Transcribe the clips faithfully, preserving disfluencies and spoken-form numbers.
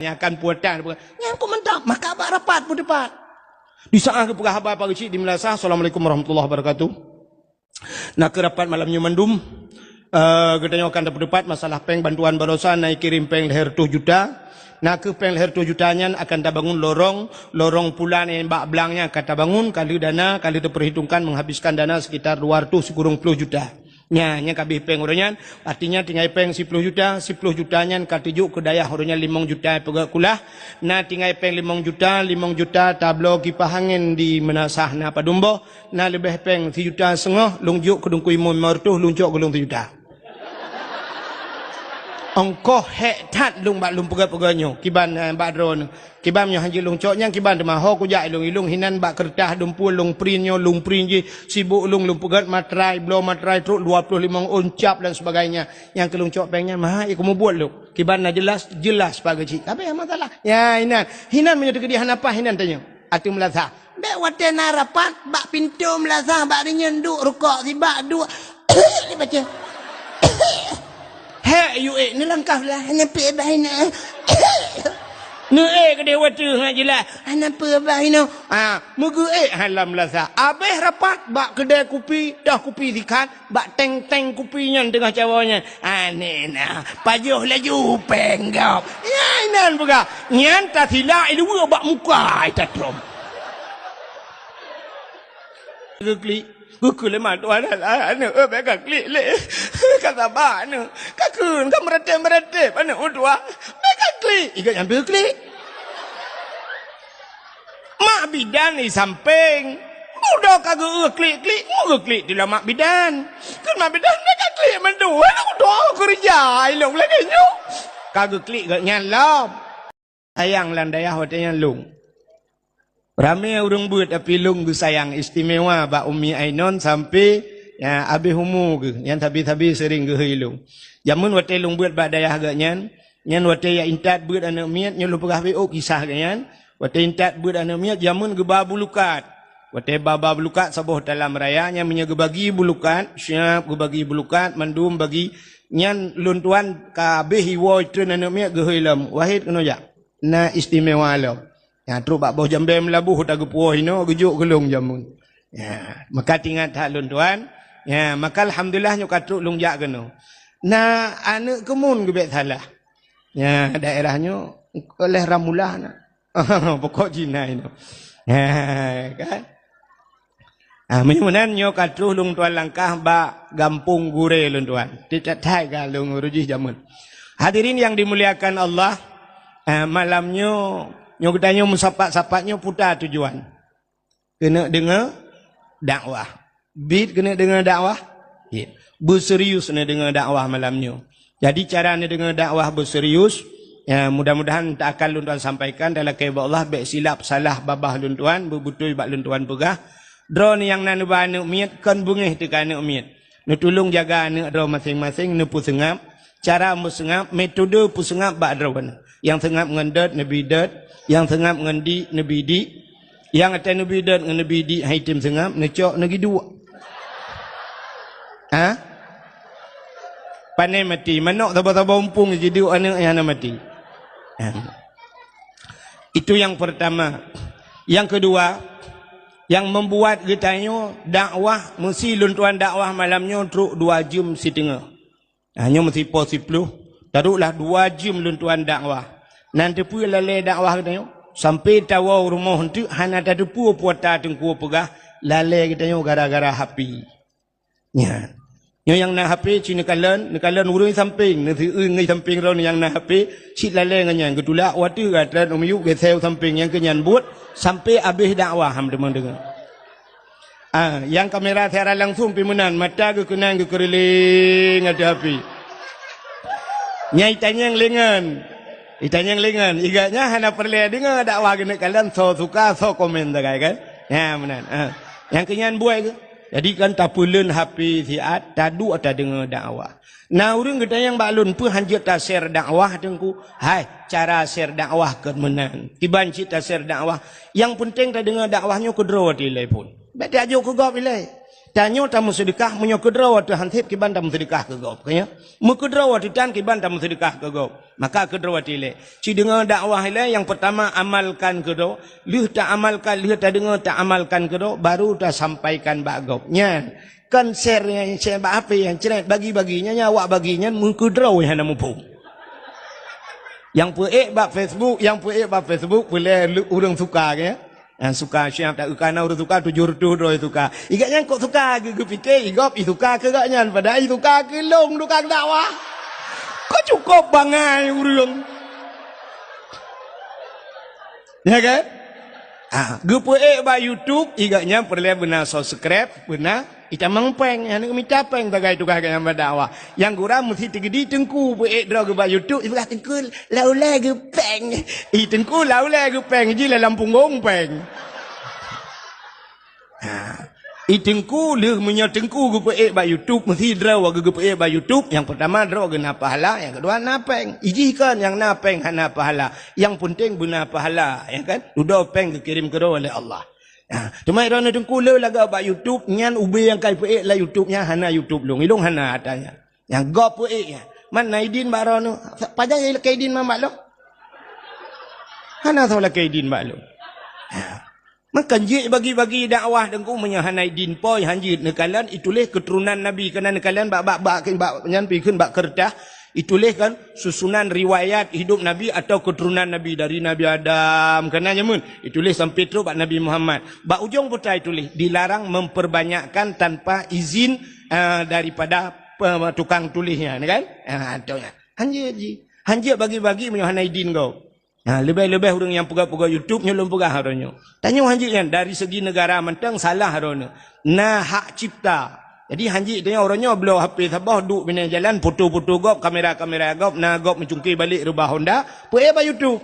Nyang akan puatan, nyang kok mantap, maka bak rapat peuteupat. Di saat geupeugah haba pageucik di meulasah, "Assalamualaikum warahmatullahi wabarakatuh." Na keu rapat malam nyoe mandum, eh, geutanyoe akan tapeuteupat masalah péng bantuan barosa na kirém péng lhèe reutôh juta. Na keu péng lhèe reutôh juta nyan akan tabangun lorong, lorong pulan nyang bak blang nyan akan tabangun, ka lheueh dana, ka lheueh teupeurhitongkan menghabiskan dana sekitar dua reutôh sikureueng plôh juta. Nyan, nyan ka abéh péng uroe nyan, artinya tinggai péng siploh juta, siploh juta nyan ka teujok keu dayah uroe nyan limong juta peugöt kulah. Na tinggai péng limong juta, limong juta tabloe kipah angén di meunasah na padum boh, na leubeh péng sijuta seungoh, lôn jok keu Teungku Imum limong reutôh, lôn cok keu lôn sijuta. Ongkoh hék that lôn bak lôn peugöt-peugöt nyoe, kiban, eh, bak droeneuh. Kiban nyoe hanjeuet lôn cok nyan kiban teuma ho kujak ilông-ilông hinan bak keureutah lôn pue lôn print nyoe lôn print jih sibuk lôn lôn peugöt matrai bloe matrai trok dua ploh limong ôn cap dan sebagainya. Nyang keu lôn cok péng nyan meuhai keu mubuet lôn. Kiban na jeulaih, jeulaih sipa geuchik. Ka abéh masalah. Ya, hinan. Hinan meunyoe teukeudi hana paih hinan tanyoe. Ateueh meulasah. Bèk watèe na rapat bak pintoe meulasah bak rinyeun duek rukok sibak duek. Dibaca. Hek yue neulangkah lah hana peue bah inoe. Neuék keudeh watèe ngat jeulaih hana peue bah inoe. Ha, meugeuék halam lasa. Abéh rapat bak keudè kupi, dah kupi sikat, bak teng-teng kupi nyan teungoh cawoe nyan. Aneh na, pajoh laju péng gob. Ya inan peugah, nyan tasilak iluwa bak muka ita trom. Geuklik. Geuklik lé mak tuan aneuk, eh, bèk ka klik lé. Ka saba aneuk. Ka kheun, ka meuratéb-meuratéb aneuk meutuah. Bèk ka klik. Ikat nyang beu klik. Mak bidan di sampéng. Udah ka geu klik-klik, mu geuklik di mak bidan. Kheun mak bidan, bèk ka klik mandua. Aneuk meutuah keureuja ilong lagèe nyoe. Ka geuklik geuh nyan lom. Sayang lam dayah watèe nyan lôn. Ramé ureueng beuet, tapi lôn geusayang istimewa bak Umi Ainon sampai, ya, abéh umu geuh. Nyan sabe-sabe seuring geuhôi lôn. Jameun watèe lôn beuet bak dayah geuh nyan, nyan watèe ya intat beuet aneuk miet, nyoe lôn peugah beu kisah geuh nyan. Watèe intat beuet aneuk miet, jameun geuba bulukat. Watèe ba-ba bulukat saboh talam raya, nyan meunyoe geubagi bulukat, siap geubagi bulukat, mandum bagi, nyan lôn tuan ka abéh iwoe treun aneuk miet geuhôi lom. Wahid keunoe jak. Na istimewa lom. Nyan trok bak boh jambèe meulaboh tageupuwoe inoe geujok keu lôn jameun. Ya, maka teuingat that lôn tuan. Ya, maka alhamdulillah nyoe ka trok lôn jak keunoe. Na aneuk keumuen geubèk salah. Ya, daerah nyoe oleh Ramulah na. Pokok Cina inoe. Ya, kan? Ah, meunyoe meunan nyoe ka troh lôn tuan langkah bak gampông gurèe lôn tuan. Tiep that-that ka lôn ureueng jih jameun. Hadirin yang dimuliakan Allah, ah, malam nyoe, nyoe geutanyoe meusapat-sapat nyoe peue tujuan. Keuneuk deungoe dakwah. Bit keuneuk deungoe dakwah. Ya. Beuserius neudeungoe dakwah malam nyoe. Jadi cara neudeungoe dakwah beuserius, ya, mudah-mudahan teuakan lôn tuan sampaikan dan lakèe bak Allah bèk silap salah babah lôn tuan, beubeutôi bak lôn tuan peugah. Droeneuh nyang na neuba aneuk miet kon beungèh teuka aneuk miet. Neutulông jaga aneuk droe maséng-maséng, neupeuseungab, cara meuseungab, metode peuseungab bak droeneuh. Nyang seungab ngon dot neubi dot, nyang seungab ngon dik neubi dik, nyang até neubi dot ngon neubi dik hai tem seungab, neucok neugi duek. Ha? Pane mati, manok saba-saba umpung jiduek aneuk nyang hana mati. Ha. Itu yang pertama. Yang kedua, yang membuat geutanyoe dakwah, meusi lôn tuan dakwah malam nyoe trok dua jeuem siteungoh. Ha, nyoe meusipo siploh, taroklah dua jeuem lôn tuan dakwah. Nan teupeue lalè dakwah geutanyoe? Sampai tawoe rumoh eunteuk hana tateupeue peue ata teungku peugah lalè geutanyoe gara-gara H P. Nyan. Nyoe nyang na H P cit neukalon, neukalon ureueng sampéng, neuseueu ngon sampéng droe nyang na H P, cit lalè ngon nyan geutulak watèe gata u miyueb geuseu sampéng nyang keu nyan buet sampai abéh dakwah ham teuma deungoe. Ah, nyang kamera siaran langsung pi meunan, mata geukeunang geukeureuléng ateueh H P. Nyang itanyong lé ngon. Itanyong lé ngon. Igat nyan hana peureulèe deungoe dakwah geuneuk kalon soe suka, soe komen sagai kan. Nyan meunan. Ah. Nyang keu nyan buet geuh. Jadi kan tapeuleuen H P siat, taduek tadeungoe dakwah. Na ureueng geutanyong bak lôn, "Peue hanjeuet ta-share dakwah, Teungku?" Hai, cara share dakwah kon meunan. Kiban cit ta-share dakwah. Nyang peunteng tadeungoe dakwah nyoe keudroe watèe ilèe phôn. Bèk tajok keu gob ilèe. Tanyoe tameuseudeukah, meunyoe keudroe watèe han sép kiban tameuseudeukah keu gob, ka nyo? Meukeudroe watèe tan kiban tameuseudeukah keu gob. Maka keudroe watèe ilèe. Ci deungoe dakwah ilèe, nyang peurtama amalkan keudroe, lheueh taamalkan, lheueh tadeungoe taamalkan keudroe, baru tasampaikan bak gob. Nyan, kon share nyang share bak H P nyang cret bagi-bagi, nyan, nyan awak bagi nyan meukeudroe hana muphom. Nyang peuék bak Facebook, nyang peuék bak Facebook, peulée ureuëng suka, ka nyo? Nyang suka siap, tak kana ureuëng suka tujoh reutôh droe suka. Igat nyan kok suka, geu-, geupike i gob i suka keu gobnyan, padahai i suka keu lôn tukang dakwah. Kok cukôp bangai ureuëng. Ya kan? Ha, geupeuék bak YouTube, igat nyan peureulée beuna subscribe, beuna itamong péng, hana mita péng sagai tugaih gobnyan bak dakwah. Nyang gura meusti teugeudi teungku peuék droe geuh bak YouTube, ipeugah teungku, Lau lé geupéng. I teungku lau lé geupéng, jih lam punggong péng. Ha. I teungku lheueh meunyoe teungku geupeuék bak YouTube, meusti droe geuh geupeuék bak YouTube, nyang peurtama droe geuh na pahala, nyang keudua na péng. Ijih kon nyang na péng hana pahala. Nyang peunteng beuna pahala, ya kan? Dudoe péng geukirém keudroe lé Allah. Ha. Teuma droeneuh teungku lé lagak bak YouTube, nyan ubé nyang ka ipeuék lam YouTube nyan hana YouTube lôn. Ilôn hana ata nyan. Nyang gob peuék nyan. Man na idin bak droeneuh. Pajan jih lakée idin man bak lôn? Hana soe lakée idin bak lôn. Ha. Maka jeuet bagi-bagi dakwah teungku meunyoe hana idin poi, hanjeuet neukalon ituléh keuturonan Nabi, keunan neukalon bak, bak, bak, bak nyan pikheun bak keureutah, ituléh kan susunan riwayat hidup Nabi atau keuturonan Nabi dari Nabi Adam, keunan jameun ituléh sampai trok bak Nabi Muhammad. Bak ujong buta ituléh dilarang memperbanyakkan tanpa izin, eh, daripada pe-, tukang tuléh nyan, kan? Ha, tu nyan. Hanjeuet jih. Hanjeuet bagi-bagi meunyoe hana idin gob. Ha, leubeh-leubeh ureuëng nyang peugah-peugah YouTube nyoe lôn peugah droeneuh. Tanyoe hanjeuet nyan dari segi negara mantong salah droeneuh. Na hak cipta. Jadi hanjeuet tanyoe droeneuh bloe H P saboh duek binéh jalan foto-foto gob, kamera-kamera gob, na gob meucungké balek reubah Honda, peuék bak YouTube.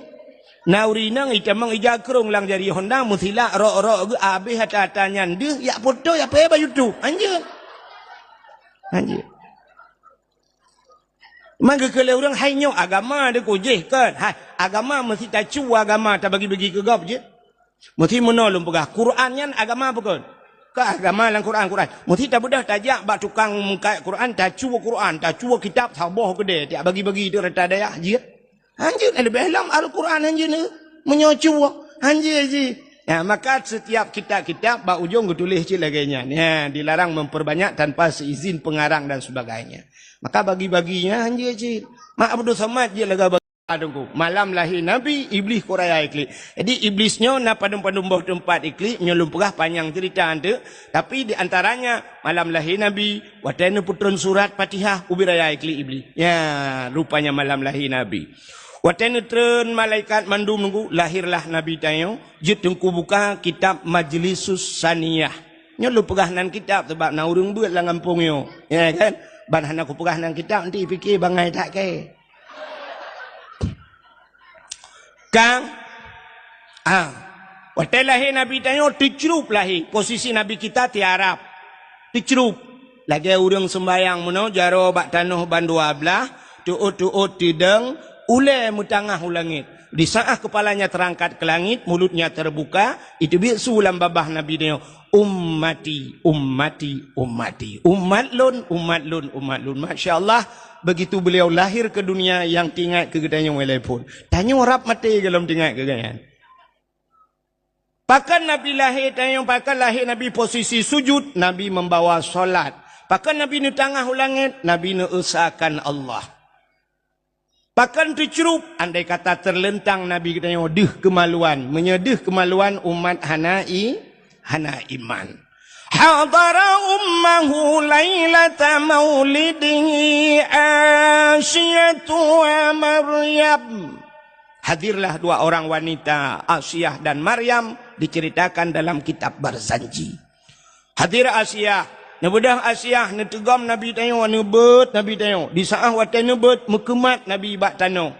Na ureuëng inong itamong ija krong lam jari Honda meusilak rok-rok geuh abéh ata-ata nyan deuh yak foto yak peuék bak YouTube. Hanjeuet. Hanjeuet. Man geukheun lé ureuëng hai nyoe agama deuh kujih kon. Hai, agama meusti tacu agama tabagi-bagi keu gob jeuet. Meusti meunoe lôn peugah, Quran nyan agama bukon? Ka agama lam Quran, Quran. Meusti tabeudôh tajak bak tukang meukat Quran, tacu Quran, tacu kitab saboh keudée, tiak bagi-bagi di rata dayah jeuet. Hanjeuet leubeh lom Al-Quran hanjeuet ni. Meunyoe cuba, hanjeuet jih. Ya, maka setiap kitab-kitab bak ujong geutuléh cit lagée nyan. Ya, dilarang memperbanyak tanpa seizin pengarang dan sebagainya. Maka bagi-baginya hanjeuet cit. Mak Abdul Somad jeuet lagée bagi teungku. Malam lahé Nabi, Iblih keu raya iklik. Jadi Iblis nyoe na padum-padum boh teumpat iklik, nyoe lôn peugah panyang cerita tu. Tapi di antaranya malam lahé Nabi, watée neupeutron surat Fatihah ubit raya iklik Iblih. Ya, rupanya malam lahé Nabi. Watée neutreun malaikat mandum nunggu, lahirlah Nabi tanyoe, jeuet teungku buka kitab Majlisus Saniyah. Nyoe lôn peugah nan kitab sabab na ureuëng beuet lam gampông nyoe. Ya kan? Ban hana kupeugah nan kitab, nanti pike bangai that kée. Kang, ah, watée lahé Nabi tanyoe teucrup lahé, posisi Nabi kita tiarap. Teucrup. Lagée ureuëng seumbayang meunoe jaroe bak tanoh bandua blaih, teuôt-teuôt tidong, ulée meutangah u langét. Di saat kepalanya terangkat ke langit, mulutnya terbuka, iteubiet su lam babah Nabi nyoe, "Ummati, ummati, ummati. Umat lôn, umat lôn, umat lôn." Masya Allah, begitu beliau lahir ke dunia, nyang teuingat keu geutanyoe mulai phon. Tanyoe rab maté gohlom teuingat keu gobnyan. Pakon Nabi lahé tanyoe, pakon lahé Nabi posisi sujud, Nabi membawa solat. Pakon Nabi neutangah u langét, Nabi neuesakan Allah. Pakon teucrup, andai kata terlentang Nabi geutanyoe deuh keumaluan. Meunyoe deuh keumaluan, umat hana i-, hana iman. Hadara ummahu lailata maulidihi Asiyatu wa Maryam. Hadirlah dua orang wanita, Asiah dan Maryam, diceritakan dalam kitab Barzanji. Hadir Asiah, neubeudôh Asiah, neuteugom Nabi tanyoe, neubeuet Nabi tanyoe. Di saat watée neubeuet, meukeumat Nabi bak tanoh.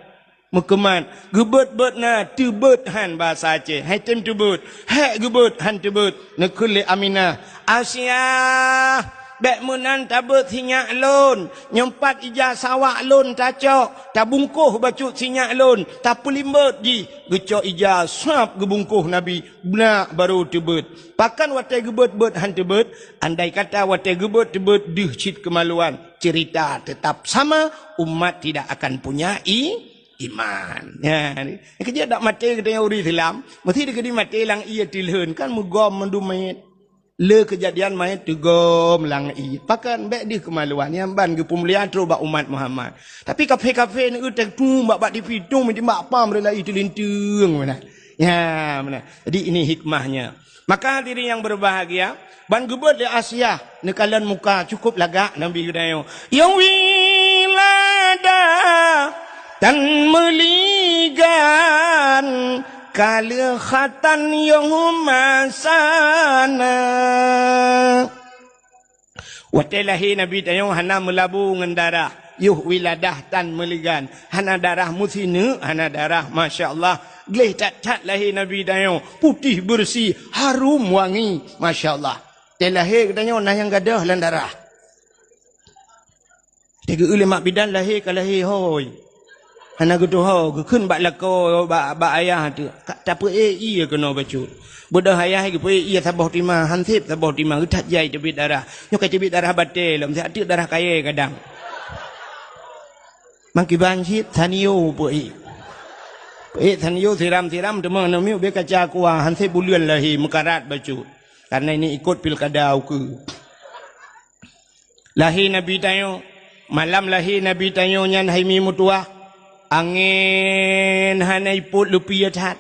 Meukeumat, geubeuet-beuet na, teubeuet han bahasa Aceh. Hai tem teubeuet, hék geubeuet han teubeuet. Neukheun lé Aminah, "Asiah, Bék meunan tabeuet sinyak lôn, nyoe pat ija sawak lôn tacok, tabungkôh bacut sinyak lôn, tapeulimbot jih, geucok ija sab geubungkôh Nabi, beunak barô teubeuet. Pakon watée geubeuet-beuet han teubeuet? Andai kata watée geubeuet teubeuet deuh cit keumaluan, ceurita teutap sama, umat tidak akan punya i-, iman. Nyan, keujeuet dak maté geutanyoe ureuëng Islam, meusti dikeudi maté lam ié tilheun, kan meugom mandum manyét. Le keujadian manyét teugom lam ié. Pakon bék deuh keumaluan, nyan ban geupeumulia trok bak umat Muhammad. Tapi kafé-kafé neueu teutung bak, bak tipi tung, meujimbak pam rela ié teulinteung meunan. Ya, meunan. Jadi ini hikmahnya. Maka hadirin yang berbahagia, ban geubeuet lé Asiah neukalon muka cukup lagak Nabi geutanyoe. Nyang wiladah tan meuligan, ka lheueh khatan nyang masana. Watée lahé Nabi tanyoe hana meulabu ngon darah, yoh wiladah tan meuligan, hana darah meusineuk, hana darah, masya Allah. Gleh that-that lahé Nabi tanyoe, putéh beureusi, harum wangi, masya Allah. Watée lahé geutanyoe na nyang gadôh lam darah. Teugeue lé mak bidan lahé ka lahé hôi. Hana geutuho, geukheun bak lakoe, bak, bak ayah teuh. Ka tapeuék ié keunoe bacut. Beudôh ayah geupeuék ié saboh tima, han sép saboh tima, geuthat jai teubiet darah. Nyoe ka teubiet darah batée lom, siat teuk darah kayée kadang. Mangkiban cit, sanio peuék. Peuék sanio siram-siram, teuma aneuk miet ubé kaca kuah, han sép buleuen lahé, meukarat bacut. Karena ini ikot pilkada ukeue. Lahé Nabi tanyoe, malam lahé Nabi tanyoe nyan hai mi meutuwah, angén hana ipot leupie that,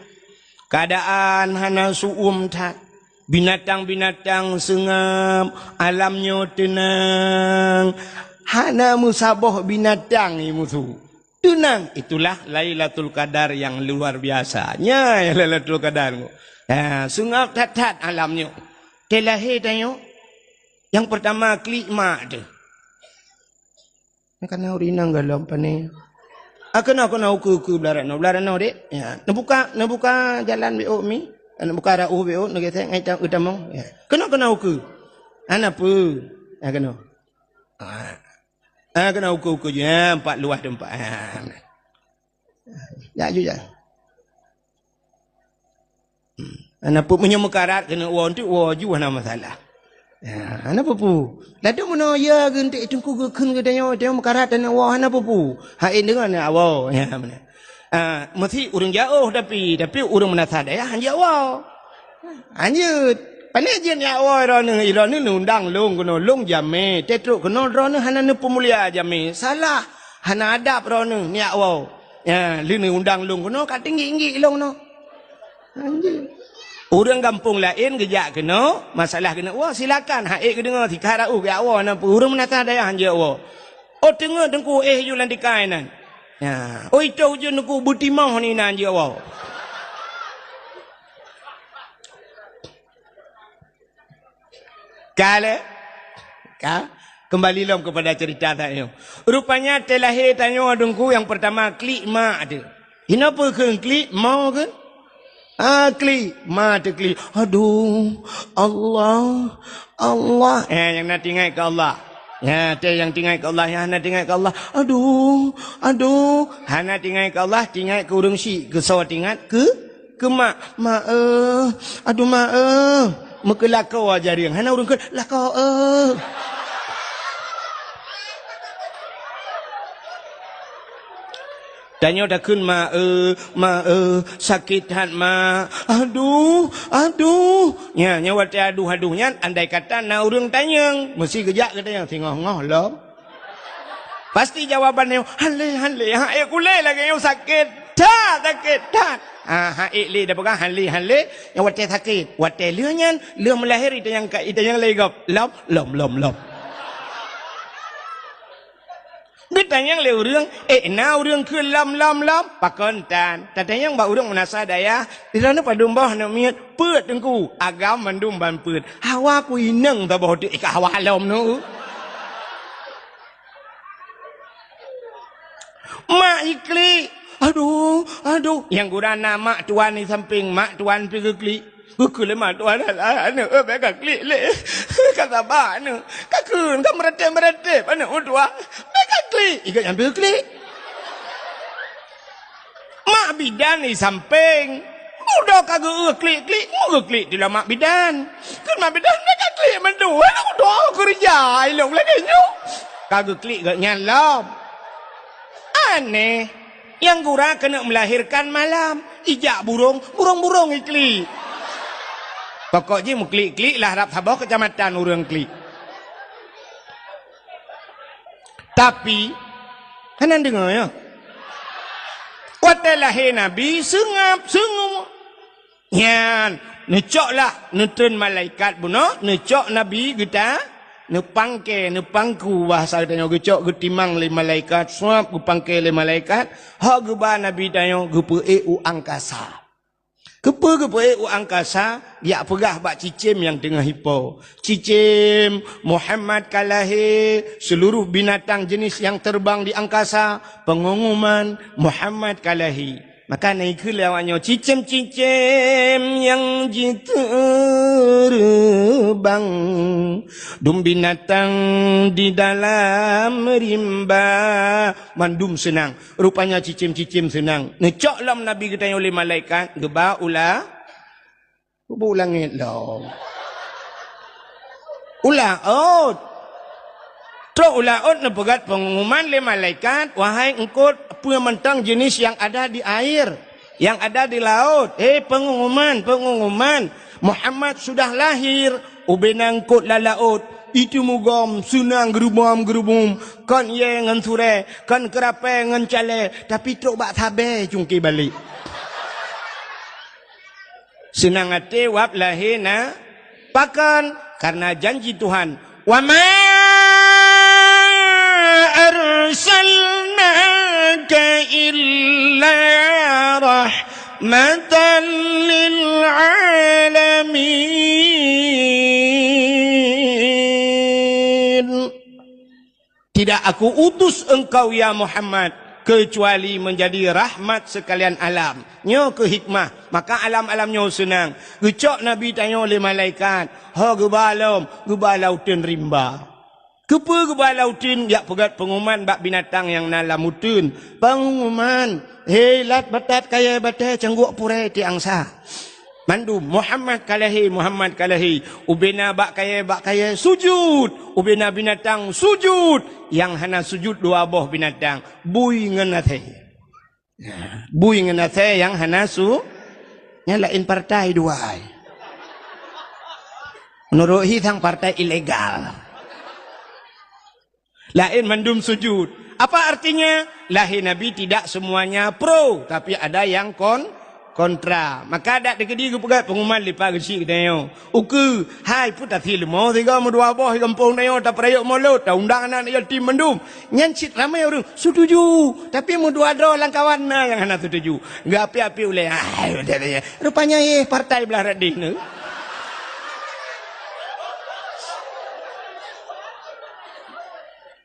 keuadaan hana su'uem that, binatang-binatang seungab, alam nyoe teunang, hana meusaboh binatang i musu. Teunang, itulah Lailatul Qadar yang luar biasa. Nyan Lailatul Qadar. Ha, seungab that-that alam nyoe. Watée lahé tanyoe, nyang peurtama klik mak teuh. Nyan kana ureuëng inong gohlom pané. Ah, keunoe, keunoe ukeue-ukeue blah ranoe, blah ranoe, Dek. Ya, neubuka, neubuka jalan bék ôk mi. Neubuka rauh bék ôk, neugesek ngai ta-, utamong. Ya. Keunoe, keunoe ukeue. Hana peue. Ya, keunoe. Ah. Ah, keunoe ukeue-ukeue jih. Ya, empat luah teumpat. Ah. Jak ju jak. Hmm. Hana peue, meunyoe meukarat keuneuk woe, enteuk woe ju hana masalah. Ya, hana peue-peue. Ladôm meunoe ya geunteuk teungku geukheun geutanyoe, tanyoe meukarat taneuk woe hana peue-peue. Hai deungon ya woe. Ya, meunan. Ah, meusti ureuëng jiôh tapi, tapi ureuëng meunasah dayah han jiôh woe. Anjeut. Pane jeuet nyak woe droeneuh, droeneuh neuundang lôn keunoe, lôn jamé. Teutrok keunoe droeneuh hana neupeumulia jamé. Salah. Hana adab droeneuh nyak woe. Ya, lheueh neuundang lôn keunoe ka tinggi-tinggi lôn keunoe. Anjeut. Ureuëng gampông laén geujak keunoe, masalah keuneuk woe, silakan. Hai geudeungoe, sikha rauh geujak woe, na peue ureuëng meunasah dayah han jiôh woe. Oh, teungoh teungku éh ju lam tikai nan. Ya. Oh, itoh ujeuen teungku beutimoh ni nan jiôh woe. Ka lé? Ka? Kembali lom kepada cerita tanyoe. Rupanya watée lahé tanyoe teungku nyang peurtama klik mak teuh. Hinoe peue kheun klik, mo kheun? Ah, klik. Ma teuh klik. Aduh, Allah, Allah. Eh, nyang na teuingat keu Allah. Ya, teuh nyang teuingat keu Allah, nyang hana teuingat keu Allah. Aduh, aduh. Hana teuingat keu Allah, teuingat keu ureuëng syik. Keu soe teuingat? Keu Keu mak, "Mak, eh, aduh mak, eh." Meukeulakoe jareueng, hana ureuëng kheun, "Lakoe, eh." Tanyoe takheun, "Mak, eh, mak, eh, sakét that, mak." "Aduh, aduh." Nya, nya watée aduh-aduh nyan, andai kata na ureuëng tanyong, meusti geujak keu tanyong, singoh-ngoh lom. Pasti jawaban nyoe, "Han lé, han lé, han ék kulé lagée nyoe sakét that, sakét that." Ah, han ék lé, dah peugah han lé, han lé, nyang watée sakét. Watée lheueh nyan, lheueh meulahé ita nyang ka, ita nyang lé gob. Lom, lom, lom, lom. Geutanyong lé ureuëng, "Ék na ureuëng keu lom, lom, lom?" Pakon tan. Tatanyong bak ureuëng meunasah dayah, "Di droeneuh padum boh aneuk miet?" "Peuet, Teungku." "Agam mandum ban peuet." "Hawa ku inong saboh teuk, ék ka hawa lom nyoe." Mak jiklik. Aduh, aduh. Nyang gura na mak tuan di sampéng, mak tuan pih geuklik. Geukheun lé mak tuan, "Alah, aneuk, eh, bék kaklik lé." Ka saba aneuk, ka kheun, ka meuratéb-meuratéb aneuk meutuah. Bèk ka klik, i geuh nyang beu klik. Mak bidan di sampéng. Udah ka geu klik-klik, mu geuklik di lam mak bidan. Kheun mak bidan, bèk ka klik mandum. Aneuk meutuah keureuja ilong lagèe nyoe. Ka geuklik geuh nyan lom. Aneh. Nyang gura keuneuk meulahérkan malam, ijak burông, burông-burông iklik. Pokok jih meuklik-klik lah rab saboh keucamatan ureueng klik. Tapi, hana deungoe nyoe. Watèe lahé Nabi, seungab, seungab. Nyan, neucok lah, neutreun malaikat bunoe, neucok Nabi geuta, neupangke, neupangku bahasa geutanyoe geucok geutimang lé malaikat, suab geupangke lé malaikat, hok geuba Nabi tanyoe geupeuék u angkasa. Keupeue geupeuék u angkasa, jak peugah bak cicém nyang teungoh ipo. Cicém, Muhammad ka lahé, seluruh binatang jenis yang terbang di angkasa, pengumuman, Muhammad ka lahé. Maka na ikheun lé awaknyoe, "Cicém-cicém nyang jiteureumbang, dum binatang di dalam rimba, mandum seunang." Rupanya cicém-cicém seunang. Neucok lom Nabi geutanyoe lé malaikat, geuba u la-, Kubu langét lom. U laôt. Trok u laôt neupeugah pengumuman lé malaikat, "Wahai eungkôt, peue mantong jenis yang ada di air, yang ada di laut. Hei pengumuman, pengumuman, Muhammad sudah lahir." Ubena eungkôt lam laôt, itu mugom, seunang geurubom-geurubum, kon yé ngon surée, kon keurapée ngon calée, tapi trok bak sabée cungké balek. Seunang até wab lahé na, pakon? Karena janji Tuhan, "Wa ma arsalnaka illa rahmatan lil alamin." Tidak Aku utus engkau, ya Muhammad, kecuali menjadi rahmat sekalian alam. Nyoe keuh hikmah, maka alam-alam nyoe seunang. Geucok Nabi tanyoe lé malaikat, ho geuba lom, geuba lam uteuen rimba. Keupeue geuba lam uteuen? Jak peugah pengumuman bak binatang nyang na lam uteuen. Pengumuman, "Hei lat batat kayée batée cangguek purée tiang sa." Mandum, "Muhammad ka lahé, Muhammad ka lahé." Ubena bak kayée, bak kayée sujud. Ubena binatang sujud. Nyang hana sujud dua boh binatang, bui ngon asée. Bui ngon asée nyang hana su-, nyang laén partai dua ai. Meunurot hi sang partai ilegal. Laén mandum sujud. Apa artinya? Lahé Nabi tidak semuanya pro, tapi ada yang kon-, kontra. Maka dak dikeudi geupeugah pengumuman lipat geuchik geutanyoe. Ukeue, hai peue tasie leumo sigoe meudua boh di gampông tanyoe tapeurayeuk molot, taundang aneuk yatim mandum. Nyan cit ramé ureueng, "Setuju." Tapi meudua droe lam kawan na nyang hana setuju. Geuapi-api ulée, "Hai, rupanya yeh partai blah rot deh nyoe."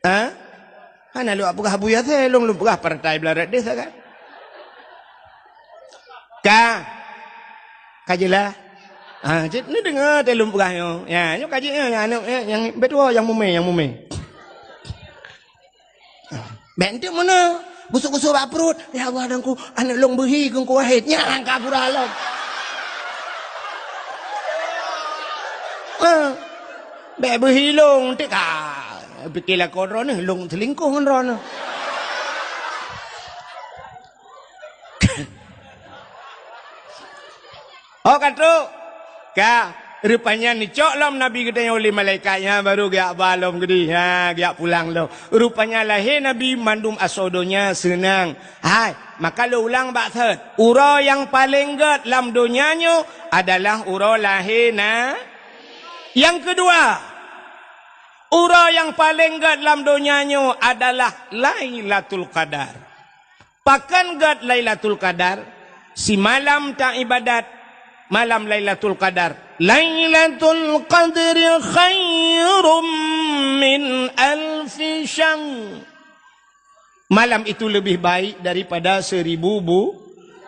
Ha? Hana lôn peugah Abu Yasir, lôn, lôn peugah partai blah rot deh sagai. Ka. Ka jeulaih. Ha, cit, neudeungoe teuh lôn peugah nyoe. Ya, nyoe ka jeuet nyoe, nyang aneuk, eh, nyang beutôi, nyang mumé, nyang mumé. Bèk enteuk meunoe, gusok-gusok bak pruet. "Ya Allah, Teungku, aneuk lôn beuhi keu Teungku Wahid." Nyan ka pura lom. Ha. Bèk beuhi lôn, enteuk ka pike lakoe droeneuh, lôn seulingkoh ngon droeneuh. Oh, ka trok. Ka, rupanya neucok lom Nabi geutanyoe lé malaikat nyan, baru geujak ba lom geudeh. Ha, geujak pulang lom. Rupanya lahé Nabi mandum asoe donya seunang. Hai, maka lôn ulang bak thot. Uroe nyang paleng gét lam donya nyoe adalah uroe lahé na-, Nyang keudua, uroe nyang paleng gét lam donya nyoe adalah Lailatul Qadar. Pakon gét Lailatul Qadar? Simalam ta ibadat malam Lailatul Qadar. "Lailatul Qadri khairum min alfi syahr." Malam itu lebih baik daripada seribu bu-,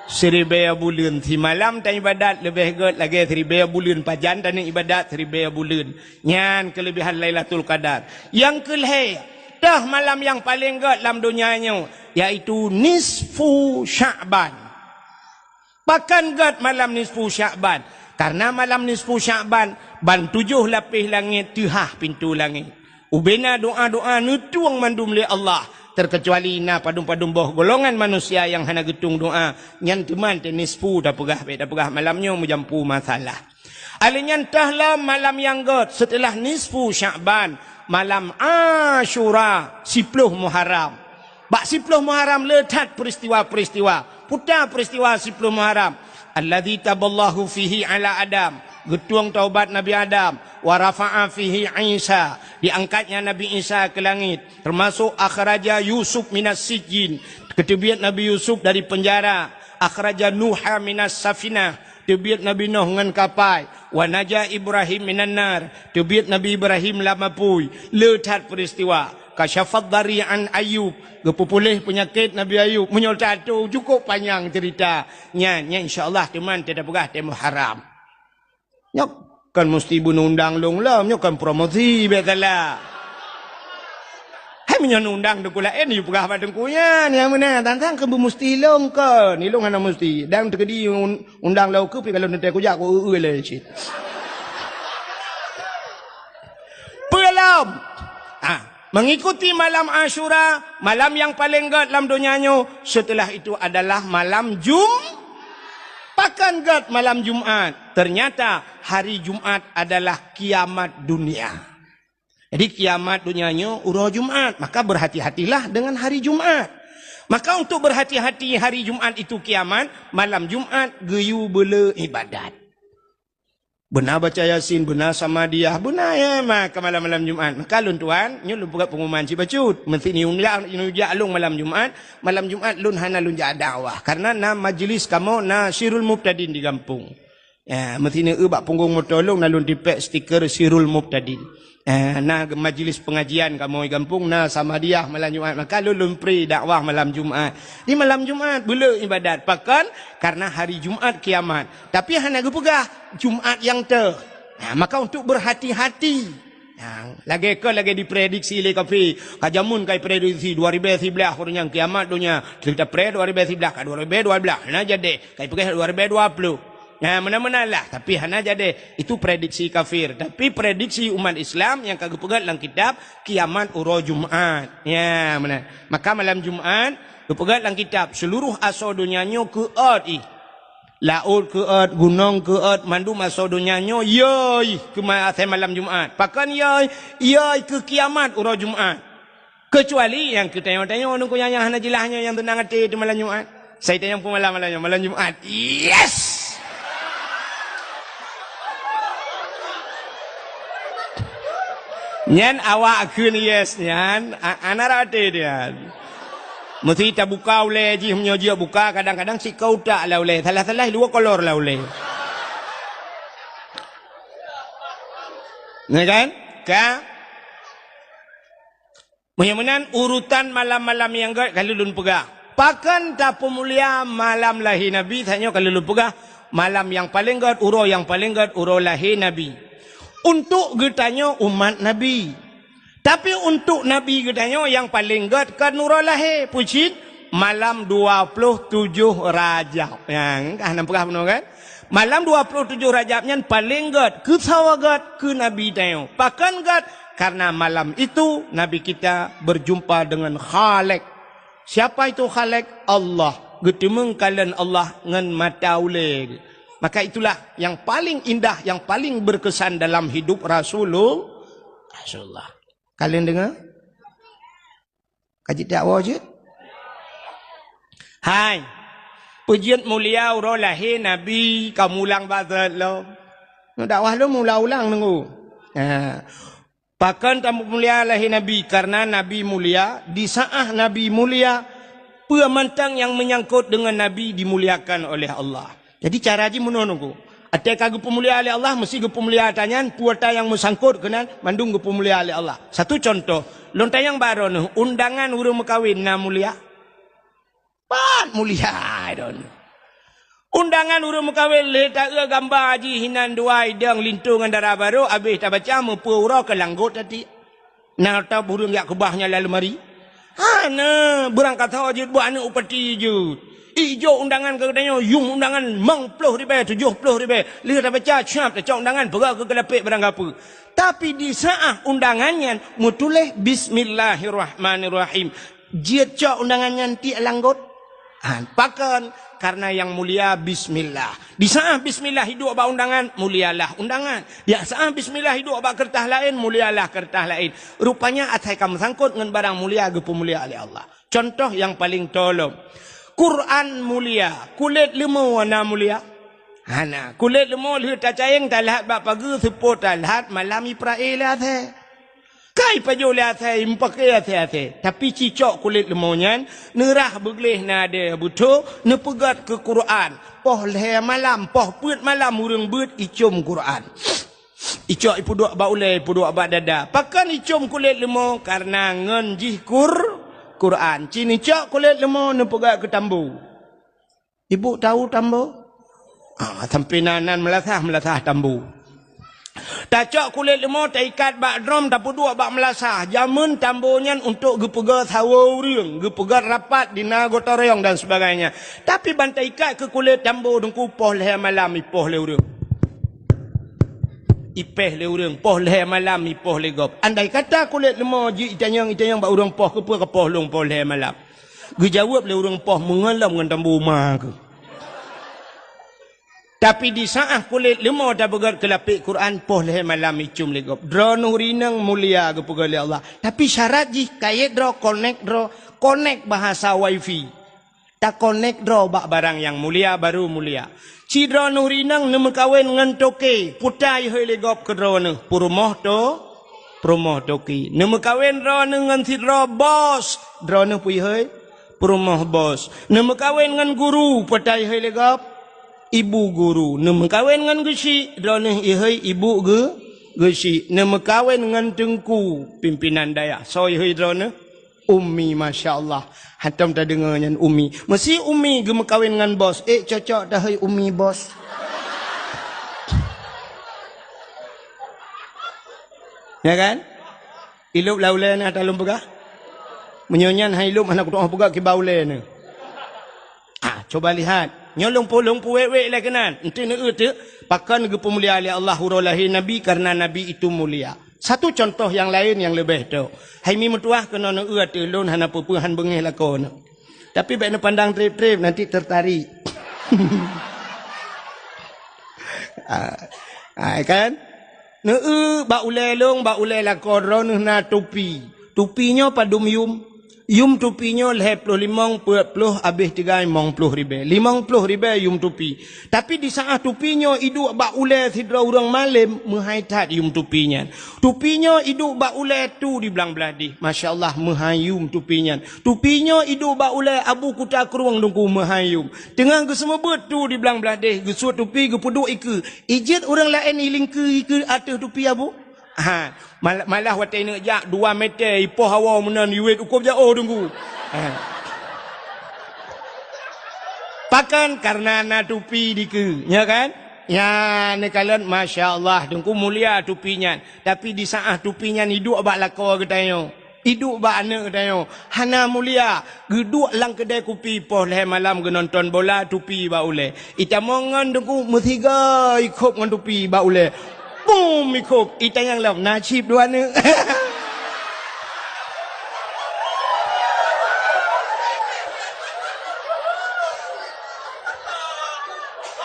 Siribèe buleuen. Simalam taibadat leubeh gèt lagèe siribèe buleuen. Pajan taneuk ibadat siribèe buleuen. Nyan keuleubehan Lailatul Qadar. Nyang keulhèe, teuh malam nyang paleng gèt lam donya nyoe, yaitu nisfu Sya'ban. Pakon gèt malam nisfu Sya'ban? Karena malam nisfu Sya'ban, ban tujoh lapéh langét teuhah pintoe langét. Ubena doa-doa neutueng mandum lé Allah, terkecuali na padum-padum boh golongan manusia nyang hana geutueng doa, nyan teuma teuh nisfu tapeugah, bèk tapeugah malam nyoe meujampu masalah. Alèh nyan teuh lom malam nyang gèt seuteulah nisfu Sya'ban, malam Asyura, siploh Muharram. Bak siploh Muharram le that peuristiwa-peuristiwa. Peue ta peuristiwa siploh Muharram? Alladzi taballahu fihi ala Adam. Geutueng taubat Nabi Adam. Wa rafa'a fihi Isa. Diangkatnya Nabi Isa ke langit. Termasuk akhraja Yusuf minas sijjin. Geuteubiet Nabi Yusuf dari penjara. Akhraja Nuha minas safinah. Teubiet Nabi Nuh ngon kapai. Wa naja Ibrahim minan nar. Teubiet Nabi Ibrahim lam apui. Le that peuristiwa. Kasyafad dari an Ayub, geupeupuléh peunyakét Nabi Ayub. Meunyoe tato cukôp panyang ceurita. Nyan, nyan insya Allah teuma teuh tapeugah teuh Muharram. Nyoe kon musti beuneundang lôn lom, nyoe kon promosi biasalah. Hai meunyoe neundang teungku laén, yue peugah bak teungku nyan, nyang meunan tantang keu beumusti lôn kon. Ilôn hana musti. Dan teukeudi un-, undang lôn keu pi kalau neutée kujak ku eu-eu lé cit. Peue lom? Ah, mengikuti malam Asyura, malam nyang paleng gèt lam donya nyoe, setelah itu adalah malam Jum-, pakon gèt malam Jumat. Ternyata hari Jumat adalah kiamat dunia. Jadi kiamat donya nyoe uroe Jumat, maka berhati-hatilah dengan hari Jumat. Maka untuk berhati-hati hari Jumat itu kiamat, malam Jumat geuyue beule ibadat. Beuna baca Yasin, beuna Samadiyah, beuna ya maka malam-malam Jumat. Maka lôn tuan, nyoe lôn peugah pengumuman cit bacut. Meusti ni undang, ni jak lôn malam Jumat, malam Jumat lôn hana lôn jak dakwah. Karena na majlis kamoe, na Sirul Mubtadin di gampông. Ya, meusti ni eu bak punggong moto lôn na lôn tipek stiker Sirul Mubtadin. Eh, na majlis pengajian kamoe gampông, na Samadiyah malam Jumat. Maka lôn lôn pri dakwah malam Jumat. Di malam Jumat beule ibadat. Pakon? Karena hari Jumat kiamat. Tapi hana geupeugah Jumat nyang teuh. Nah, maka untuk berhati-hati. Nah, lagèe kon lagèe diprediksi lé kafé. Ka jameun kai prediksi dua ribèe siblaih ureueng nyang kiamat donya. Kita pre dua ribèe siblaih ka dua ribèe dua blah. Hana jadi. Kai peugah dua ribèe dua ploh. Nah, meunan-meunan lah, tapi hana jadi. Itu prediksi kafir. Tapi prediksi umat Islam nyang ka geupeugah lam kitab kiamat uroe Jumat. Ya, meunan. Maka malam Jumat geupeugah lam kitab seluruh asoe donya nyoe keuôt ih. Laôt keuôt, gunong keuôt, mandum asoe donya nyoe yoi keu ma-, asai malam Jumat. Pakon yoi? Yoi keu kiamat uroe Jumat. Keucuali nyang keu tanyoe-tanyoe nungku nyang hana jeulaih nyoe nyang teunang até teuh malam Jumat. Sai tanyong peue malam, malam nyoe, malam Jumat. Yes! Nyan awak kheun yes nyan, a-, hana rate nyan. Meusti tabuka ulèe jih, meunyoe jeuet buka, kadang-kadang sikau tak lah ulèe, salah-salah dua kolor lah ulèe. Ya kan? Ka? Meunyoe meunan urutan malam-malam nyang gèt ka lheueh lôn peugah. Pakon tapeumulia malam lahé Nabi, tanyoe ka lheueh lôn peugah, malam nyang paleng gèt, uroe nyang paleng gèt, uroe lahé Nabi. Untuk geutanyoe umat Nabi. Tapi untuk Nabi geutanyoe nyang paleng gèt kon uroe lahé, peue cit? Malam dua ploh tujoh Rajab. Nyang ka hana peugah bunoe kan? Malam dua ploh tujoh Rajab nyan paleng gèt, keu sawa gèt, keu Nabi tanyoe. Pakon gèt? Karena malam itu Nabi kita berjumpa dengan Khalik. Siapa itu Khalik? Allah. Geuteumeung kalon Allah ngon mata ulèe. Maka itulah yang paling indah, yang paling berkesan dalam hidup Rasulul-, Rasulullah. Kalian dengar? Ka jeuet dakwah jeuet? Hai. Peue jeuet mulia uroe lahé Nabi ka mulang bak zat lom. Nyoe dakwah lom ulang-ulang nunggu. Ha. Pakon tamulia lahé Nabi? Karena Nabi mulia, di saat Nabi mulia, peue mantong nyang menyangkut dengan Nabi dimuliakan oleh Allah. Jadi cara jih meunoe nunggu. Até ka geupeumulia lé Allah, meusti geupeumulia ata nyan, peue ata nyang meusangkot keunan, mandum geupeumulia lé Allah. Satu contoh, lôn tanyong baroe neuh, undangan ureueng meukawen na mulia? Pat mulia droeneuh. Undangan ureuëng meukawen lé taeu gamba jih hinan dua idong linto ngon dara barô, abéh tabaca meupeu uroe keu langgot tatiek. Na teuh ureuëng jak keubah nyan lam leumari. Hana, beurangkasoe jeuet buet aneuëk upati jeuet. Ijok undangan keu geutanyoe, yum undangan limong ploh ribée, tujoh ploh ribée. Lheueh tabaca, siap tacok undangan, peugah keu keulapék barangkapeue. Tapi di saát undangan nyan meutuléh bismillahirrahmanirrahim. Jeuet cok undangan nyan tiek langgot. Ha, pakon? Karena nyang mulia bismillah. Di saát bismillah iduek bak undangan, mulialah undangan. Di saát bismillah iduek bak keureutah laén, mulialah keureutah laén. Rupanya asai ka meusangkot ngon barang mulia geupeumulia lé Allah. Contoh nyang paleng tolom. Quran mulia, kulét leumô na mulia? Hana. Kulét leumô lheueh tacayeng talhat bak pageue, seupôt talhat malam ipra-e lé asée. Kai pajoh lé asée, meupaké asée-asée. Tapi cicok kulét leumô nyan, neurah beugleh nadée beutho, neupeugét keu Quran. Poh lhée malam, poh peuet malam ureuëng beuet icom Quran. Icok ipeuduek bak ulée, ipeuduek bak dada. Pakon icom kulét leumô? Karena ngon jih Qur-, Quran. Ci neucok kulét leumô neupeugét keu tambo. Ibu tahu tambo? Ah, sampai nan, nan meulasah, meulasah tambo. Tacok kulét leumô, taikat bak drom, tapeuduek bak meulasah. Jameun tambo nyan untuk geupeugét sawoe ureuëng, geupeugét rapat di na gotong royong dan sebagainya. Tapi ban taikat keu kulét tambo, Teungku, poh lhée malam ipoh lé ureuëng. Ipéh lé ureuëng, poh lhée malam ipoh lé gob. Andai kata kulét leumô jih itanyong-itanyong bak ureuëng poh, keupeue ka poh lôn poh lhée malam? Geujaweueb lé ureuëng poh, meungon lom ngon tambo ma keuh. Tapi di saát kulét leumô tapeugét keu lapék Quran, poh lhée malam icom lé gob. Droeneuh rineueng mulia geupeugét lé Allah. Tapi syarat jih kayét droe, konek droe, konek bahasa wifi. Takonek droe bak barang nyang mulia baru mulia. Ci droeneuh rineueng neumeukawen ngon toke, peue ta ihôi lé gob keu droeneuh? Peurumoh to-, peurumoh toke. Neumeukawen droeneuh ngon sidroe bos, droeneuh peue ihôi? Peurumoh bos. Neumeukawen ngon guru, peue ta ihôi lé gob? Ibu guru. Neumeukawen ngon geuchik, droeneuh ihôi ibu geu-, geuchik. Neumeukawen ngon teungku, pimpinan dayah, soe ihôi droeneuh? Umi, masya Allah. Hantom tadeungoe nyan umi. Meusi umi geumeukawen ngon bos, ék cocok tahôi umi bos. Ya kan? Ilop lam ulée na talom peugah. Meunyoe nyan hai ilop hana kutu'oh peugah kiban ulée na. Ah, coba lihat. Nyoe lôn pu-, lôn puwék-wék lé keunan. Enti neueu teuk, pakon geupeumulia lé Allah uroe lahé Nabi, karena Nabi itu mulia. Satu contoh nyang laén nyang leubeh tok. Hai mi meutuwah keunoe neueu ateueh lôn hana peue-peue han beungéh lakoe nyoe. Tapi bék neupandang treb-treb, nanti tertarik. Ah, ah, kan? Neueu bak ulée lôn, bak ulée lakoe droeneuh na tupi. Tupi nyoe padum yum? Yum tupi nyoe lhée ploh limong, peuet ploh, abéh tiga limong ploh ribée. Limong ploh ribée yum tupi. Tapi di saát tupi nyoe iduek bak ulée sidroe ureuëng malém, meuhai that yum tupi nyan. Tupi nyoe iduek bak ulée tu di blang blaih deh. Masya Allah, meuhai yum tupi nyan. Tupi nyoe iduek bak ulée Abu Kuta Krueng Teungku, meuhai yum. Teungoh geuseumeubeuet tu di blang blaih deh, geusuet tupi, geupeuduek ikeue. Ijeuet ureuëng laén ilingkeue ikeue ateueh tupi Abu? Ha, mal-, malah watée neuk jak dua meter ipoh hawa meunan iwet ukob jaoh Teungku. Ha. Pakon? Karena na tupi dikeue, nya kan? Ya, neukalon, masya Allah, Teungku, mulia tupi nyan. Tapi di saát tupi nyan iduek bak lakoe geutanyoe. Iduek bak aneuëk geutanyoe, hana mulia, geuduek lam keudée kupi poh lhée malam geunonton bola, tupi bak ulée. Itamong ngon Teungku, meusiga ikhop ngon tupi bak ulée. Bum ikhop, itanyong lom, na cit dua aneuëk.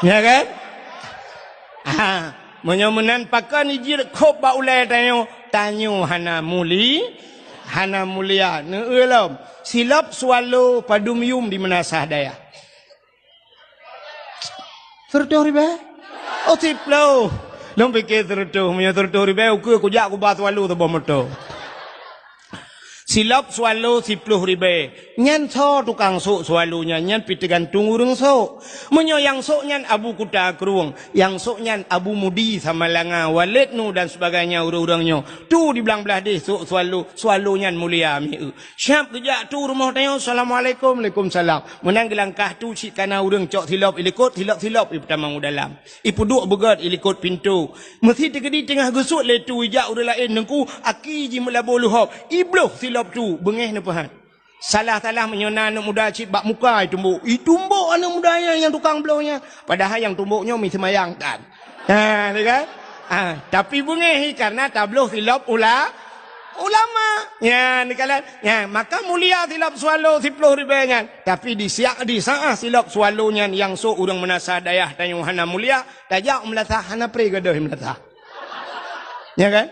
Ya kan? Ah, meunyoe meunan pakon ijeuet khop bak ulée tanyoe? Tanyoe hana muli-, hana mulia. Neueu lom, silop swallow padum yum di meunasah dayah? Seureutôh ribée? Oh, siploh. Lôn pike seureutôh, meunyoe seureutôh ribée, ukeue kujak kuba swallow saboh moto. Silop swallow siploh ribèe. Nyan soe tukang sôk swallow nyan, nyan pih teugantung ureueng sôk. Meunyoe nyang sôk nyan Abu Kuta Krueng, nyang sôk nyan Abu Mudi Samalanga, Walid Nu dan sebagainya ureueng-ureueng nyoe. Tu di blang blaih deh sôk swallow, swallow nyan mulia mieu. Siap geujak tu rumoh tanyoe, "Assalamualaikum." "Waalaikumsalam." Meunan geulangkah tu cit kana ureueng cok silop ilikot, silop-silop ipeutamong u dalam. Ipeuduek beugèt ilikot pintoe. Meusi teukeudi teungoh geusuet lé tu ijak ureueng laén, "Teungku, aki jih meulaboh leuhob." Ibloh silop tu, beungèh neupeuhat. Salah-salah meunyoe na aneuk muda cit bak muka itumbok. Itumbok aneuk muda nyan nyang tukang bloh nyan. Padahai nyang tumbok nyoe miseumayang tan. Ha, ni kan? Ha, tapi beungèh karena tabloh silop ula-, ulama. Nyan, ni kan? Nyan, maka mulia silop swallow siploh ribèe nyan. Tapi di siak, di saat silop swallow nyan nyang sôk ureueng meunasah dayah tanyoe hana mulia, tajak u meulasah hana pré gadôh meulasah. Ya kan?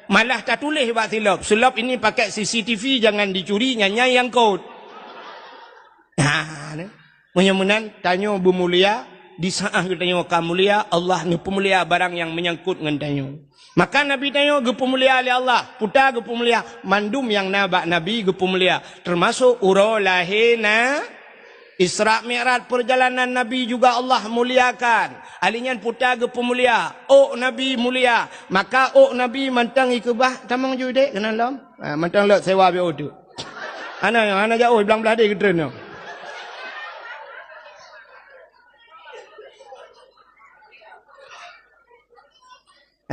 Malah tatuléh bak silop, "Silop ini pakai C C T V, jangan dicuri, nyan nyang kot." Ha, ni. Meunyoe meunan, tanyoe beumulia, di saat geutanyoe ka mulia, Allah neupeumulia barang nyang meunyangkot ngon tanyoe. Maka Nabi tanyoe geupeumulia lé Allah, peue ta geupeumulia, mandum nyang na bak Nabi geupeumulia, teumasok uroe lahé na Isra Mi'raj, perjalanan Nabi juga Allah muliakan. Ali nyan peue ta geupeumulia, ôk Nabi mulia. Maka ôk Nabi mantong ikeubah, tamong ju dek keunan lom. Ha, mantong lok sewa beu ôk tu. Hana, hana jauh, blang blaih deh geutreun nyoe.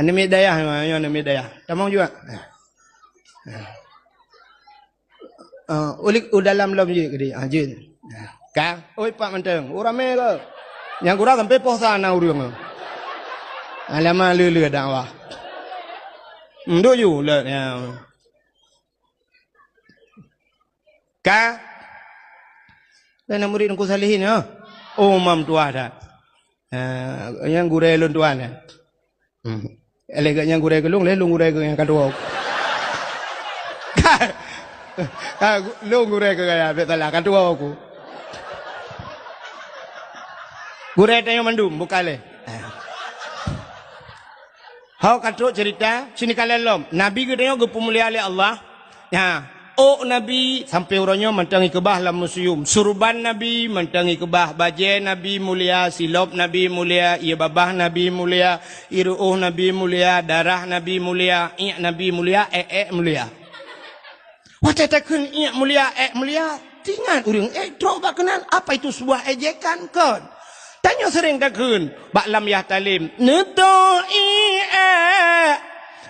Aneuk miet dayah, nyoe aneuk miet dayah. Tamong juga. Ha. Ah, ulik u dalam lom jeuet keudeh. Ah, jeuet. Ka, oi Pak Manteng, oh, ramé ke? Nyang kurang sampai poh sa na ureueng. Alamak, le-le dakwah. Meuduek ju, le, ya. Ka? Kan murid Teungku Salihin, ya? Oh, mam tuah dah. Ah, nyang gurèe lôn tuan, ya. Hmm. Lé geuh nyan gurèe keu lôn, lé lôn gurèe keu nyang ka tuwoe. Ka, ka, lôn gurèe keu gaya, bèk salah, ka tuwoe ku. Gurèe tanyoe mandum, bukan lé. Ho ka trok cerita, sini ka lom. Nabi geutanyoe geupeumulia lé Allah. Nyan, ôk Nabi sampoe uroe nyoe mantong ikeubah lam museum. Surban Nabi mantong ikeubah, bajèe Nabi mulia, silop Nabi mulia, ie babah Nabi mulia, ie ru'ôh Nabi mulia, darah Nabi mulia, iek Nabi mulia, èk-èk mulia. Watèe takheun iek mulia, èk mulia, teuingat ureueng, èk trok bak keunan, apa itu sebuah ejekan kon? Tanyoe seuréng takheun bak lam yah talem, "Neutoh iek èk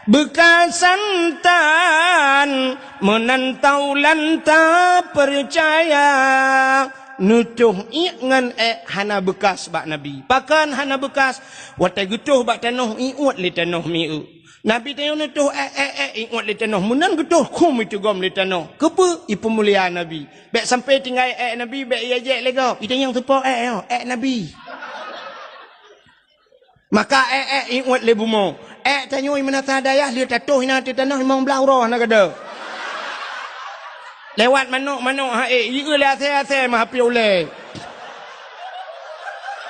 beukasan tan, meunan taulan tapeucaya." Neutoh iek ngon èk hana beukas bak Nabi. Pakon hana beukas? Watèe geutoh bak tanoh, iuet lé tanoh mieu. Nabi tanyoe neutoh èk, èk, èk, iuet lé tanoh. Meunan geutoh khum iteugom lé tanoh. Keupeue? Ipeumulia Nabi. Bèk sampoe tinggai èk Nabi, bèk ijak lé gob. Itanyong teupo èk nyoe, èk Nabi. Maka èk, èk, iuet lé bumoe. Èk tanyoe i meunasah dayah lheueh tatoh inan ateueh tanoh limong blah uroe hana gadôh. Lewat manok-manok ha ék, ieu lé asèe-asèe meuhapé ulèe.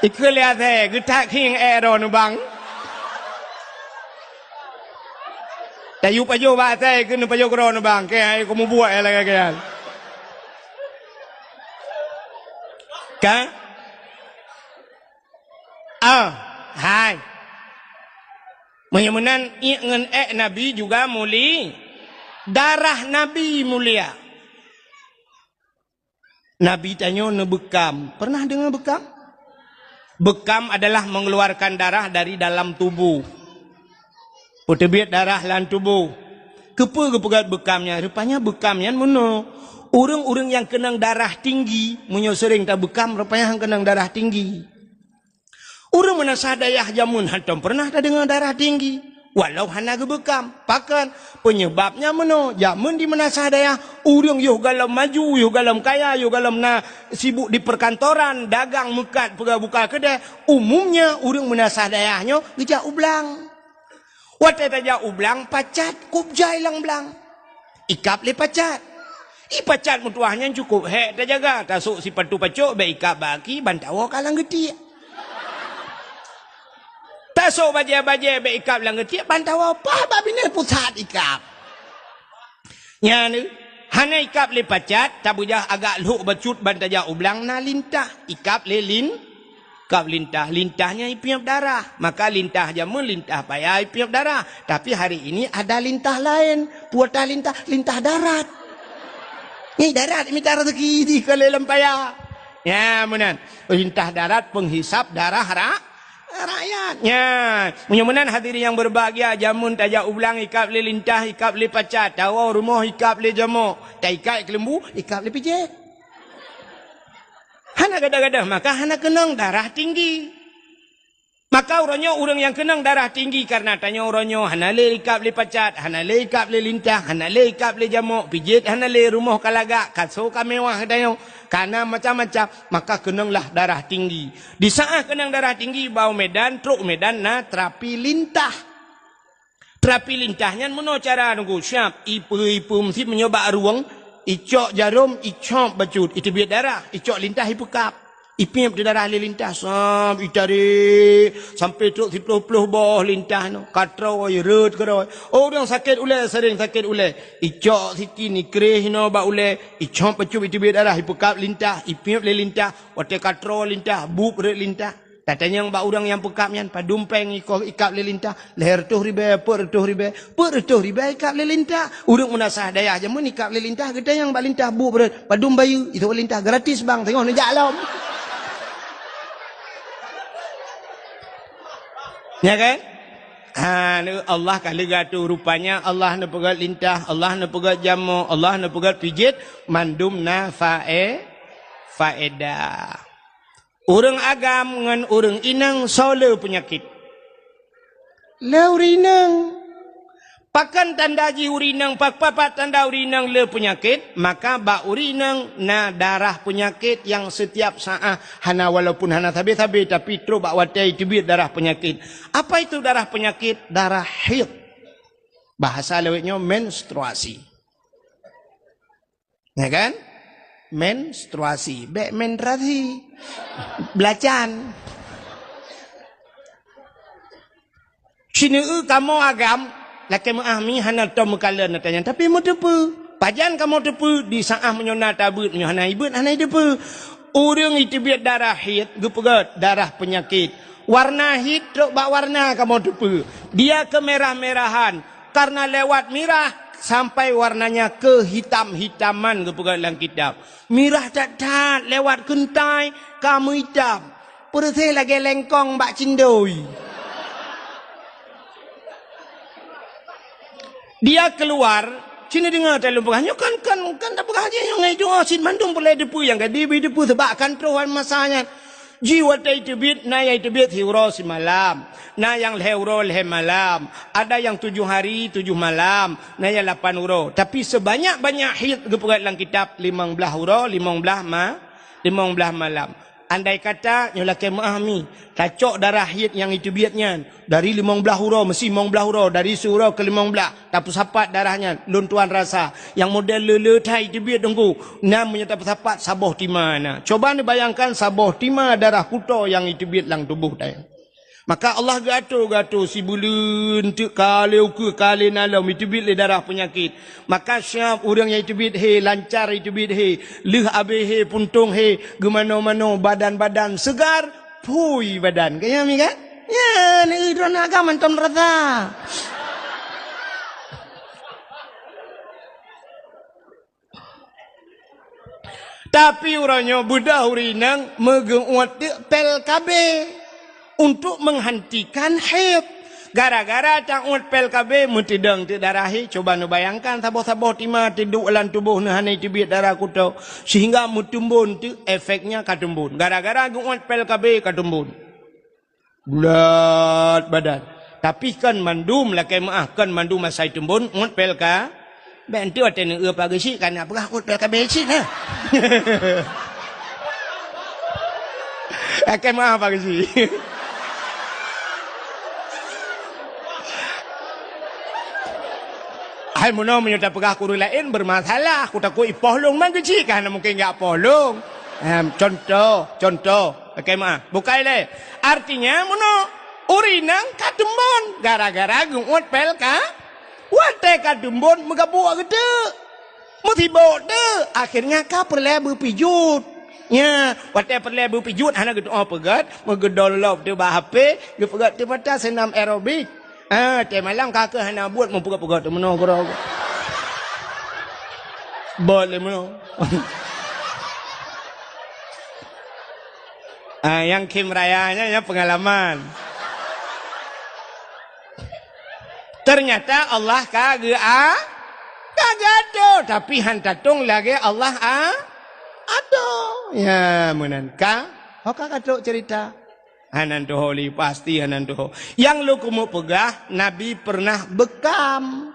Ikeu lé asèe, geutak khieng èk droe neubang. Tayue pajoh bak asèe keu neupajoh keudroe neubang, keu hai keu mubuet lagèe nyan. Ka? Ah, hai. Meunyoe meunan, iek ngon èk Nabi juga muli-, darah Nabi mulia. Nabi tanyoe neubeukam. Pernah deungoe beukam? Beukam adalah mengeluarkan darah dari dalam tubuh. Peuteubiet darah lam tuboh. Keupeue geupeugèt beukam nyan? Rupanya beukam nyan meunoe. Ureueng-ureueng nyang keunong darah tinggi, meunyoe seuréng tabeukam, rupanya han keunong darah tinggi. Ureueng meunasah dayah jameun hantom peureunah tadeungoe darah tinggi, walau hana geubeukam. Pakon? Peunyeubabnya meunoe, jameun di meunasah dayah, ureueng yoh gohlom maju, yoh gohlom kaya, yoh gohlom na sibuk di perkantoran, dagang meukat, peugah buka keudè, umumnya ureueng meunasah dayah nyoe geujak u blang. Watèe tajak u blang, pacat kub jai lam blang. Ikab lé pacat. I pacat meutuwah nyan cukôp hék tajaga, tasôk sipatu pacok, bèk ikab bak aki, ban tawoe ka lam geutiek. Tasôk bajèe-bajèe, bèk ikab lam geutiek, ban tawoe paih bak binéh pusat ikab. Nyan, Hana ikab lé pacat, tabeujah agak lhok bacut ban tajak u blang na lintah, ikab lé lin-, ikab lintah. Lintah nyan ipiep darah. Maka lintah jameun, lintah paya ipiep darah. Tapi hari ini ada lintah laén. Peue lintah? Lintah darat. Nyan darat mita rezeki jih ka lé lam paya. Nyan meunan. Lintah darat penghisab darah ra-, rakyat. Nyan. Meunyoe meunan hadirin yang berbahagia, jameun tajak u blang ikab lé lintah, ikab lé pacat, tawoe rumoh ikab lé jamok, taikat keuleumbu, ikab lé pijet. Hana gadoh-gadoh, maka hana keunong darah tinggi. Maka uroe nyoe ureuëng nyang keunong darah tinggi kareuna tanyoe uroe nyoe hana lé ikab lé pacat, hana lé ikab lé lintah, hana lé ikab lé jamok, pijet hana lé, rumoh ka lagak, kaso ka mewah tanyoe, kana macam-macam, maka keunonglah darah tinggi. Di saát keunong darah tinggi, bak u Medan, trok u Medan na terapi lintah. Terapi lintah nyan meunoe cara nunggu siab, ipe-ipe meusi meunyoe bak rueng, icok jarom, icop bacut, iteubiet darah, icok lintah ipeukab. Ipiep di darah lé lintah, sab, itarek, sampai trok siploh-ploh boh lintah nyoe. Katroe, rot keudroe. Oh, ureuëng sakét ulée, sering sakét ulée. Icok sikin, ikreh inoe bak ulée, icop bacut, iteubiet darah, ipeukab lintah, ipiep lé lintah, watée katroe lintah, bueb rot lintah. Tatanyong bak ureuëng nyang peukab nyan, padum péng iko ikab lé lintah, lhée reutôh ribée, peuet reutôh ribée, peuet reutôh ribée ikab lé lintah. Ureuëng meunasah dayah jameun ikab lé lintah, geutanyong bak lintah bueb rot, padum bayeue, itu lintah gratis bang, teungoh neujak lom. Ya kan? Ha, Allah ka leuga tu rupanya Allah neupeugét lintah, Allah neupeugét jamok, Allah neupeugét pijet, mandum na fae-, faedah. Ureuëng agam ngon ureuëng inong soe le peunyakét? Le ureuëng inong. Pakon tanda jih ureuëng inong, pak-, papat tanda ureuëng inong le peunyakét? Maka bak ureuëng inong na darah peunyakét nyang setiap saát hana, walaupun hana sabe-sabe, tapi trok bak watée iteubiet darah peunyakét. Apa itu darah peunyakét? Darah haid. Bahasa lewat nyoe menstruasi. Ya kan? Menstruasi. Bék menstruasi. Belacan. Sineue kamoe agam, lakée meuah mi hana tom meukalon ata nyan, tapi meuteupeue. Pajan kamoe teupeue? Di saát meunyoe na tabeuet, meunyoe hana ibeuet, hana iteupeue. Ureuëng iteubiet darah haid, geupeugét darah peunyakét. Warna haid trok bak warna kamoe teupeue. Dia kemerah-merahan, karena lewat mirah sampai warnanya kehitam-hitaman geupeugah lam kitab. Mirah that-that lewat keuntai ka meuitam. Peureuséh lagée lengkong bak cindoi. Dia keluar, cina deungoe taleueng peugah, nyoe kan, kan, kan tapeugah jih nyoe ngai doa cit mandum peureulée teupeue nyang ka dibi teupeue sebab kan troh masa nyan. Jih watée iteubiet, na nyang iteubiet siuroe simalam, na nyang lhée uroe lhée malam, ada nyang tujoh hari tujoh malam, na nyang lapan uroe. Tapi sebanyak-banyak haid geupeugét lam kitab limong blaih uroe, limong blaih ma-, limong blaih malam. Andai kata nyoe lakée meuah mi, tacok darah haid nyang iteubiet nyan, dari limong blaih uroe, meusi limong blaih uroe, dari siuroe keu limong blaih, tapeusapat darah nyan, lôn tuan rasa, nyang model le-le that iteubiet teungku, na meunyoe tapeusapat saboh tima na. Coba neubayangkan saboh tima darah kuto nyang iteubiet lam tuboh tanyoe. Maka Allah geuatur-geuatur sibuleuen teuk ka lé ukeue ka lé na lom iteubiet lé darah peunyakét. Maka siab ureuëng nyang iteubiet he, lancar iteubiet he, lheueh abéh he, puntông he, geumanoe-manoe, badan-badan segar, phui badan. Ka nyan mi kan? Nyan, droeneuh agam mantong rasa. Tapi uroe nyoe beudôh ureuëng inong meugeuuet teuk pil K B untuk menghentikan haid. Gara-gara tauet pil K B meuteudong teuk darah haid, cuba neubayangkan saboh-saboh tima teuduek lam tuboh neuh hana iteubiet darah kuto, sehingga meuteumbon teuk efeknya ka teumbon. Gara-gara geuuet pil K B ka teumbon. Bulat badan. Tapi kon mandum lakée meuah, kon mandum asai teumbon, uet pil K B. Bék enteuk watée neueu pageusi, kana peugah uet pil K B cit na. Lakée meuah pageusi. Hai meunoe meunyoe tapeugah keu ureuëng laén bermasalah, kutakot ipoh lôn, man geuchik ka hana mungken jak poh lôn. Em, contoh, contoh. Lakée meuah. Bukai lé. Artinya meunoe, ureuëng inong ka teumbon gara-gara geuuet pil K B. Watée ka teumbon meugabuk geuteuk. Meusibok teuh, akhirnya ka peureulée beupijuet. Nya, watée peureulée beupijuet hana geutu'oh peugét, meugeudong lop teuh bak H P, geupeugét teuh mata seunam aerobik. Ah, teuh malam ka keuh hana buet meupeugét-peugét teuh meunoe keudroe. Bot lé meunoe. Ah, nyang khém raya nyan, nyan peungalaman. Ternyata Allah ka geu-, a-, ka geuatoe, tapi han tatong lagée Allah a-, atoe. Ya, meunan ka. Ho ka ka trok cerita. Hana tuho lé, pasti hana tuho. Nyang lôn keumeung peugah, Nabi pernah beukam.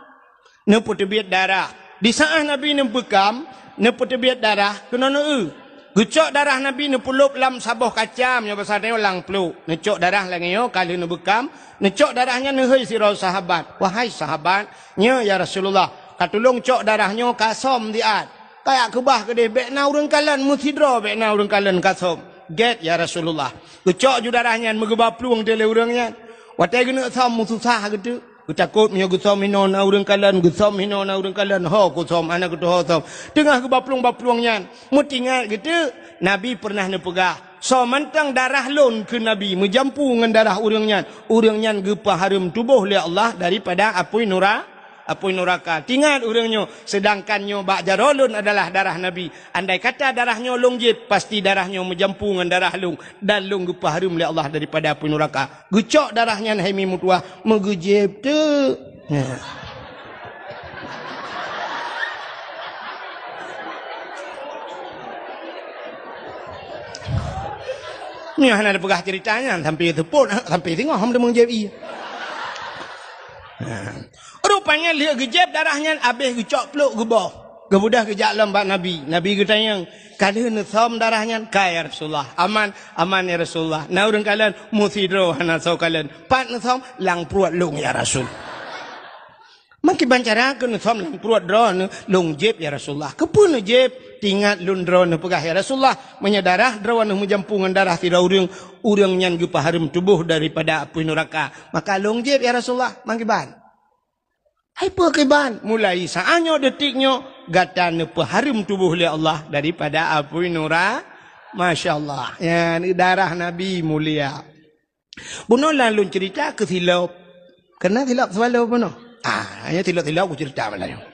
Neupeuteubiet darah. Di saat Nabi neubeukam, neupeuteubiet darah, keunoe neu-eu. Geucok darah Nabi neupeulop lam saboh kacam, nyoe basa tanyoe lam pluek. Neucok darah lagée nyoe ka lheueh neubeukam, neucok darah nyan neuhôi sidroe sahabat. "Wahai sahabat, nyoe ya Rasulullah, ka tulông cok darah nyoe ka som siat. Kajak keubah keudeh, bék na ureuëng kalon, meusidroe bék na ureuëng kalon ka som." "Gét ya Rasulullah." Geucok ju darah nyan, meugeuba plueng teuh lé ureuëng nyan. Watée geuneuk som, meususah geuteuk. Geutakot meunyoe geusom hinoe na ureuëng kalon, geusom hinoe na ureuëng kalon, ho kusom, hana geutuho som. Teungoh geuba plueng-ba plueng nyan, meutingat geuteuk, Nabi pernah neupeugah, "Soe mantong darah lôn," kheun Nabi, "meujampu ngon darah ureuëng nyan, ureuëng nyan geupeuhareuem tuboh lé Allah daripada apui nura-, apui nuraka." Tingat ureuëng nyoe, seudangkan nyoe bak jaroe lôn adalah darah Nabi. Andai kata darah nyoe lôn jieb, pasti darah nyoe meujampu ngon darah lôn, dan lôn geupeuhareuem lé Allah daripada apui nuraka. Geucok darah nyan hai mi meutuwah, meugeujieb teuk. Nya. Nyoe hana tapeugah cerita nyan, sampai teupot, sampai singoh hom deungon jieb ie. Nya. Rupanya lheueh geujieb darah nyan, abéh geucok pluek geuboh. Geubeudôh geujak lom bak Nabi. Nabi geutanyong, "Ka lheueh neusom darah nyan?" "Ka, ya Rasulullah." "Aman?" "Aman, ya Rasulullah." "Na ureuëng kalon?" "Meusidroe hana soe kalon." "Pat neusom?" "Lam pruet lôn, ya Rasul." "Meukiban cara keu neusom lam pruet droeneuh?" "Lôn jieb, ya Rasulullah." "Keupeue neujieb?" "Tingat lôn droeneuh peugah, ya Rasulullah, meunyoe darah droeneuh meujampu ngon darah sidroe ureuëng, ureuëng nyan geupeuhareuem tuboh daripada apui nuraka. Maka lôn jieb, ya Rasulullah." "Meukiban?" "Hai peue kiban?" "Mulai saát nyoe, detik nyoe, gata neupeuhareuem tuboh lé Allah daripada apui nura-." Masya Allah. Nyan darah Nabi mulia. Bunoe lôn cerita keu silop. Keunan silop Swallow bunoe. Ah, nyan silop-silop kucerita malam nyoe.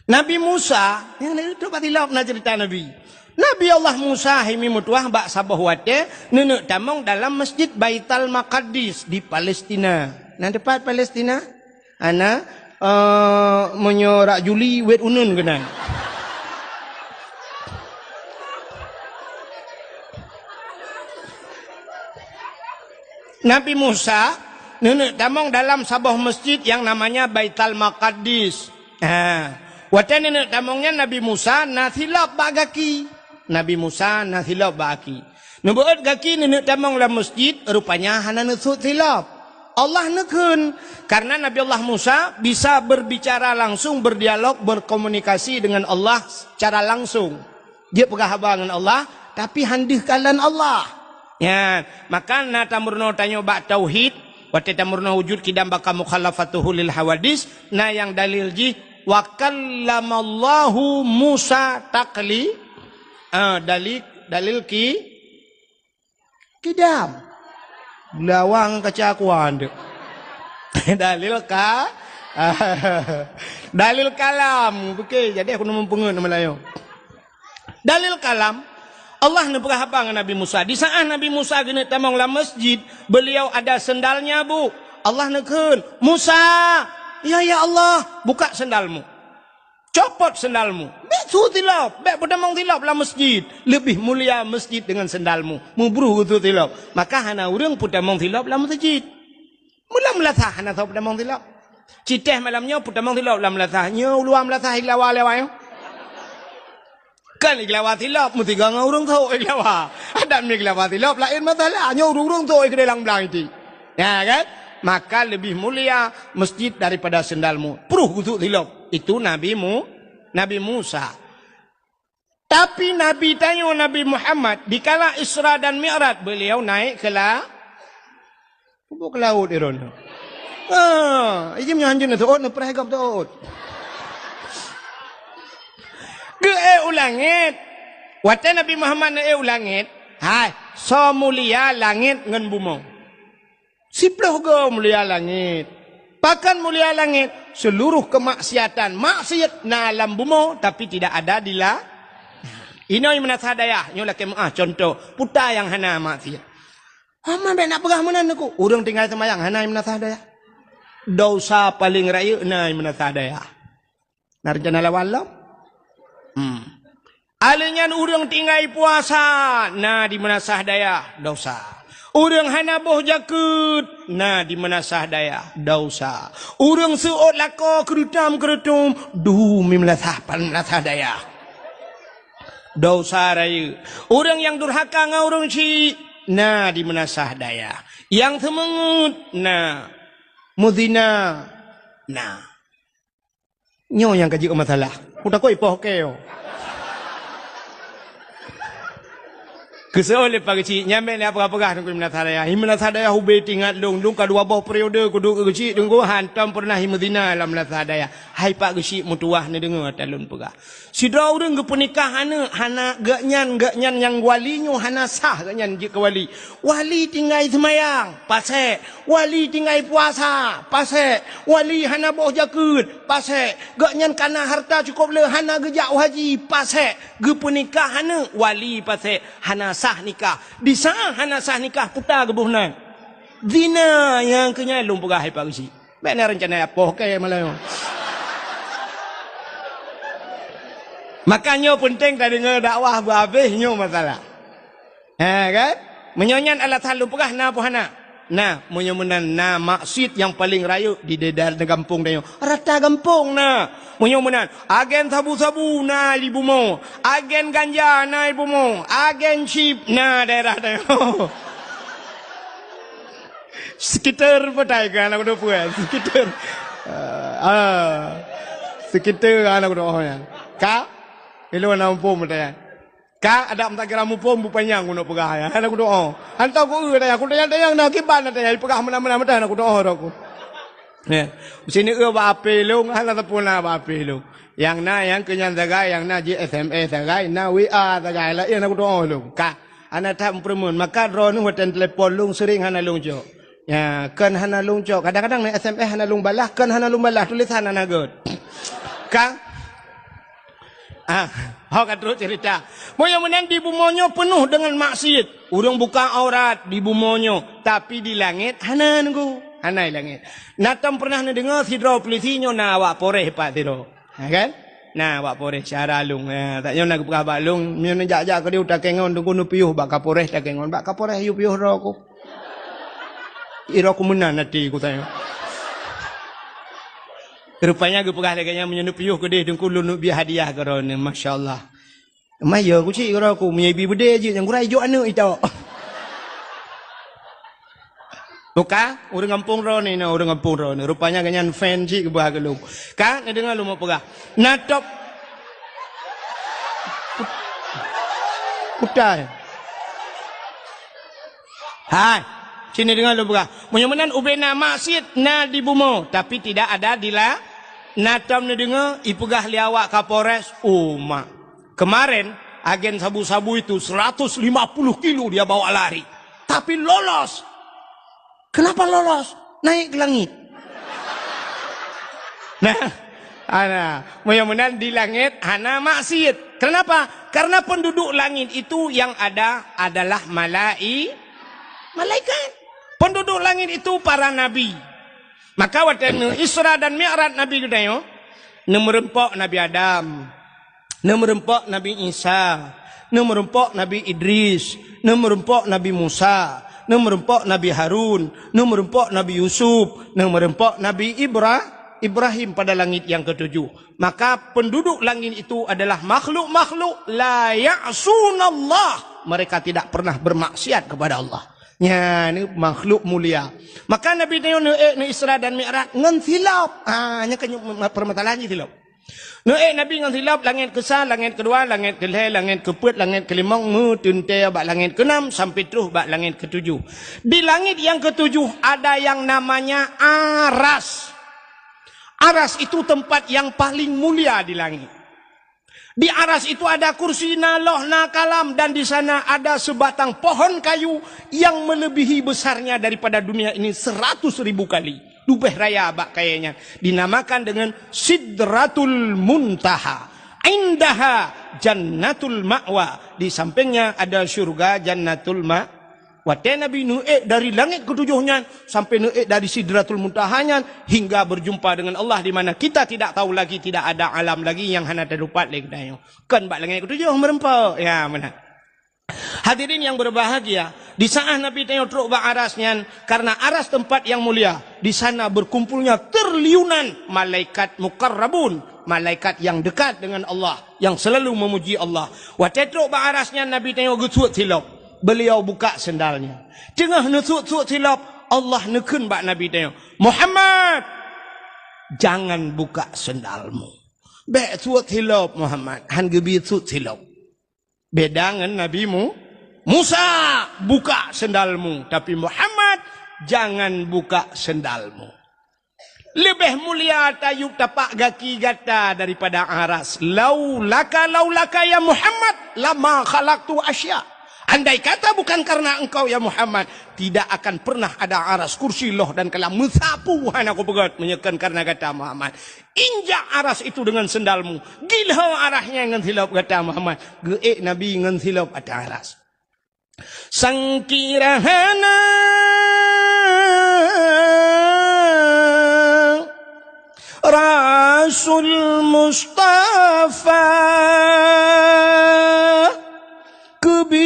Nabi Musa, nyang na trok bak silop na cerita Nabi. Nabi Allah Musa hai mi meutuwah bak saboh watée neuneuk tamong dalam Masjid Baital Maqaddis di Palestina. Na teupat Palestina? Ana, eh, meunyoe rak Juli wet uneun keunan. Nabi Musa neuneuk tamong dalam saboh masjid nyang namanya Baital Maqaddis. Ha, watée neuneuk tamong nyan Nabi Musa na silop bak gaki. Nabi Musa na silop bak gaki. Neubeuet gaki neuneuk tamong lam masjid, rupanya hana neusut silop. Allah neukheun, karena Nabi Allah Musa bisa berbicara langsung, berdialog, berkomunikasi dengan Allah secara langsung. Dia peugah haba ngon Allah, tapi han deuh kalon Allah. Nyan, maka na tameurunoe tanyoe bak tauhid, watée tameurunoe wujud qidam baqa mukhalafatuhu lil hawadis, na nyang dalil jih, "Wa kallamallahu Musa takli-," ah, dalil, dalil ki-, qidam. Lawang kaca kuan tu. Dalil ka-, dalil kalam. Oke, jadi aku neumeupeungeut nama lain. Dalil kalam, Allah neupeugah haba ngon Nabi Musa. Di saat Nabi Musa geuneuk tamong lam masjid, beliau ada sendalnya, Bu. Allah neukheun, "Musa!" "Ya, ya Allah." "Buka sendalmu. Copot sendalmu. Bék su silop, bék peutamong silop lam masjid. Lebih mulia masjid dengan sendalmu." Meubruh geusu silop. Maka hana ureuëng peutamong silop lam masjid. Meulam meulasah hana soe peutamong silop. Citéh malam nyoe peutamong silop lam meulasah. Nyoe u luwa meulasah iglawa lewat nyoe. Kan iglawa silop, meusigoe ngon ureuëng sôk iglawa. Adak mi iglawa silop, laén masalah. Nyoe ureuëng-ureuëng sôk iglawa lam blang iti. Ya kan? Maka lebih mulia masjid daripada sendalmu. Pruh gusuk silop. Itu Nabi Mu-, Nabi Musa. Tapi Nabi tanyoe, Nabi Muhammad, dikala Isra dan Mi'raj, beliau naik ke la-, Peubuet keu laôt Iron. Ah, ijim nyoe hanjeuet na teuôt, neupreh gob teuôt. Geuék u langét. Watée Nabi Muhammad neuék u langét, hai, soe mulia langét ngon bumoe? Siploh goe mulia langét. Pakon mulia langét? Seluruh kemaksiatan, maksiat na lam bumoe, tapi tidak ada di la-, inoe meunasah dayah, nyoe lakée meuáh contoh, peue nyang hana maksiat. Hana bék na peugah meunan Teungku. Ureuëng tinggai seumayang hana meunasah dayah. Dosa paleng rayeuk na meunasah dayah. Na rencana lawan lom? Hmm. Aleuh nyan ureuëng tinggai puasa na di meunasah dayah, dosa. Ureuëng hana boh jakeuet na di meunasah dayah, dosa. Ureuëng seuôt lakoe keureutôm-keureutôm, dum meunasah, meunasah dayah, dosa rayeuk. Ureuëng nyang durhaka ngon ureuëng syik na di meunasah dayah. Nyang seumeungeut na, meuzina na. Nyoe nyang ka jeuet masalah. Kutakot ipoh keu. Keusoe lé Pak Geuchik, nyan bék lé peugah-peugah Teungku meunasah dayah. Meunasah dayah ubé teuingat lôn, lôn ka dua boh periode kuduek keu Geuchik Teungku, hantom peureunah meuzina lam meunasah dayah. Hai Pak Geuchik meutuwah neudeungoe ata lôn peugah. Sidroe ureuëng geupeunikah aneuk, hana geuhnyan, geuhnyan nyang wali nyoe hana sah geuhnyan jeuet keu wali. Wali tinggai seumayang, pasék. Wali tinggai puasa, pasék. Wali hana boh jakeuet, pasék. Geuhnyan kana hareuta cukôp le, hana geujak u haji, pasék. Geupeunikah aneuk, wali pasék. Hana sah nikah. Di saát hana sah nikah, peue geuboh nan? Zina. Nyang keu nyan lôn peugah hai Pak Geuchik. Bék na rencana ipoh keu malam nyoe. Maka nyoe peunteng tadeungoe dakwah beuhabéh nyoe masalah. Ha, kan? Meunyoe nyan alasan lôn peugah na peue hana? Na, meunyoe meunan na maksiat nyang paleng rayeuk di daerah gampông tanyoe. Rata gampông na. Meunyoe meunan, agen sabu-sabu na di bumoe, agen ganja na di bumoe, agen chip na daerah tanyoe. Sekitar petai kan aku tu puas. Sekitar. Ah, ah. Sekitar kan aku tu oh ya. Ka? Ilo na mumpung petai. Ka ada meutakira mumpung bu panyang guna peugah ya. Kan aku tu oh. Hantar ku eh tanya. Aku tanya-tanya na kiban tanya. Peugah mena-mena mata aku tu oh aku. Ya. Sini eh ba api long, hana tepuna ba api long. Yang na yang kenyan sagai, yang na ji S M S sagai, na W A sagai. Lah iya aku tu oh long. Ka. Hana that meupeureumeun, maka droeneuh watèe telepon lôn sering hana lôn cok. Ya, kon hana lôn cok. Kadang-kadang na S M S hana lôn balah, kon hana lôn balah, tulisan hana göt. Ka? Ah, ho ka trok cerita. Meunyoe meunan di bumoe nyoe peunoh deungon maksiet. Ureueng buka aurat di bumoe nyoe, tapi di langét hana nunggu. Hana di langét. Na tom pernah neudeungoe sidroe polisi nyoe na awak Polres pat sidroe. Ha, kan? Nah, awak Polres syara lôn. Ha, tak nyoe na geupeugah bak lôn, meunyoe neujak-jak keudeh u Takengon, Teungku neupiôh bak Kapolres Takengon. Bak Kapolres yue piôh droe ku. Droe ku meunan até ku tanyong. Rupanya geupeugah lagèe nyan, meunyoe neupiôh keudeh Teungku lôn neubri hadiah keu droeneuh. Masya Allah. Maya ku cit keudroe ku, meunyoe ibi beudé jeuet nyang gura ijok aneuk itok. Tuka, ureueng gampông droeneuh, na ureueng gampông droeneuh. Rupanya gobnyan fan cit geuba keu lôn. Ka, neudeungoe lôn peugah. Na top. Kutai. Hai, sini deungoe lôn peugah. Meunyoe meunan ubé na maksiet na di bumoe, tapi tidak ada di la-, na tom neudeungoe ipeugah lé awak Kapolres, uma. Kemarin, agen sabu-sabu itu seratus lima puluh kilo dia bawa lari. Tapi lolos. Kenapa lolos? Naik ke langit. Nah, ana, meunyoe meunan di langét hana maksiet. Kenapa? Karena penduduk langit itu yang ada adalah malai-, malaikat. Penduduk langit itu para nabi. Maka watèe neu Isra dan Mi'raj Nabi geutanyoe, neumeureumpok Nabi Adam, neumeureumpok Nabi Isa, neumeureumpok Nabi Idris, neumeureumpok Nabi Musa, neumeureumpok Nabi Harun, neumeureumpok Nabi Yusuf, neumeureumpok Nabi Ibra-, Ibrahim pada langit yang ketujuh. Maka penduduk langit itu adalah makhluk-makhluk la ya'sunallah. Mereka tidak pernah bermaksiat kepada Allah. Nyan makhluk mulia. Maka Nabi nyoe neuék neu Isra dan Mi'raj ngon silop. Ha, nyan kan permasalahan jih silop. Neuék Nabi ngon silop, langét keusa, langét keudua, langét keulhèe, langét keupeuet, langét keulimong, meuteuntèe bak langét keunam sampai troh bak langét ketujuh. Di langit yang ketujuh ada yang namanya Aras. Aras itu tempat yang paling mulia di langit. Di aras itu ada kursi, na loh, na kalam, dan di sana ada sebatang pohon kayu yang melebihi besarnya daripada dunia ini seratus ribu kali. Leubeh raya bak kayée nyan. Dinamakan dengan Sidratul Muntaha. Indaha Jannatul Ma'wa. Di sampingnya ada syurga Jannatul Ma-, Watée Nabi neuék dari langét ketujoh nyan sampai neuék dari Sidratul Muntaha nyan hingga berjumpa dengan Allah, di mana kita tidak tahu lagi, tidak ada alam lagi nyang hana teutupat lé geutanyoe. Kon bak langét ketujoh meureumpok. Ya, meunan. Hadirin yang berbahagia, di saat Nabi tanyoe trok bak aras nyan, karena aras tempat yang mulia, di sana berkumpulnya triliunan malaikat muqarrabun, malaikat yang dekat dengan Allah, yang selalu memuji Allah. Watée trok bak aras nyan, Nabi tanyoe geusuet silop. Beliau buka sendalnya. Teungoh neusuet-suet silop, Allah neukheun bak Nabi tanyoe, "Muhammad, jangan buka sendalmu." "Bék suet silop, Muhammad." Han geubri suet silop. Beda ngon Nabi Mu-, "Musa, buka sendalmu." Tapi, "Muhammad, jangan buka sendalmu." Leubeh mulia tayub tapak gaki gata daripada aras. "Laulaka, laulaka ya Muhammad, lama khalaqtu asya." Andai kata bukan karena engkau ya Muhammad, tidak akan pernah ada aras, kursi, loh dan kalam meusapu hana kupeugét meunyoe kon karena gata Muhammad. Injak aras itu dengan sendalmu. Gilho aras nyan ngon silop gata Muhammad. Geuék Nabi ngon silop ateueh aras. Sangkira hana Rasul Mustafa keubiet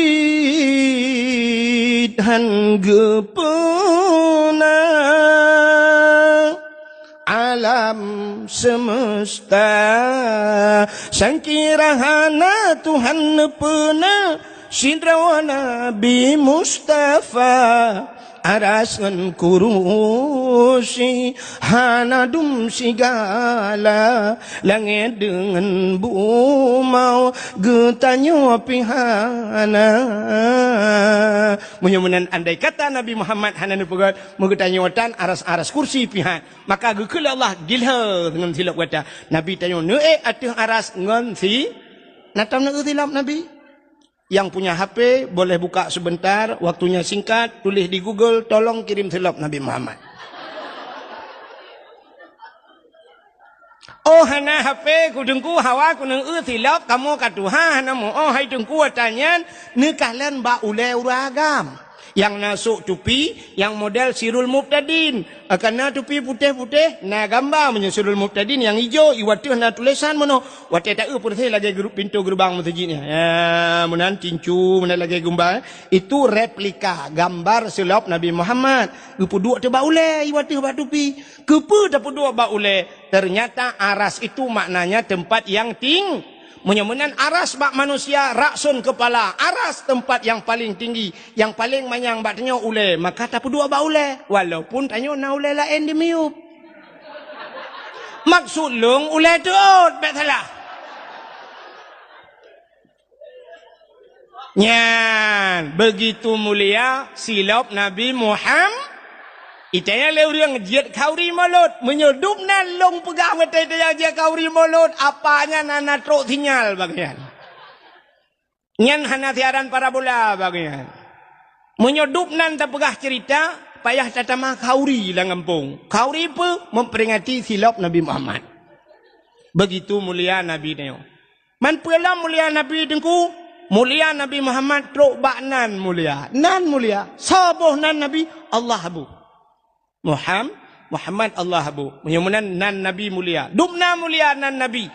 han geupeuna alam semesta. Sangkira hana Tuhan neupeuna sidroe Nabi Mustafa, aras ngon kurusi hana dum sigala, langét deungon bumoe geutanyoe pih hana. Meunyoe meunan andai kata Nabi Muhammad hana neupeugét, meugeutanyoe tan aras-aras kursi pih han. Maka geukheun lé Allah, "Gilho ngon silop gata." Nabi tanyoe neuék ateueh aras ngon si-, na tom neuék silop Nabi. Yang punya H P boleh buka sebentar, waktunya singkat, tulis di Google, "Tolong kirim silop Nabi Muhammad." Oh, hana H P, ku Teungku, hawa ku neuék silop, kamoe ka tuha, hana meu-, oh, hai Teungku, ata nyan neukalon bak ulée ureuëng agam. Nyang na sôk tupi, nyang model Sirul Mubtadin. Akan na tupi putéh-putéh, na gamba meunyoe Sirul Mubtadin nyang ijo, i wateueh na tulésan meunoe. Watée taeu peureséh lagée gru-, pintoe geurubang meuseujid nyan. Ya, meunan cincu, meunan lagée gumba. Itu replika gambar silop Nabi Muhammad. Geupeuduek teuh bak ulée, i wateueh bak tupi. Keupeue tapeuduek bak ulée? Ternyata aras itu maknanya tempat yang ting-, Meunyoe meunan aras bak manusia, rakson keupala, aras teumpat nyang paleng tinggi, nyang paleng manyang bak tanyoe ulée, maka tapeuduek bak ulée, walaupun tanyoe na ulée laén di miyueb. Maksud lôn ulée teuôt, bék salah. Nyan, begitu mulia silop Nabi Muham-, Itanya lé ureuëng jeuet khauri mulod. Meunyoe dum nan lôn peugah watée itanya jeuet khauri mulod, apa nyan hana trok sinyal bak nyan. Nyan hana siaran parabola bak nyan. Meunyoe dum nan tapeugah ceurita, payah tatamah khauri lam gampông. Khauri peue? Memperingati silop Nabi Muhammad. Begitu mulia Nabi nyoe. Man peue lom mulia Nabi Teungku? Mulia Nabi Muhammad trok bak nan mulia. Nan mulia. Soe boh nan Nabi? Allah Abu. Muham-, Muhammad Allah Abu. Meunyoe meunan nan Nabi mulia. Dum na mulia nan Nabi.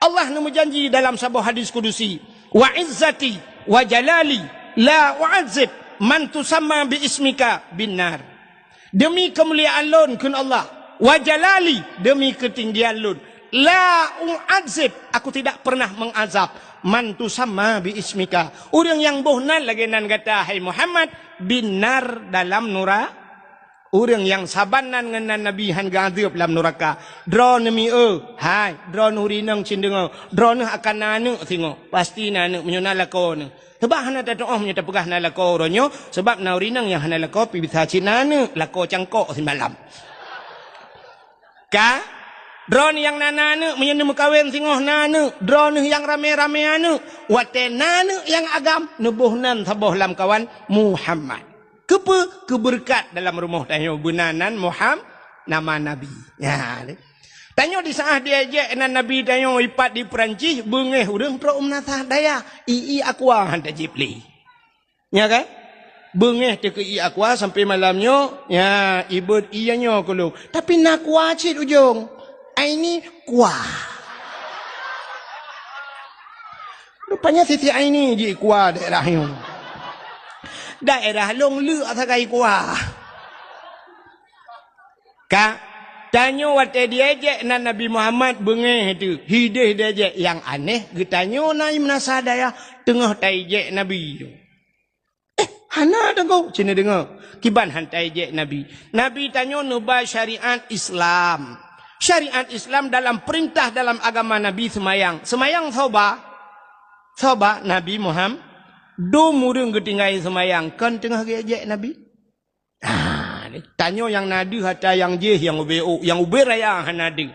Allah neumeujanji dalam saboh hadis kudusi, "Wa izzati wa jalali la u'azzib man tusamma bi ismika bin nar." Demi keumuliaan lôn, kheun Allah, wa jalali, demi keutinggian lôn, la u'azzib, aku tidak pernah mengazab, man tusamma bi ismika, ureuëng nyang boh nan lagée nan gata, hai Muhammad, bin nar, dalam nura-, ureuëng nyang saban nan ngon nan Nabi han geuazeueb lam nuraka. Droeneuh mieu, hai, droeneuh rinong cit deungoe, droeneuh akan na aneuëk singoh, pasti na aneuëk meunyoe na lakoe neuh. Sabab hana tatuoh meunyoe tapeugah na lakoe uroe nyoe, sabab na ureuëng inong nyang hana lakoe pih bisa cit na aneuëk, lakoe cangkok simalam. Ka? Droeneuh nyang na, na aneuk, meunyoe neumeukawen singoh na aneuk, droeneuh nyang ramé-ramé aneuk, watée na aneuk nyang agam, neuboh nan saboh lamkawan Muhammad. Keupeue? Keu beureukat dalam rumoh tanyoe beuna nan Muham-, nama Nabi. Nyan. Tanyoe di saat diejek nan Nabi tanyoe ipat di Perancis, beungéh ureuëng trok meunasah dayah, ié aqua han tajib lé. Nya kan? Beungéh teuh keu ié aqua sampai malam nyoe, nya, ibeuet ié nyoe keu lôn. Tapi na aqua cit ujong. Aini kuah. Rupanya Siti Aini ji kuah daerah nyoe. Daerah lôn leuk sagai kuah. Ka, tanyoe watée diejek nan Nabi Muhammad beungéh teuh, hideh diejek nyang aneh, geutanyoe na meunasah dayah teungoh taijek Nabi. Eh, hana deungoe, cit neudeungoe. Kiban han taijek Nabi. Nabi tanyoe neuba syariat Islam. Syariat Islam dalam peurintah dalam agama Nabi seumayang. Seumayang soe ba? Soe ba? Nabi Muhammad. Dum ureuëng geutinggai seumayang kon teungoh geuejek Nabi. Ah, tanyoe nyang na deuh atra nyang jéh nyang ubé ôk, nyang ubé raya hana deuh.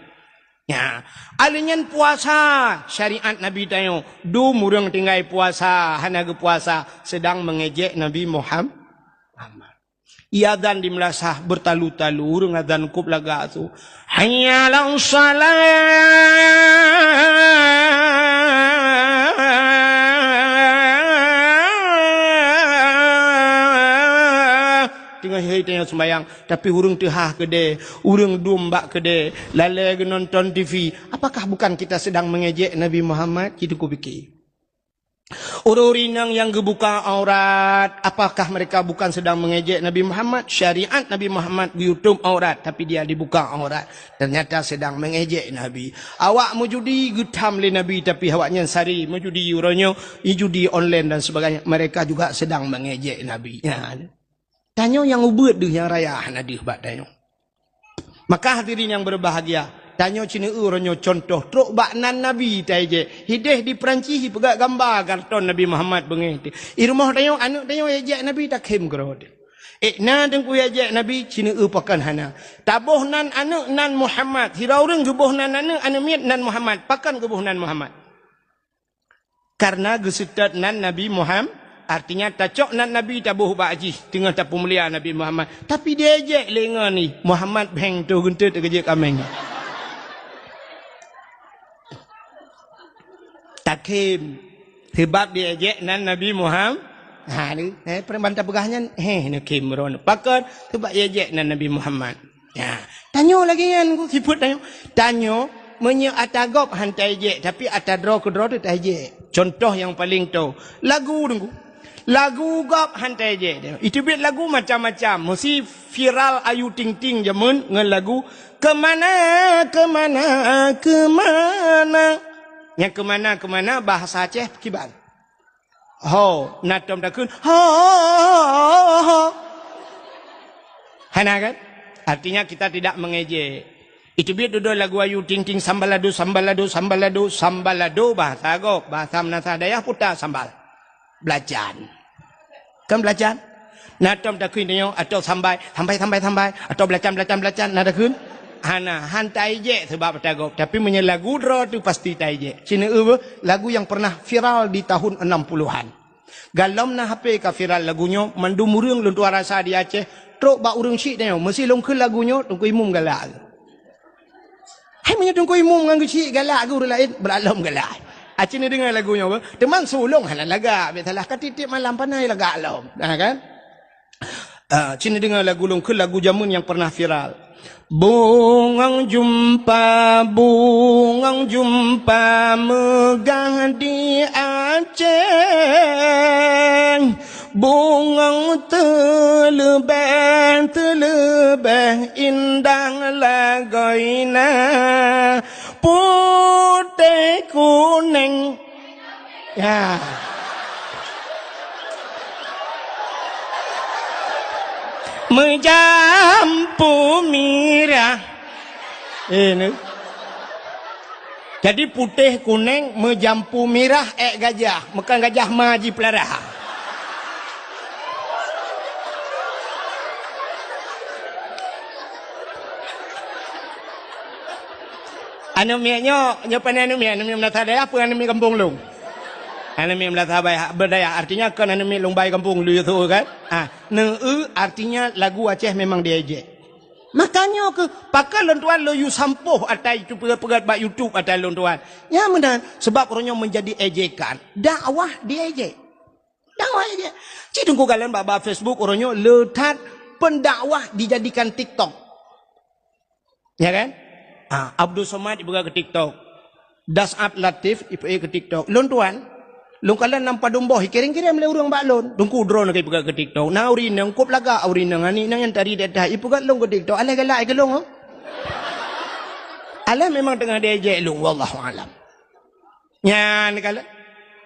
Nya, alheuh nyan puasa syariat Nabi tanyoe, dum ureuëng tinggai puasa hana geupuasa seudang meungejek Nabi Muham-, Muhammad. Ié azan di meulasah beurtalu-talu, ureuëng azan kôb lagak su. Hayya 'alas shalah. Teungoh hai teungoh seumayang, tapi ureuëng teuhah keudée, ureuëng dum bak keudée, lalée geunonton T V. Apakah bukan kita sedang mengejek Nabi Muhammad? Cit kupike. Ureuëng-ureuëng inong nyang geubuka aurat, apakah mereka bukan sedang mengejek Nabi Muhammad? Syariat Nabi Muhammad geuyutob aurat, tapi dia dibuka aurat. Ternyata sedang mengejek Nabi. Awak meujudi geutham lé Nabi, tapi awaknyan sari meujudi uroe nyoe, judi online dan sebagainya. Mereka juga sedang mengejek Nabi. Ya. Tanyoe nyang ubeuet deuh nyang raya hana deuh bak tanyoe. Maka hadirin yang berbahagia, tanyoe cit neueu uroe nyoe contoh trok bak nan Nabi taijek. Hideh di Perancis jipeugah gamba karton Nabi Muhammad beungéh teuh. I rumoh tanyoe, aneuk tanyoe ijek Nabi takhém keudroe teuh. Eh, na teungku ijek Nabi cit neueu pakon hana. Taboh nan aneuk nan Muhammad. Sidroe ureuëng geuboh nan aneuk, aneuk miet nan Muhammad. Pakon geuboh nan Muhammad? Karena geuseutôt nan Nabi Muham-, artinya tacok nan Nabi taboh bak jih teungoh tapeumulia Nabi Muhammad. Tapi diejek lé ngon ih, Muhammad bheng toh geunteut keu jeuet kaméng. Takhém. Sebab diejek nan Nabi Muham-, ha, ni, eh, peureuman tapeugah nyan, heh, neukhém droeneuh. Pakon? Sebab diejek nan Nabi Muhammad. Ya, tanyoe lagée nyan ku sifeuet tanyoe. Tanyoe meunyoe atra gob han taijek, tapi atra droe keudroe teuh taijek. Contoh nyang paleng toe, lagu teungku. Lagu gob han taijek. Iteubiet lagu macam-macam. Meusi viral Ayu Ting Ting jameun ngon lagu Keumana, Keumana, Keumana. Nyang keumana-keumana bahasa Aceh kiban. Ho, na tom takheun, ho, ho, ho, ho. Hana kan? Artinya kita tidak mengejek. Iteubiet dudoe lagu Ayu Ting Ting, sambalado, sambalado, sambalado, sambalado, bahasa gob, bahasa meunasah dayah puta sambal. Belacan. Kan belacan? Na tom takheun tanyoe, atau sambai, sambai, sambai, sambai, atau belacan, belacan, belacan, na takheun? Hana, han taijek sebab atra gob. Tapi meunyoe lagu droe teuh pasti taijek. Cit neueu beuh, lagu yang pernah viral di tahun enam puluhan. Galom na H P ka viral lagu nyoe, mandum ureuëng lôn tuan rasa di Aceh, trok bak ureuëng syiek tanyoe, meusi lôn kheun lagu nyoe, Teungku Imum galak. Hai meunyoe Teungku Imum ngon geuchik galak geuh ureuëng laén, beulat lom galak. Aci neudeungoe lagu nyoe beuh. Teuma su lôn hana lagak, bèk salah ka tiep-tiep malam panai lagak lom. Nah kan? Ah, ci neudeungoe lagu lôn kheun lagu jameun nyang pernah viral. Bungong jumpa, bungong jumpa meugah di Aceh. Bungong teuleubeh, teuleubeh indah lagoina, putéh kuneng. Ya. Meujampu mirah. Eh, ni. Jadi putéh kuneng meujampu mirah ék gajah, meukan gajah ma jipeulara. Aneuk miet nyoe, nyoe pane aneuk miet, aneuk miet meunasah dayah, peue aneuk miet gampông lôn? Aneuk miet meunasah bai-, beudayah, artinya kon aneuk miet lôn bai gampông lôn yue su kan? Ah, neu-eu artinya lagu Aceh memang diejek. Makanya keu pakon lôn tuan lôn yue sampôh ata itu peugét-peugét bak YouTube ata lôn tuan. Nyan meunan, sebab uroe nyoe menjadi ejekan. Dakwah diejek. Dakwah ejek. Cit Teungku kalon bak, bak Facebook uroe nyoe le that pendakwah dijadikan TikTok. Ya kan? Ah, Abdul Somad ipeugah keu TikTok. Das'at Latif ipeugah keu TikTok. Lôn tuan, lôn kalon lam padum boh, ikirém-kirém lé ureuëng bak lôn. Teungku droeneuh ka ipeugah keu TikTok. Na ureuëng inong kop lagak ureuëng inong, aneuk inong nyang tari di atah, ipeugah lôn keu TikTok. Alah galak ai keu lôn, oh. Alah memang teungoh diejek lôn, wallahu alam. Nyan kalon.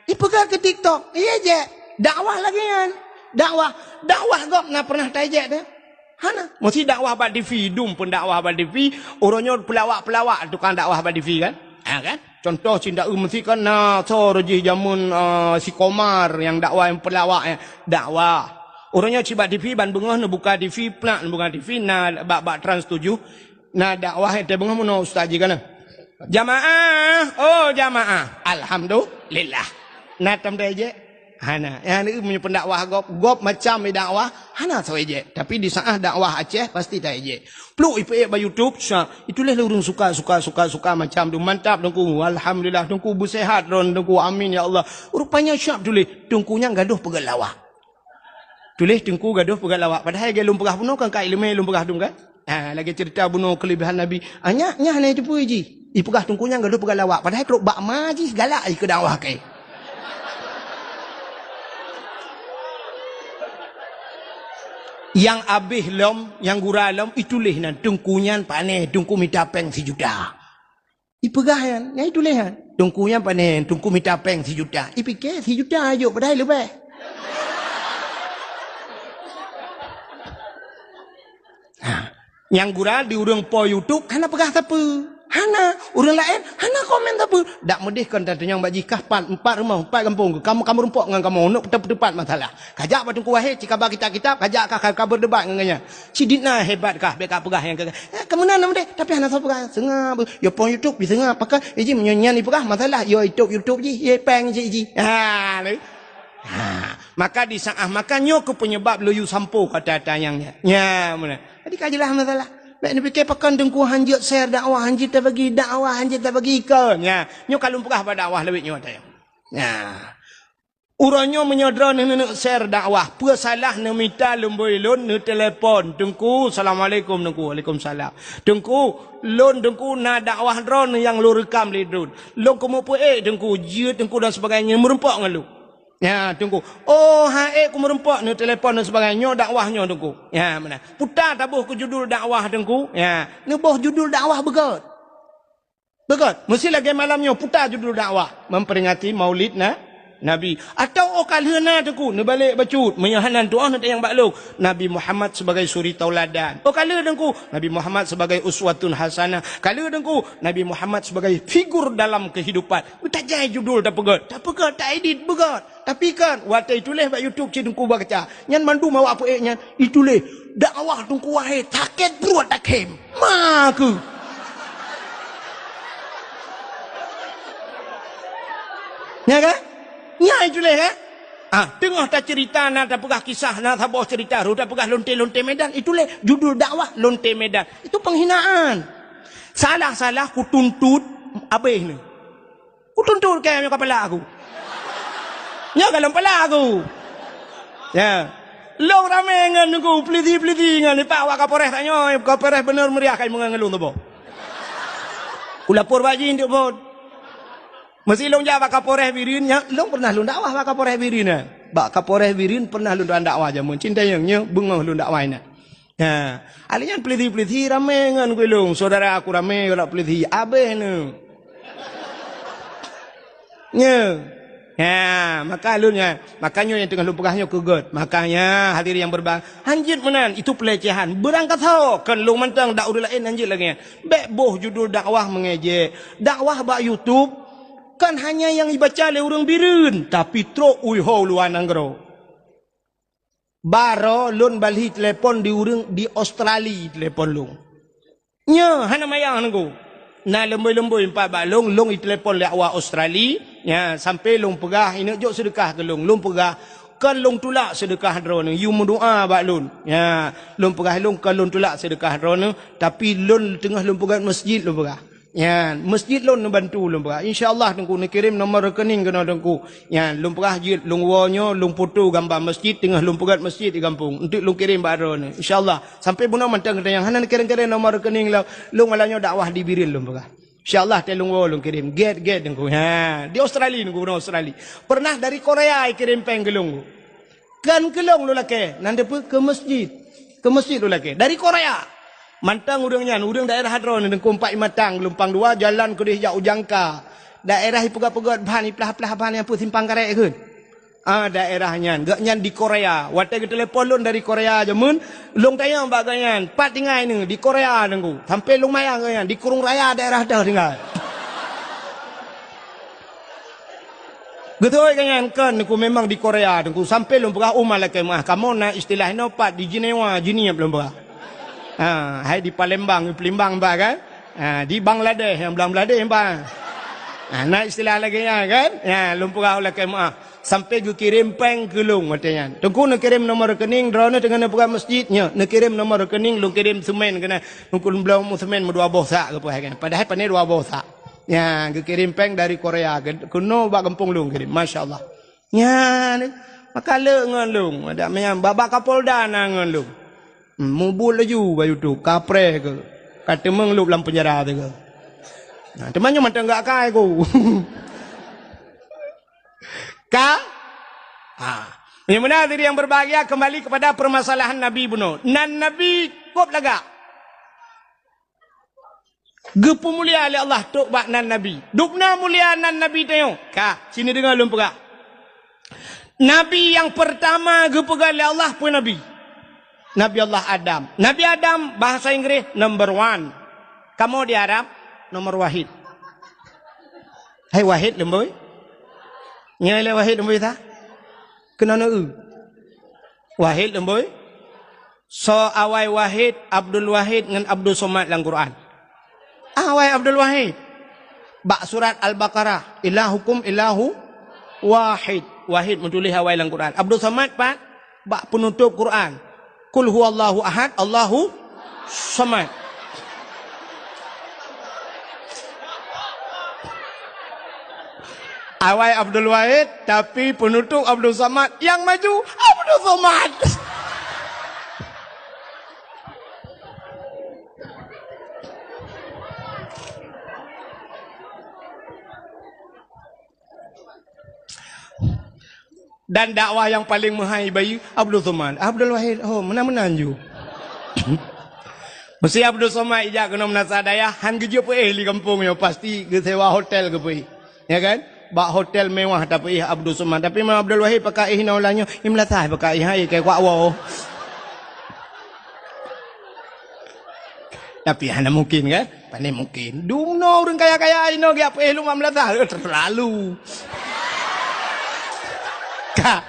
Ipeugah keu TikTok, ijek. Dakwah lagée nyan. Dakwah, dakwah gob na pernah taijek deh. Hana. Mesti dakwah bak TV, dum pun dakwah bak TV. Uroe nyoe pelawak-pelawak tukang dakwah bak TV kan? Ha kan? Contoh cinta eu mesti kan na so jih jameun, ah, si Komar nyang dakwah nyang pelawak nyan. Dakwah. Uroe nyoe cit bak TV ban beungoh neubuka TV, plak neubuka TV na bak, bak Trans tujuh. Na dakwah nyang teubeungoh meunoe ustaz jih kana. Jamaah, oh jamaah. Alhamdulillah. Na tam taijek? Hana. Nyang ni meunyoe pendakwah gob, gob macam dakwah, hana soe ijek. Tapi di saat dakwah Aceh pasti taijek. Pluk ipeuék bak YouTube, sa, itulah ureuëng suka, suka, suka, suka macam tu. Mantap Teungku. Alhamdulillah Teungku beusehat droen Teungku. Amin ya Allah. Rupanya siap tuléh. Teungku nyang gadoh peugah lawak. Tuléh Teungku gadoh peugah lawak. Padahai lagée lôn peugah bunoe kan ka iéleumé lôn peugah dum kan? Ha, lagée cerita bunoe keulebihan Nabi. Ah, nyak, nyak hana jiteupeue jih. Ipeugah Teungku nyan gadoh peugah lawak. Padahai trok bak ma jih galak jih keu dakwah keu. Nyang abéh lom, nyang gura lom, ituléh nan Teungku nyan pané, Teungku mita péng sijuta. Ipeugah nyan, nyan ituléh nyan. Teungku nyan pané, Teungku mita péng sijuta. Ipike sijuta jok padahai leubeh. Ha. Nyang gura di ureuëng po YouTube hana peugah sapeue. Hana, ureuëng laén hana komen sapeue. Dak meudeh kon tatunyong bak jih kah pat, empat rumoh, empat gampông, kamoe, kamoe rumpok ngon kamoe, neuk peuteupat masalah. Kajak bak Teungku Wahé, cikaba kitab-kitab, kajak kah ka, ka berdebat ngon gobnyan. Sidit na hebat kah, bék ka peugah nyang keu, eh, keu meunan na meudeh, tapi hana soe peugah. Seungab, yo pon YouTube, biseungab, pakon, eh, jih meunyoe nyan ipeugah masalah, yo YouTube, YouTube jih, ye péng jih, jih. Ha, lé. Ha, maka di saat, maka nyoe keuh penyebab lôn yue sampoe kata-kata nyang nyan. Nya, meunan. Jadi ka jeulaih masalah. Bék neupike pakon Teungku hanjeuet share dakwah, hanjeuet tabagi dakwah, hanjeuet tabagi ikon. Nya, nyoe ka lôn peugah bak dakwah lawét nyoe ata nyoe. Nya. Uroe nyoe meunyoe droeneuh neuneuk share dakwah, peue salah neumita lumbôi lôn neutelepon, "Teungku, assalamualaikum, Teungku." "Waalaikumsalam." "Teungku, lôn, Teungku, na dakwah droeneuh nyang lôn reukam lé droeneuh. Lôn keumeupeuék, Teungku, jeuet, Teungku, dan sebagainya, meurumpok ngon lôn." Ya, Teungku. "Oh, han ék kumeurumpok," neutelepon dan sebagainya, "nyoe dakwah nyoe, Teungku." Ya, meunan. Puta taboh keu judul dakwah, Teungku. Ya, neuboh judul dakwah beugét. Beugét, meusti lagée malam nyoe puta judul dakwah, memperingati Maulid na-, Nabi. Atawa óh ka lheueh na Teungku, neubalek bacut, meunyoe hana tuoh neutanyong bak lôn, Nabi Muhammad sebagai suri tauladan. Óh ka lheueh Teungku, Nabi Muhammad sebagai uswatun hasanah. Ka lheueh Teungku, Nabi Muhammad sebagai figur dalam kehidupan. Tajai judul tapeugét, tapeugét, taedit beugét. Tapi kan, watée ituléh bak YouTube cit Teungku baca. Nyan mandum awak peuék nyan, ituléh, "Dakwah Teungku Wahé sakét pruet takhém." Ma keuh. Nya kan? Nya ituléh kan? Ah, teungoh tacerita na tapeugah kisah na saboh cerita, ru tapeugah lonte-lonte Medan, ituléh judul dakwah lonte Medan. Itu penghinaan. Salah-salah kutuntut abéh ni. Kutuntut kayée nyoe keu pala aku. Nyoe golom pala aku. Ya. Lôn ramé ngon Teungku, peulisi-peulisi ngon ipak wak Kapolres tanyoe, Kapolres beuneuh meuriah kai meungon ngon lôn tuboh. Kulapor bak jih untuk phon. Meusi lôn jak bak Kapolres Bireuen, nyan lôn pernah lôn dakwah bak Kapolres Bireuen na. Bak Kapolres Bireuen pernah lôn dakwah jameun. Cinta nyang nyoe beungoh lôn dakwah inan. Ha, alèh nyan peulisi-peulisi ramé ngon gulong, syedara aku ramé ngon peulisi, abéh nyoe. Nyoe. Ha, maka lôn nyan, maka nyoe nyang teungoh lôn peugah nyoe keu gét. Makanya hadirin yang berbahagia, hanjeuet meunan, itu pelecehan. Beurangkasoe, kon lôn mantong dak ureueng laén hanjeuet lagèe nyan. Bèk boh judul dakwah mengejek. Dakwah bak YouTube, kon hanya nyang ibaca lé ureueng Bireuen, tapi trok u iho luwa nanggroe. Baroe lôn balhi telepon di ureueng di Australia telepon lôn. Nyoe hana mayang Teungku. Na leumboi-leumboi pat bak lôn, lôn itelepon lé awak Australia, ya, sampai lôn peugah, "Ineuk jok seudeukah keu lôn." Lôn peugah, "Kon lôn tulak seudeukah droeneuh, yue meudoa bak lôn." Ya, lôn peugah lôn, "Kon lôn tulak seudeukah droeneuh, tapi lôn teungoh lôn peugöt masjid," lôn peugah. Ya, masjid lôn neubantu lôn peugah. Insya Allah Teungku neukirém nomor rekening keunoe Teungku. Nyan, lôn peugah jeuet, lôn woe nyoe, lôn foto gamba masjid, teungoh lôn peugöt masjid di gampông. Enteuk lôn kirém bak droeneuh. Insya Allah. Sampai bunoe mantong geutanyoe hana neukirém-kirém nomor rekening lom. Lôn malam nyoe dakwah di Bireuen lôn peugah. Insya Allah, watèe lôn woe lôn kirém. Gèt-gèt Teungku. Ha, di Australia Teungku, bunoe Australia. Pernah dari Korea ikirém pèng keu lôn. Kon keu lôn lôn lakèe, nan deuh peue keu masjid. Keu masjid lôn lakèe. Dari Korea. Mantong ureueng nyan, ureueng daerah droeneuh Teungku, Empat Imatang, Geulumpang Dua, jalan keudeh jak u Jangka. Daerah ipeugöt-peugöt ban, iplah-plah ban nyang peue simpang karek kheun. Ah, daerah nyan. Gobnyan di Korea. Watèe geutelepon lôn dari Korea jameun, lôn tanyong bak gobnyan, "Pat tinggai neuh?" "Di Korea, Teungku." Sampai lôn mayang gobnyan, "Di Krueng Raya daerah toh tinggai." Geutôi gobnyan, "Kon, Teungku, memang di Korea, Teungku." Sampai lôn peugah, "Oh, malaikat meuah, kamoe na istilah inoe pat di Jenewa, Jeunieb," lôn peugah. Ha, hai di Palembang, di Palembang bah kan? Ha, di Bangladesh, nyang Bangladesh bah. Ha, na istilah lagèe nyan kan? Ya, lôn peugah malaikat meuah. Sampai geukirém pèng keu lôn watèe nyan. Teungku neukirém nomor rekening, droeneuh teungoh neupeugah masjid nyoe. Neukirém nomor rekening, lôn kirém seumén keunan. Teungku lôn bloe seumén meudua boh sak geupeugah kan. Padahai pané dua boh sak. Ya, geukirém pèng dari Korea, keunoe bak gampông lôn kirém. Masya Allah. Nyan, maka le ngon lôn. Adak meunan, bak, bak Kapolda na ngon lôn. Hmm, mubuet laju bak YouTube, kapreh keu. Ka teumeung lôn lam penjara teuh keu. Nah, teuma nyoe mantong gak kai ku. Ka? Ha. Yang benar diri yang berbahagia, kembali kepada permasalahan Nabi bunoe. Nan Nabi kôb lagak. Geupeumulia lé Allah trôk bak nan Nabi. Dubna mulia nan Nabi tanyoe. Ka, sini deungoe lôn peugah. Nabi nyang peurtama geupeugah lé Allah peue Nabi? Nabi Allah Adam. Nabi Adam bahasa Inggris number one. Kamoe di Arab nomor wahid. Hai wahid leumbôi. Nyoe lé wahid leumbôi ta? Keunoe na eu. Wahid leumbôi. Soe awai Wahid, Abdul Wahid ngon Abdul Somad lam Quran? Awai Abdul Wahid. Bak surat Al-Baqarah, "Ilahukum ilahu wahid." Wahid meutuléh awai lam Quran. Abdul Somad pat bak peunutôp Quran. "Qul huwallahu ahad, Allahu somad." Awai Abdul Wahid, tapi peunutôp Abdul Somad, nyang maju Abdul Somad. Dan dakwah nyang paleng meuhai bayeue Abdul Somad. Abdul Wahid, oh, meunan-meunan ju. Meusé Abdul Somad ijak keunoe meunasah dayah, han geujok peuéh di gampông nyoe, pasti geusewa hotel geupeuéh. Ya kan? Bak hotel mewah tapeuéh Abdul Somad. Tapi Imam Abdul Wahid pakai éh na ulang nyoe, imlasah pakai éh, hai, kayak kuak woe. Tapi hana mungkin kan? Pane mungkin. Dumnoe ureueng kaya-kaya inoe geujak peuéh lom lam ladha. Terlalu. Ka.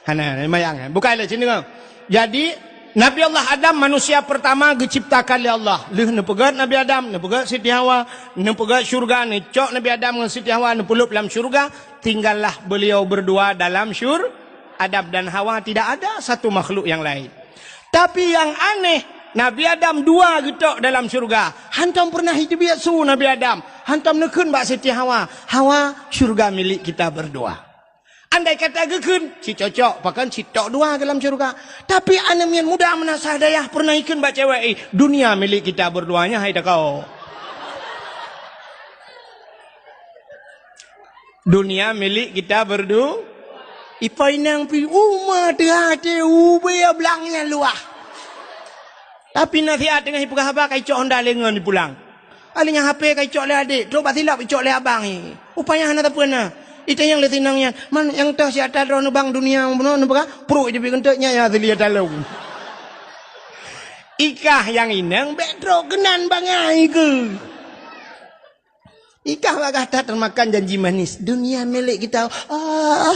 Hana, mayang, eh. Bukai lé sini, kan? Jadi, Nabi Allah Adam manusia pertama geuciptakan lé Allah. Lheueh neupeugöt Nabi Adam, neupeugöt Siti Hawa, neupeugöt syurga, neucok Nabi Adam ngon Siti Hawa, neupeulop lam syurga, tinggallah beliau berdua dalam syur-, Adam dan Hawa, tidak ada satu makhluk yang lain. Tapi nyang aneh, Nabi Adam dua geutok dalam syurga. Hantom pernah jiteubiet su Nabi Adam. Hantom neukheun bak Siti Hawa, "Hawa, syurga milik kita berdua." Andai kata geukheun, si cocok, pakon si tok dua dalam syurga. Tapi aneuk miet muda meunasah dayah pernah ikheun bak cewek, "Eh, dunia milik kita berdua nyan, hai takau." Dunia milik kita berdu-, ipo inong pi uma teuhah teu ubé blang nyang luah. Tapi nasihat teungoh ipeugah haba ka icok honda lengon ipulang. Ali nyang H P ka icok lé adék, trok bak silop icok lé abang i. Upaya hana sapeue na. Itanyong lé sinong nyan, "Man nyang toh si ata droeneuh bang dunia bunoe neupeugah?" Pruek jibi keuneuk nyan nyang asli ata lôn. Ikah nyang inong bèk trok keunan bangai keu. Ikah bagah that teumakan janji manis, dunia milik kita. Ah.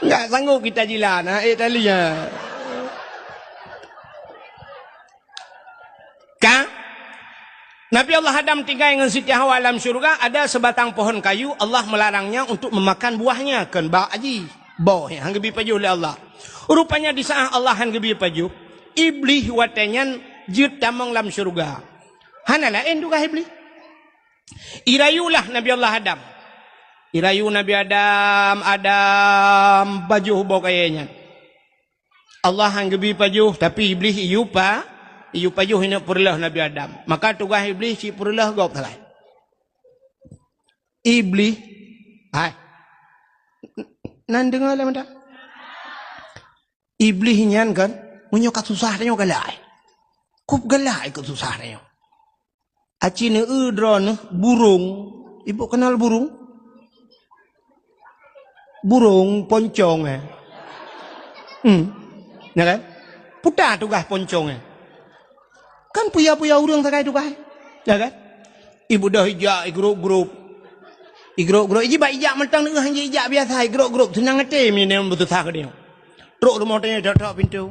Enggak sanggup kita jilat, ha, eh, tali, ha. Ka? Nabi Allah Adam tinggai ngon Siti Hawa lam syeuruga, ada seubatang pohon kayu, Allah meularangnya untuk meumakan buahnya, kon bak aji. Boh nyang han geubi pajoh lé Allah. Rupanya di saat Allah han geubi pajoh, Iblih watée nyan jeuet tamong lam syeuruga. Hana laén tugaih Iblih. Irayulah Nabi Allah Adam. Irayu Nabi Adam, Adam, pajoh boh kayée nyan. Allah han geubi pajoh, tapi Iblih iyue pa-, iyue pajoh ineuk peureuleuh Nabi Adam. Maka tugaih Iblih cit peureuleuh gob sagai. Iblih, hai. Nan deungoe lé mantong. Iblih nyan kan, meunyoe ka susah tanyoe galak. Kup galak ikot susah tanyoe. Aci neueu droeneuh burông. Ibu kenal burông? Burông poncong, eh. Hmm. Ya kan? Peue teuma tugaih poncong, eh. Kan puya-puya ureuëng sagai tugaih. Ya kan? Ibu dah ijak, igrop-grop. Igrop-grop. Iji bak ijak mantong neueu hana ijak biasa, igrop-grop. Seunang até meunyoe beususah keu dia. Trok rumoh tanyoe, tok-tok pintoe.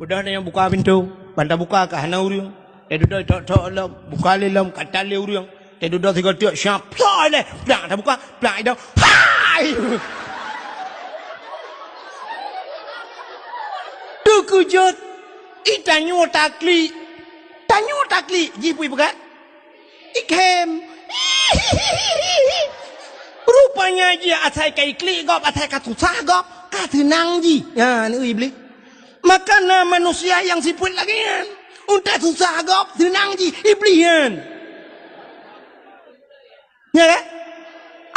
Beudôh tanyoe buka pintoe, ban tabuka ka hana ureuëng. Tadudoe tok-tok lom, buka lé lom, ka tan lé ureuëng. Tadudoe sigoe teuk, siap, plak lé, plak tabuka, plak idong. Hai! Teukeujot, i tanyoe taklik. Tanyoe taklik, jih pui peugah. Ikhém. Rupanya jih asai ka iklik gob, asai ka susah gob, ka seunang jih. Nyan, ui Iblih. Maka na manusia nyang sifeuet lagée nyan. Untée susah gob, seunang jih, Iblih nyan. Ya kan?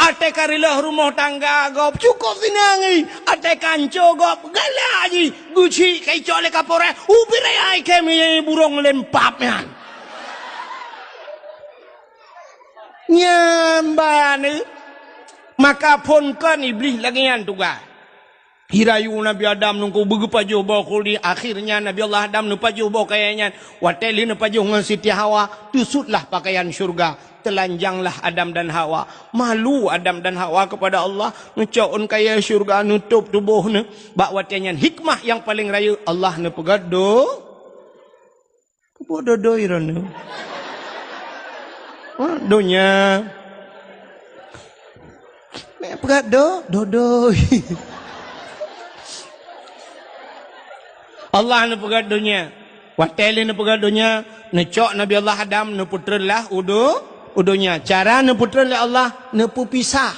Até ka reuloh rumoh tangga gob, cukôp seunang jih. Até ka anco gob, galak jih. Geuchik ka icok lé kapolres, ubit raya ikhém burông lempap nyan. Nyan ban, maka phon kon Iblih lagée nyan tugaih. Irayu Nabi Adam nungku beugeupajôh boh khuldi. Akhirnya Nabi Allah Adam neupajoh boh kayée nyan. Watée lheueh neupajoh ngon Siti Hawa, teusutlah pakaian syeuruga. Teulanjanglah Adam dan Hawa. Malu Adam dan Hawa kepada Allah. Neucok ôn kayée syeuruga, neutôb tuboh neuh. Bak watée nyan hikmah nyang paleng rayeuk, Allah neupeugét do-, Keupeue dodoi droeneuh? Ha, donya. Mek peugah do-, dodoi. Allah neupeugét donya. Watée lé neupeugét donya, neucok Nabi Allah Adam, neupeutreun lah u do-, u donya. Cara neupeutreun lé Allah, neupeupisah.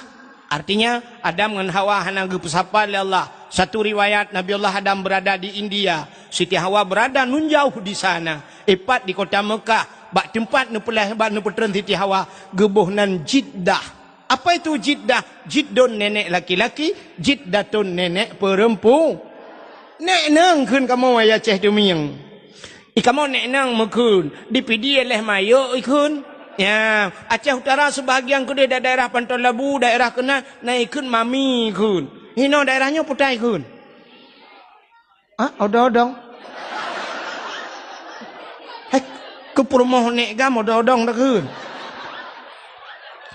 Artinya, Adam ngon Hawa hana geupeusapat lé Allah. Satu riwayat, Nabi Allah Adam berada di India, Siti Hawa berada nun jauh di sana, ipat di kota Mekah, bak teumpat neupeulahé, bak neupeutreun Siti Hawa, geuboh nan Jiddah. Apa itu Jiddah? Jiddun nenek laki-laki, Jiddatun nenek perempu-, nek nang kheun kamoe, ya Aceh Tumieng. I kamoe nek nang meukheun, di Pidie leh mayok ikheun. Ya, Aceh Utara sebahagian keudeh da-, daerah Panton Labu, daerah keunan, na ikheun mami ikheun. Hinoe daerah nyoe peue ta ikheun? Ah, odong-odong. Hai, keu peurumoh nek gam odong-odong takheun.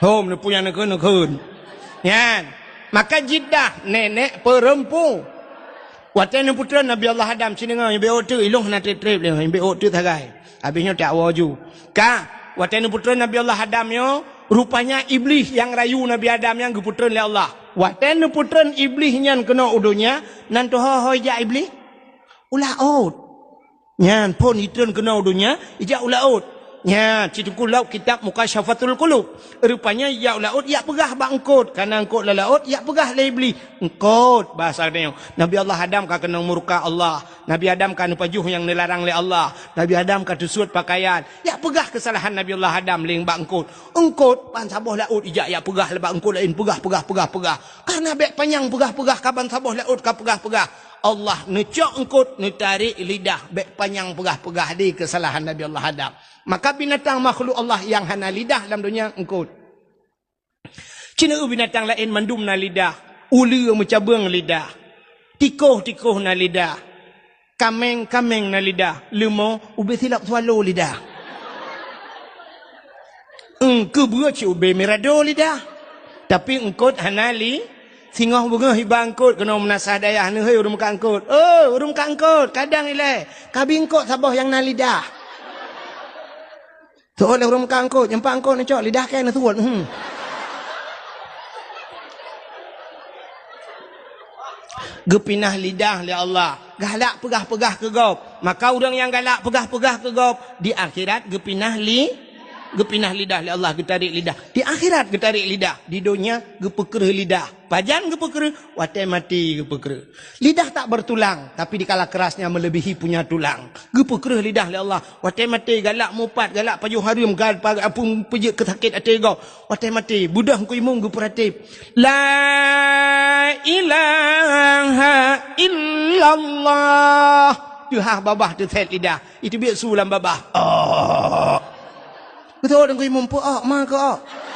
Hom, neupue nyang neukheun, neukheun. Nyan. Maka Jiddah, nenek perempu-, Watée neupeutreun Nabi Allah Adam, ci deungoe, nyang bék ôk teuk, ilong hana treb-treb lé, nyang bék ôk teuk sagai. Habéh nyoe tak woe ju. Ka, watée neupeutreun Nabi Allah Adam nyoe, rupanya Iblih nyang rayu Nabi Adam nyan geupeutreun lé Allah. Watée neupeutreun Iblih nyan keunoe u donya, nan teuho-ho ijak Iblih? U laôt. Nyan phon itreun keunoe u donya, ijak u laôt. Nyan, ci Teungku lok kitab Mukasyafatul Qulub. Rupanya ijak u laôt, ijak peugah bak eungkôt. Kana eungkôt lam laôt, ijak peugah lé Iblih. Eungkôt, bahasa geutanyoe. Nabi Allah Adam ka keunong murka Allah. Nabi Adam ka neupajoh nyang neularang lé Allah. Nabi Adam ka teusuet pakaian. Ijak peugah keusalahan Nabi Allah Adam lé bak eungkôt. Eungkôt, ban saboh laôt ijak, ijak peugah lé bak eungkôt laén. Peugah, peugah, peugah, peugah. Karena bék panyang peugah-peugah ka ban saboh laôt ka peugah-peugah. Allah neucok eungkôt, neutarek lidah, bék panyang peugah-peugah di keusalahan Nabi Allah Adam. Maka binatang makhluk Allah nyang hana lidah lam donya eungkôt. Ci neueu binatang laén mandum na lidah, uleue meucabeueng lidah, tikoh-tikoh na lidah. Kaméng-kaméng na lidah, leumo ubé silop swallow lidah. Eungkôt beue cit ubé mirado lidah. Tapi eungkôt hana li-, singoh beungoh iba eungkôt keunoe meunasah dayah neuh, "Hei, ureuëng meukat eungkôt. Oh, ureuëng meukat eungkôt, kadang ilée, kabi eungkôt saboh nyang na lidah." Teuôt lé ureuëng meukat eungkôt, nyang pat eungkôt neucok, lidah kèe neusuet. Hmm. Geupinah lidah lé Allah. Galak peugah-peugah keu gob. Maka ureuëng nyang galak peugah-peugah keu gob, di akhirat geupinah li-, geupinah lidah lé Allah, geutarek lidah. Di akhirat geutarek lidah. Di donya geupeukreueh lidah. Pajan geupeukreueh? Watèe maté geupeukreueh. Lidah tak bertulang, tapi dikala kerasnya melebihi punya tulang. Geupeukreueh lidah lé Allah. Watèe maté galak mupat, galak pajoh hareuem, gal pa-, apui peujeuet keu sakét até gob. Watèe maté, beudôh Teungku Imum geupeuratéb, "La ilaha illallah." Teuhah babah teusét lidah. Iteubiet su lam babah. Oh. Beutôi Teungku Imum, peu-ok ma keu-ok.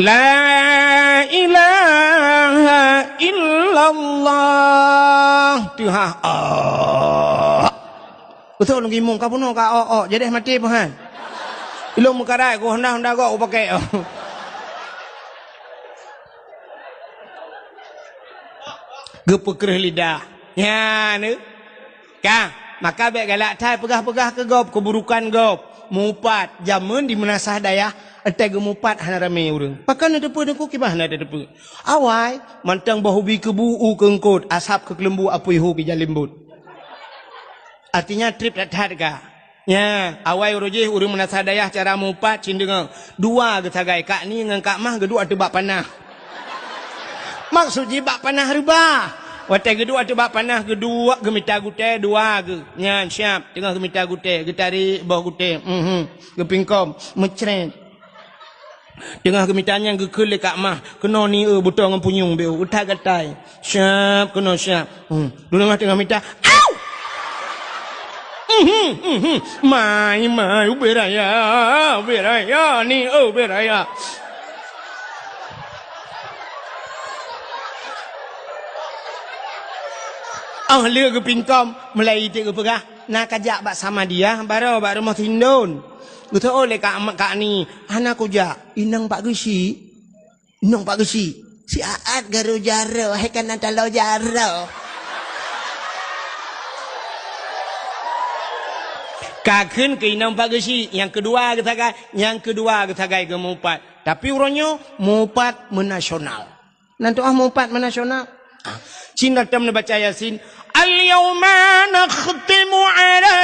"La ilaha illallah." Teuhah. Ah. Beutôi Teungku Imum, ka bunoe ka-ok-ok, jadi maté peuhan. Ilôn meukarat ku honda-honda gok ku pakai. Geupeukreueh lidah. Nyan, eh. Ka, maka bèk galak that peugah-peugah keu gob, keuburukan gob. Mupat, jameun di meunasah dayah, watèe geumupat hana ramé ureuëng. Pakon neuteupeue Teungku, kiban hana neuteupeue. Awai, mantong boh ubi keubu u keu eungkôt, asab keu keuleumbu apui hu keu jalembot. Artinya trép that-that ka. Nya, awai uroe jih ureuëng meunasah dayah cara mupat cit deungoe. Dua geusagai, Kak Ni ngon Kak Mah geuduek ateueh bak panah. Maksud jih bak panah reubah. Watèe geuduek ateueh bak panah geuduek geumita gutèe dua geuh. Nyan siap, teungoh geumita gutèe, geutarek boh gutèe. Mhm. Geupingkom, meucrét. Teungoh geumita nyan geukheun lé Kak Mah, keunoe ni eu beutoe ngon punyueng beu, utak gatai. Siap, keunoe siap. Hmm. Dulu mah teungoh mita, au! Mhm, mhm. Mai, mai, ubé raya, ubé raya, ni eu ubé raya. Oh, lé geupingkom, mulai iték geupeugah, na kajak bak Samadiyah, baroe bak rumoh Sindon. Geuteuôt lé Kak, Kak Ni, hana kujak. Inong Pak Geuchik. Inong Pak Geuchik. Si Aat garu jaroe, hai kana talo jaroe. Ka kheun keu inong Pak Geuchik, nyang keudua geusagai, nyang keudua geusagai geumupat. Tapi uroe nyoe mupat meunasional. Nan tuah mupat meunasional. Ah, cina tam neubaca Yasin. "Al-yauma nakhtimu ala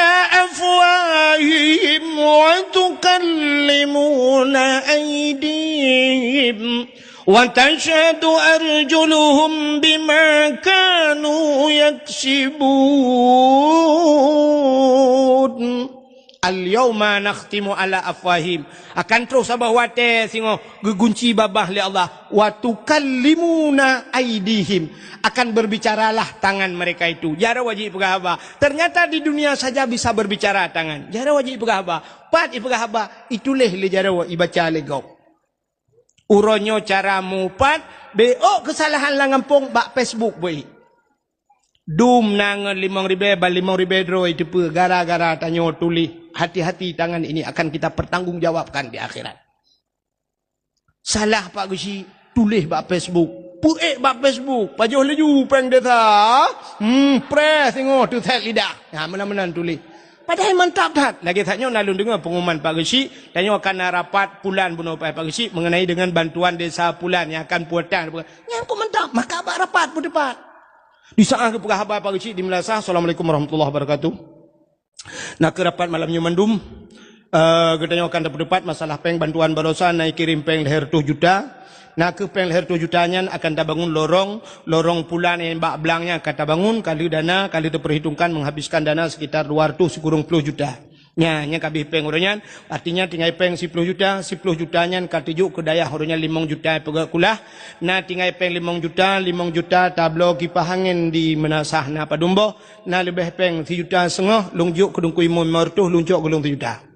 afwahihim wa tukallimuna aidihim wa tashhadu arjuluhum bima kanu yaksibun." "Al-yauma nakhtimu ala afwahim." Akan troh saboh watèe singoh geugunci babah lé Allah. "Wa tukallimuna aidihim." Akan berbicaralah tangan mereka itu. Jaroe jih peugah haba. Ternyata di dunia saja bisa berbicara tangan. Jaroe jih peugah haba. Pat ipeugah haba, ituléh lé jaroe, ibaca lé gob. Uroe nyoe cara mupat, beuôt keusalahan lam gampông bak Facebook beuôt. Dum na ngon limong ribèe, ban limong ribèe droe iteupeue gara-gara tanyoe tuléh, hati-hati tangan ini akan kita pertanggungjawabkan di akhirat. Salah Pak Geuchik, tuléh bak Facebook. Peuék bak Facebook, pajoh laju péng desa. Hmm, preh singoh teusét lidah. Ha, meunan-meunan tuléh. Padahai mantap that. Lagèe that nyoe na lôn deungö pengumuman Pak Geuchik, tanyoe akan na rapat pulan bunoe Pak Geuchik mengenai dengan bantuan desa pulan nyang akan pulang. Nyan kok mantap, maka bak rapat peuteupat. Di saat geupeugah haba Pak Geuchik di meulasah, "Assalamualaikum warahmatullahi wabarakatuh." Na kheueh rapat malam nyoe mandum, eh, geutanyoe akan tapeuteupat masalah péng bantuan baroesa na ikirém péng lhèe reutôh juta. Na kheueh péng lhèe reutôh juta nyan akan tabangun lorong, lorong pulan nyang bak blang nyan akan tabangun, ka lheueh dana, ka lheueh teupeurhitongkan menghabiskan dana sekitar dua reutôh sikureueng plôh juta. Nyan, nyan ka abéh péng uroe nyan, artinya tinggai péng siploh juta, siploh juta nyan ka teujok keu dayah uroe nyan limong juta peugöt kulah, na tinggai péng limong juta, limong juta tabloe kipah angén di meunasah na padum boh, na leubeh péng sijuta seungoh lôn jok keu Teungku Imum limong reutôh, lôn cok keu lôn sijuta.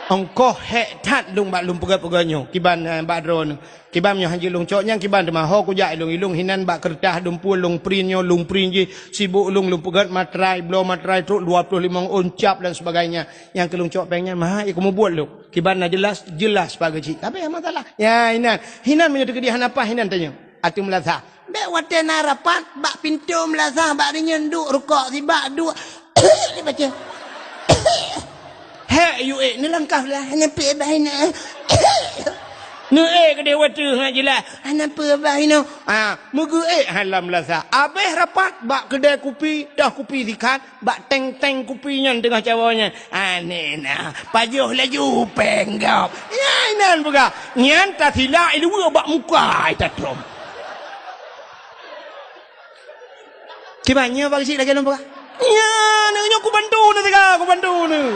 Ongkoh hék that lôn bak lôn peugöt-peugöt nyoe, kiban, eh, bak droeneuh. Kiban nyoe hanjeuet lôn cok nyan kiban teuma ho kujak ilông-ilông hinan bak keureutah lôn pue lôn print nyoe lôn print jih sibuk lôn lôn peugöt matrai bloe matrai trok dua ploh limong ôn cap dan sebagainya. Nyang keu lôn cok péng nyan maha ikeu mubuet lôn. Kiban na jeulaih, jeulaih Pak Geuchik. Tapi masalah. Ya hinan. Hinan meunyoe teukeudi hana paih hinan tanyoe. Ateueh meulasah. Bèk watèe na rapat, bak pintoe meulasah, bak rinyeun duek rukok sibak duek. Dibaca. Hek yue ék neulangkah lah, hana peue bah inoe. Neuék keudeh watèe ngat jeulaih, hana peue bah inoe. Ah, meugeuék hana meulasah. Abéh rapat bak keudè kupi, toh kupi sikat, bak teng-teng kupi nyan teungoh cawoe nyan. Aneh na, pajoh laju péng gob. Nyan inan peugah, nyan tasilak iluwa bak muka ai tatrôm. Kiban nyoe bak geuchik lagèe lôn peugah. Nyan, nyoe kubantu neuh teuga, kubantu neuh.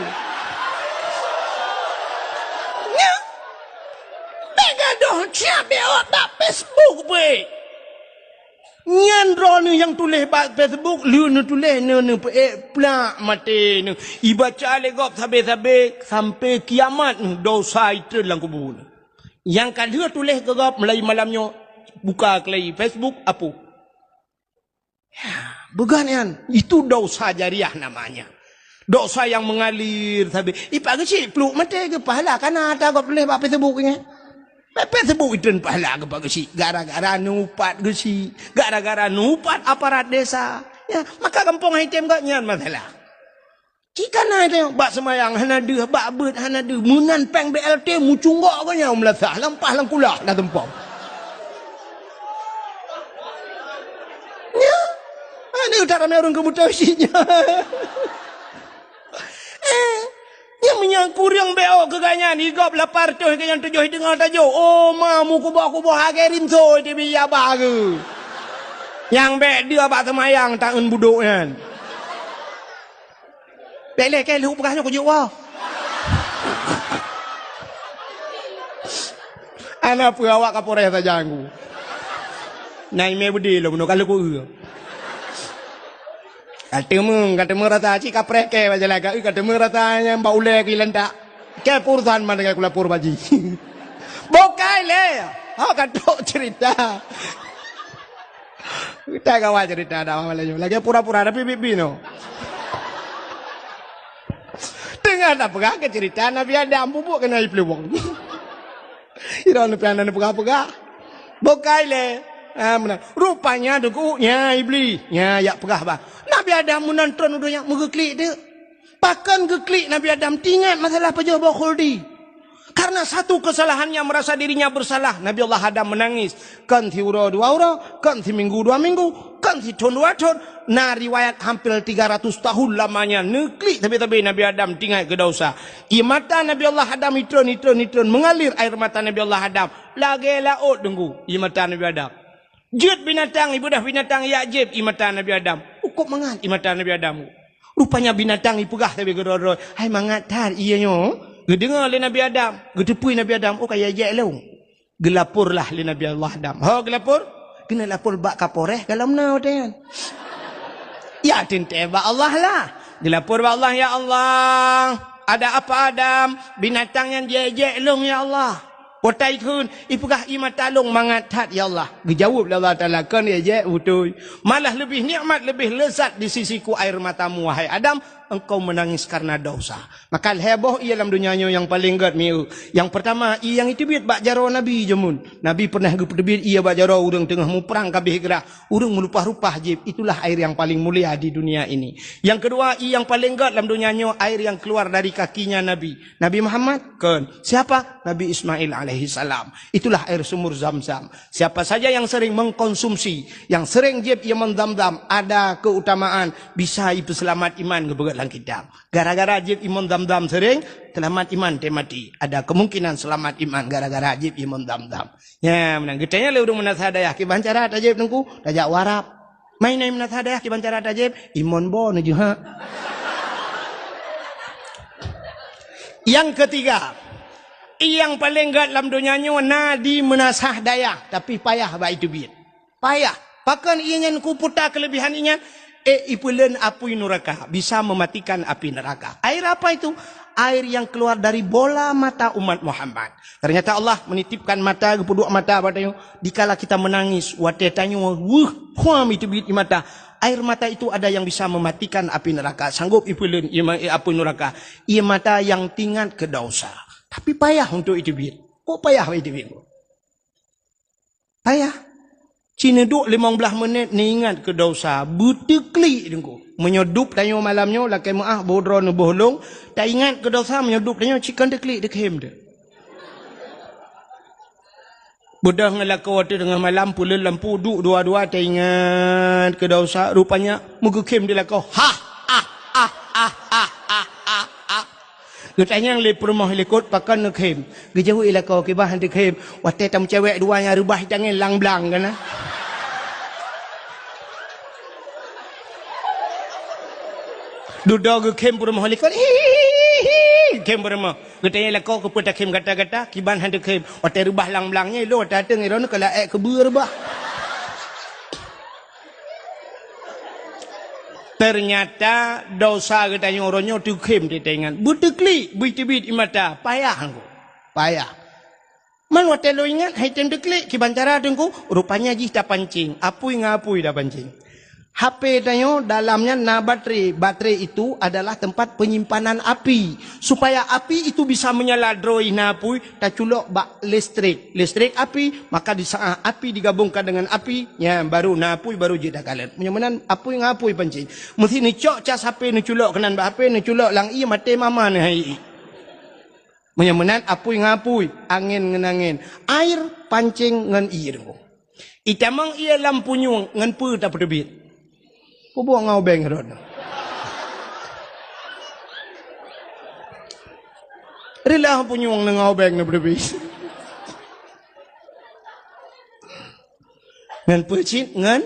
Nyan. Bèk gadoh siap bèk ot bak Facebook peuék. Nyan droeneuh nyang tuléh bak Facebook, lheueh neutuléh neuh neupeuék plak maté neuh. Ibaca lé gob sabé-sabé sampoe kiamat neuh, dosa itreun lam kubu neuh. Nyang ka lheueh tuléh keu gob mulai malam nyoe, buka keulai Facebook, hapus. Ya, beugan nyan, itu dosa jariah namanya. Dosa yang mengalir sabé. Ipak geuchik pluek maté geupahala kana ata gob tuléh bak Facebook nyan. Bak Facebook itreun pahala geupak geuchik gara-gara neuupat geuchik, gara-gara neuupat aparat desa. Ya, maka gampông hai tem gobnyan masalah. Cit kana teuh bak seumayang hana deuh, bak beuet hana deuh, meunan péng B L T mucunggok gobnyan u meulasah, lampah lam kulah na tumpom. Nyan, aneuk that ramé ureueng keubutoe cit nyan. Eh, nyang meunyan kureueng B O keu gobnyan, i gob lapar toh gobnyan tujoh i teungoh tajok. Oh, ma meukuboh-kuboh lagèe rinso di bi abah geuh. Nyang bèk deuh bak seumayang taeun budok nyan. Bèk lé kèe lheueh peugah nyoe kujok woe. Hana peue awak Kapolres sajan ku. Na imè beudé lom nyoe ka lheueh ku eu. Ka teumeung, ka teumeung rasa cit kapreh kèe bak jalan ka eu, ka teumeung rasa nyang bak ulèe keu ilantak. Kèe peurusan man dengan kulapor baji. Bukai lé. Ha ka trok cerita. Kita kawan cerita dah malam nyoe. Lagèe pura-pura tapi bibi no. Teungoh tapeugah keu cerita Nabi Adam bubuk keunan ipluwong. Ira neupian neupeugah-peugah. Bukai lé. Ha, meunan. Rupanya deungon nya Iblis. Nya yak peugah bah. Nabi Adam meunan tron u donya meugeuklik deuh. Pakon geuklik Nabi Adam tingat masalah pajoh boh khuldi. Karena satu kesalahannya merasa dirinya bersalah, Nabi Allah Adam menangis. Kon siuroe dua uroe, kon siminggu dua minggu, kon sithon dua thon. Na riwayat hampir tiga ratus tahun lamanya neuklik sabe-sabe Nabi Adam tingat keu dosa. Ie mata Nabi Allah Adam itron, itron, itron mengalir air mata Nabi Allah Adam. Lagèe laôt deungon ie mata Nabi Adam. Jeuet binatang, ibeudôh binatang yak jieb ie mata Nabi Adam. Ukôb mangat ie mata Nabi Adam. Rupanya binatang ipeugah sabe keudroe-droe, "Hai mangat that ie nyoe." Geudeungoe lé Nabi Adam, geuteupeue Nabi Adam, "Oh, ka ijek lôn." Geulaporlah lé Nabi Allah Adam. Ho geulapor? Keuneuk lapor bak Kapolres ka lom na watèe nyan. Ya teuntèe bak Allah lah. Geulapor bak Allah, "Ya Allah, ada apa Adam? Binatang nyan jijek lôn ya Allah." Potai kheun, ipeugah ie mata lôn mangat that ya Allah. Geujaweueb lé Allah Taala, "Kon ijek beutôi. Malah leubeh nikmat, leubeh lezat di sisiku air matamu, wahai Adam, engkau menangis karena dosa." Maka lhèe boh ie lam donya nyoe nyang paleng gèt mieu. Nyang peurtama, ie nyang iteubiet bak jaroe Nabi jameun. Nabi pernah geupeuteubiet ie bak jaroe ureueng teungoh muprang ka abéh grah. Ureueng meulupah-lupah jieb, itulah air yang paling mulia di dunia ini. Yang kedua, ie nyang paleng gèt lam donya nyoe air yang keluar dari kakinya Nabi. Nabi Muhammad? Kon. Siapa? Nabi Ismail alaihi salam. Itulah air sumur Zam-Zam. Siapa saja yang sering mengkonsumsi, yang sering jieb ie mon Zam-Zam, ada keutamaan bisa ipeuseulamat iman geupeugèt lam kitab. Gara-gara jieb ie mon Zam-Zam sering, seulamat iman teuh maté. Ada kemungkinan seulamat iman gara-gara jieb ie mon Zam-Zam. Nya, meunan geutanyoe lé ureueng meunasah dayah, kiban cara tajieb Teungku, tajak u Arab. Mai na meunasah dayah kiban cara tajieb, ie mon bo neujeuhak. Yang ketiga, ie nyang paleng gèt lam donya nyoe na di meunasah dayah, tapi payah bak iteubiet. Payah. Pakon ie nyan kuputa kelebihan ie nyan? Eh, ipeuleuen apui nuraka, bisa mematikan api neraka. Air apa itu? Air yang keluar dari bola mata umat Muhammad. Ternyata Allah menitipkan mata, geupeuduek mata bak tanyoe. Dikala kita menangis, watèe tanyoe weueh, phuam iteubiet ie mata. Air mata itu ada yang bisa mematikan api neraka. Sanggup ipeuleuen ie ma-, eh, apui nuraka. Ie mata yang teuingat keu dosa. Tapi payah untuk iteubiet. Kok payah iteubiet? Payah. Ci neuduek limong blaih menit, neuingat keu desya, beuteuklik Teungku. Meunyoe dub tanyoe malam nyoe, lakée meuáh, boh droe neuboh lông, taingat keu desya, meunyoe dub tanyoe, ci kon teuklik, teukhem teuh. Beudôh ngon lakoe teuh teungoh malam, peuleuet lampu, duek dua-dua, taingat keu desya, rupanya meugeukhem di lakoe. Hah, ah, ah, ah, ah, ah, ah, ah. Geutanyong lé peurumoh likot, "Pakon neukhem?" Geujaweueb lakoe, "Kiban han teukhem, watée tameucewek dua nyang reubah tangieng lam blang keunan." Dudoe geukhem peurumoh likot, "Hihihi, khem peurumoh." Geutanyong lakoe, "Keupeue takhem gata-gata?" "Kiban han teukhem, watée reubah lam blang nyan, ilôn watée ateueng, droeneuh ka laék keubeue reubah." Teunyata desya geutanyoe uroe nyoe teukhem teuh taingat. Beuteuklik, beuteubiet ie mata, payah Teungku. Payah. Man watée lôn ingat, han item teuklik, kiban cara Teungku, rupanya jih tapancing, apui ngon apui tapancing. H P tanyoe dalam nyan na baterai. Baterai itu adalah tempat penyimpanan api. Supaya api itu bisa menyala droe na apui, taculok bak listrik. Listrik api, maka di saat api digabungkan dengan api, nyan baru na apui, baru jeuet takalon. Meunyoe meunan, apui ngon apui pancing. Meuseuti neucok cas H P, neuculok keunan bak H P, neuculok lam ié, maté mama neuh hai ié. Meunyoe meunan, apui ngon apui, angén ngon angén. Air pancing ngon ié Teungku. Itamong ié lam punyueng, ngon peue tapeuteubiet? Peubuet ngon ubeng rot. Rilah punyueng ngon ubeng na beuteubiet. Ngon peue cit? Ngon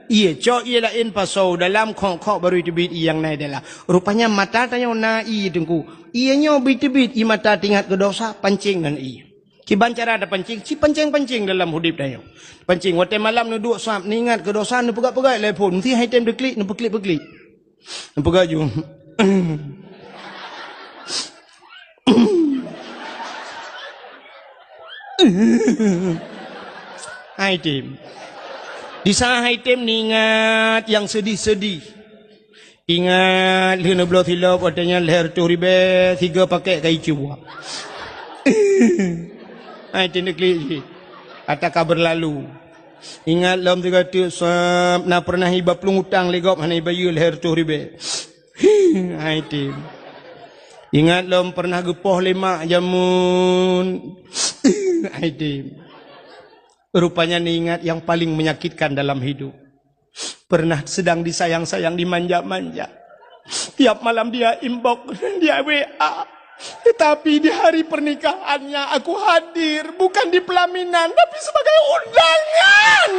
ié. Cok ié laén pasoe dalam, khok-khok baru teubiet ié nyang na dalam. Rupanya mata tanyoe na ié Teungku. Ié nyoe beuteubiet ié mata teuingat keu desya, pancing ngon ié. Kiban cara tapancing, ci pancing-pancing dalam udeb tanyoe. Pancing, watée malam neuduek sab, neuingat keu desya, neupeugah-peugah lé phon, meuseuti han item teuklik, neupeuklik-peuklik. Neupeugah ju. Han item. Di saat han item neuingat nyang seudeh-seudeh. Ingat lheueh neubloe silop, watée nyan lhée reutôh ribée, sigoe pakét kayée cue. Hai, teuneuk klik jih. Ata ka beurlalu. Ingat lom sigoe teuk sab, na peureunah iba plueng utang lé gob hana ibayeue lhée reutôh ribée. Hai, tem. Ingat lom peureunah geupoh lé mak jameun. Hai, tem. Rupanya neuingat nyang paleng menyakitkan dalam hidup. Pernah sedang disayang-sayang, dimanja-manja. Tiap malam dia inbox, dia W A. Tetapi di hari pernikahannya aku hadir, bukan di pelaminan, tapi sebagai undangan.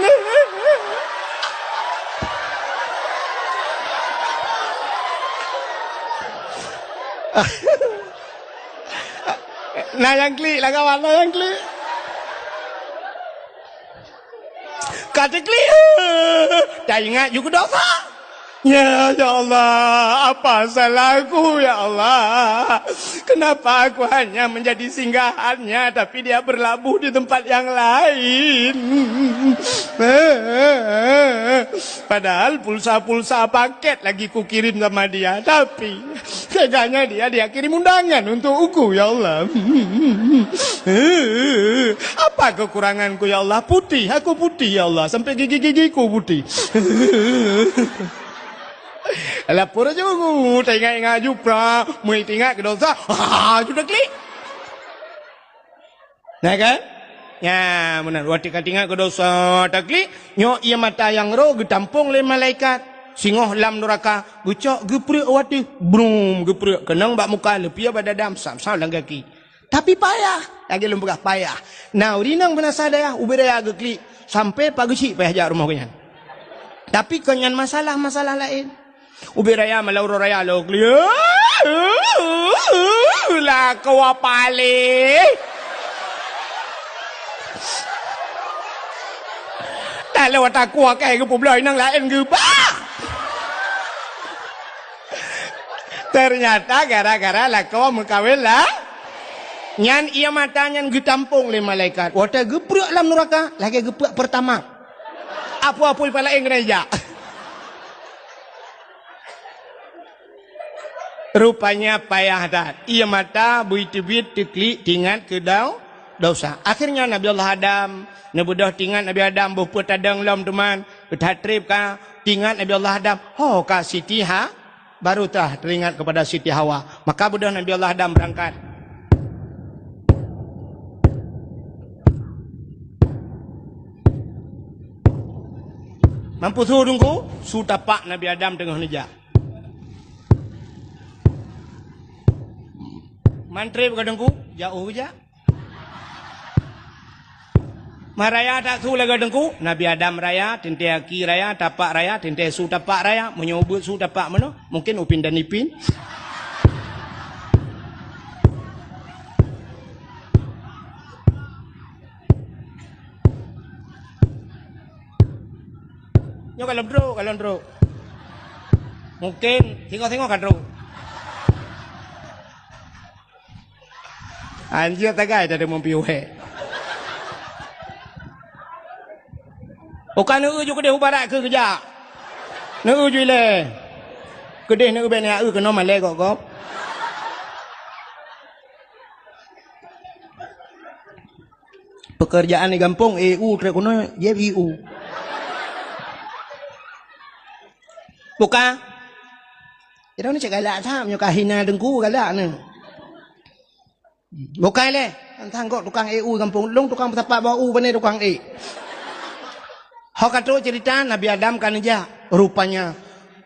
Na nyang klik lah kawan, na nyang klik. Ka teuklik, taingat ju keu dosa. Ya, ya Allah, apa salahku, ya Allah? Kenapa aku hanya menjadi singgahannya, tapi dia berlabuh di tempat yang lain? Padahal pulsa-pulsa paket lagi kukirim sama dia, tapi teganya dia, dia kirim undangan untuk aku, ya Allah. Apa kekuranganku, ya Allah? Putih, aku putih, ya Allah. Sampai gigi-gigiku putih. Lapor ju, taingat-ingat ju pra, meuingat keu dosa. Ha, ju teuklik. Nah kan? Nya, meunan. Watée ka teuingat keu dosa taklik, nyoe ié mata nyang roh geutampong lé malaikat. Singoh lam nuraka, geucok geupreuek watée, brum, geupreuek keunong bak muka, leupie bak dada, sam-sam lam gaki. Tapi payah, lagée lôn peugah payah. Na ureuëng inong beunasa dayah, ubé raya geuklik, sampai pageuchik payah jak rumoh geuhnyan. Tapi kon nyan masalah, masalah laén. Ubé raya malam uroe raya lôn klik. Lakoe paléh. Tak lewat aku akai geupubloe inong laén geuba. Ternyata gara-gara lakoe meukawen lah. Nyan ié mata nyan geutampong lé malaikat. Watée geupreuek lam nuraka, lagée geupreuek Pertamax. Apui-apui pih laén keuneuk jak. Rupanya payah that. Ié mata bui teubiet teuklik teuingat keu dau-, Dosa. Akhirnya Nabi Allah Adam, neubeudôh teuingat Nabi Adam boh peue tadong lom teuma, that treb ka teuingat Nabi Allah Adam, ho ka Siti Ha-, baru tah teuingat kepada Siti Hawa. Maka beudôh Nabi Allah Adam beurangkat. Mampu su Teungku, su tapak Nabi Adam teungoh neujak. Man treb ka Teungku, jak u jak. Man raya that su lagèe Teungku, Nabi Adam raya, teuntèe aki raya, tapak raya, teuntèe su tapak raya, meunyoe ubeuet su tapak meunoe, mungkin Upin dan Ipin. Nyoe kalon trok, kalon trok. Mungkin singoh-singoh ka trok. Anjir tagai tadi mumpi uhé. Uka neu ju keudeh u barat keu keujak. Neu ju ilée. Keudeh neu bèk neu keunoe malée gop-gop. Pekerjaan di gampông, E U trok keunoe, jieb I U. Buka. Ira ni cek galak that, meunyoe ka hina Teungku galak ni. Bukai lé, tantang gok tukang E U gampông. Lôn tukang peusapat bak u, bane tukang E. Ho ka trok cerita Nabi Adam ka neujak. Rupanya,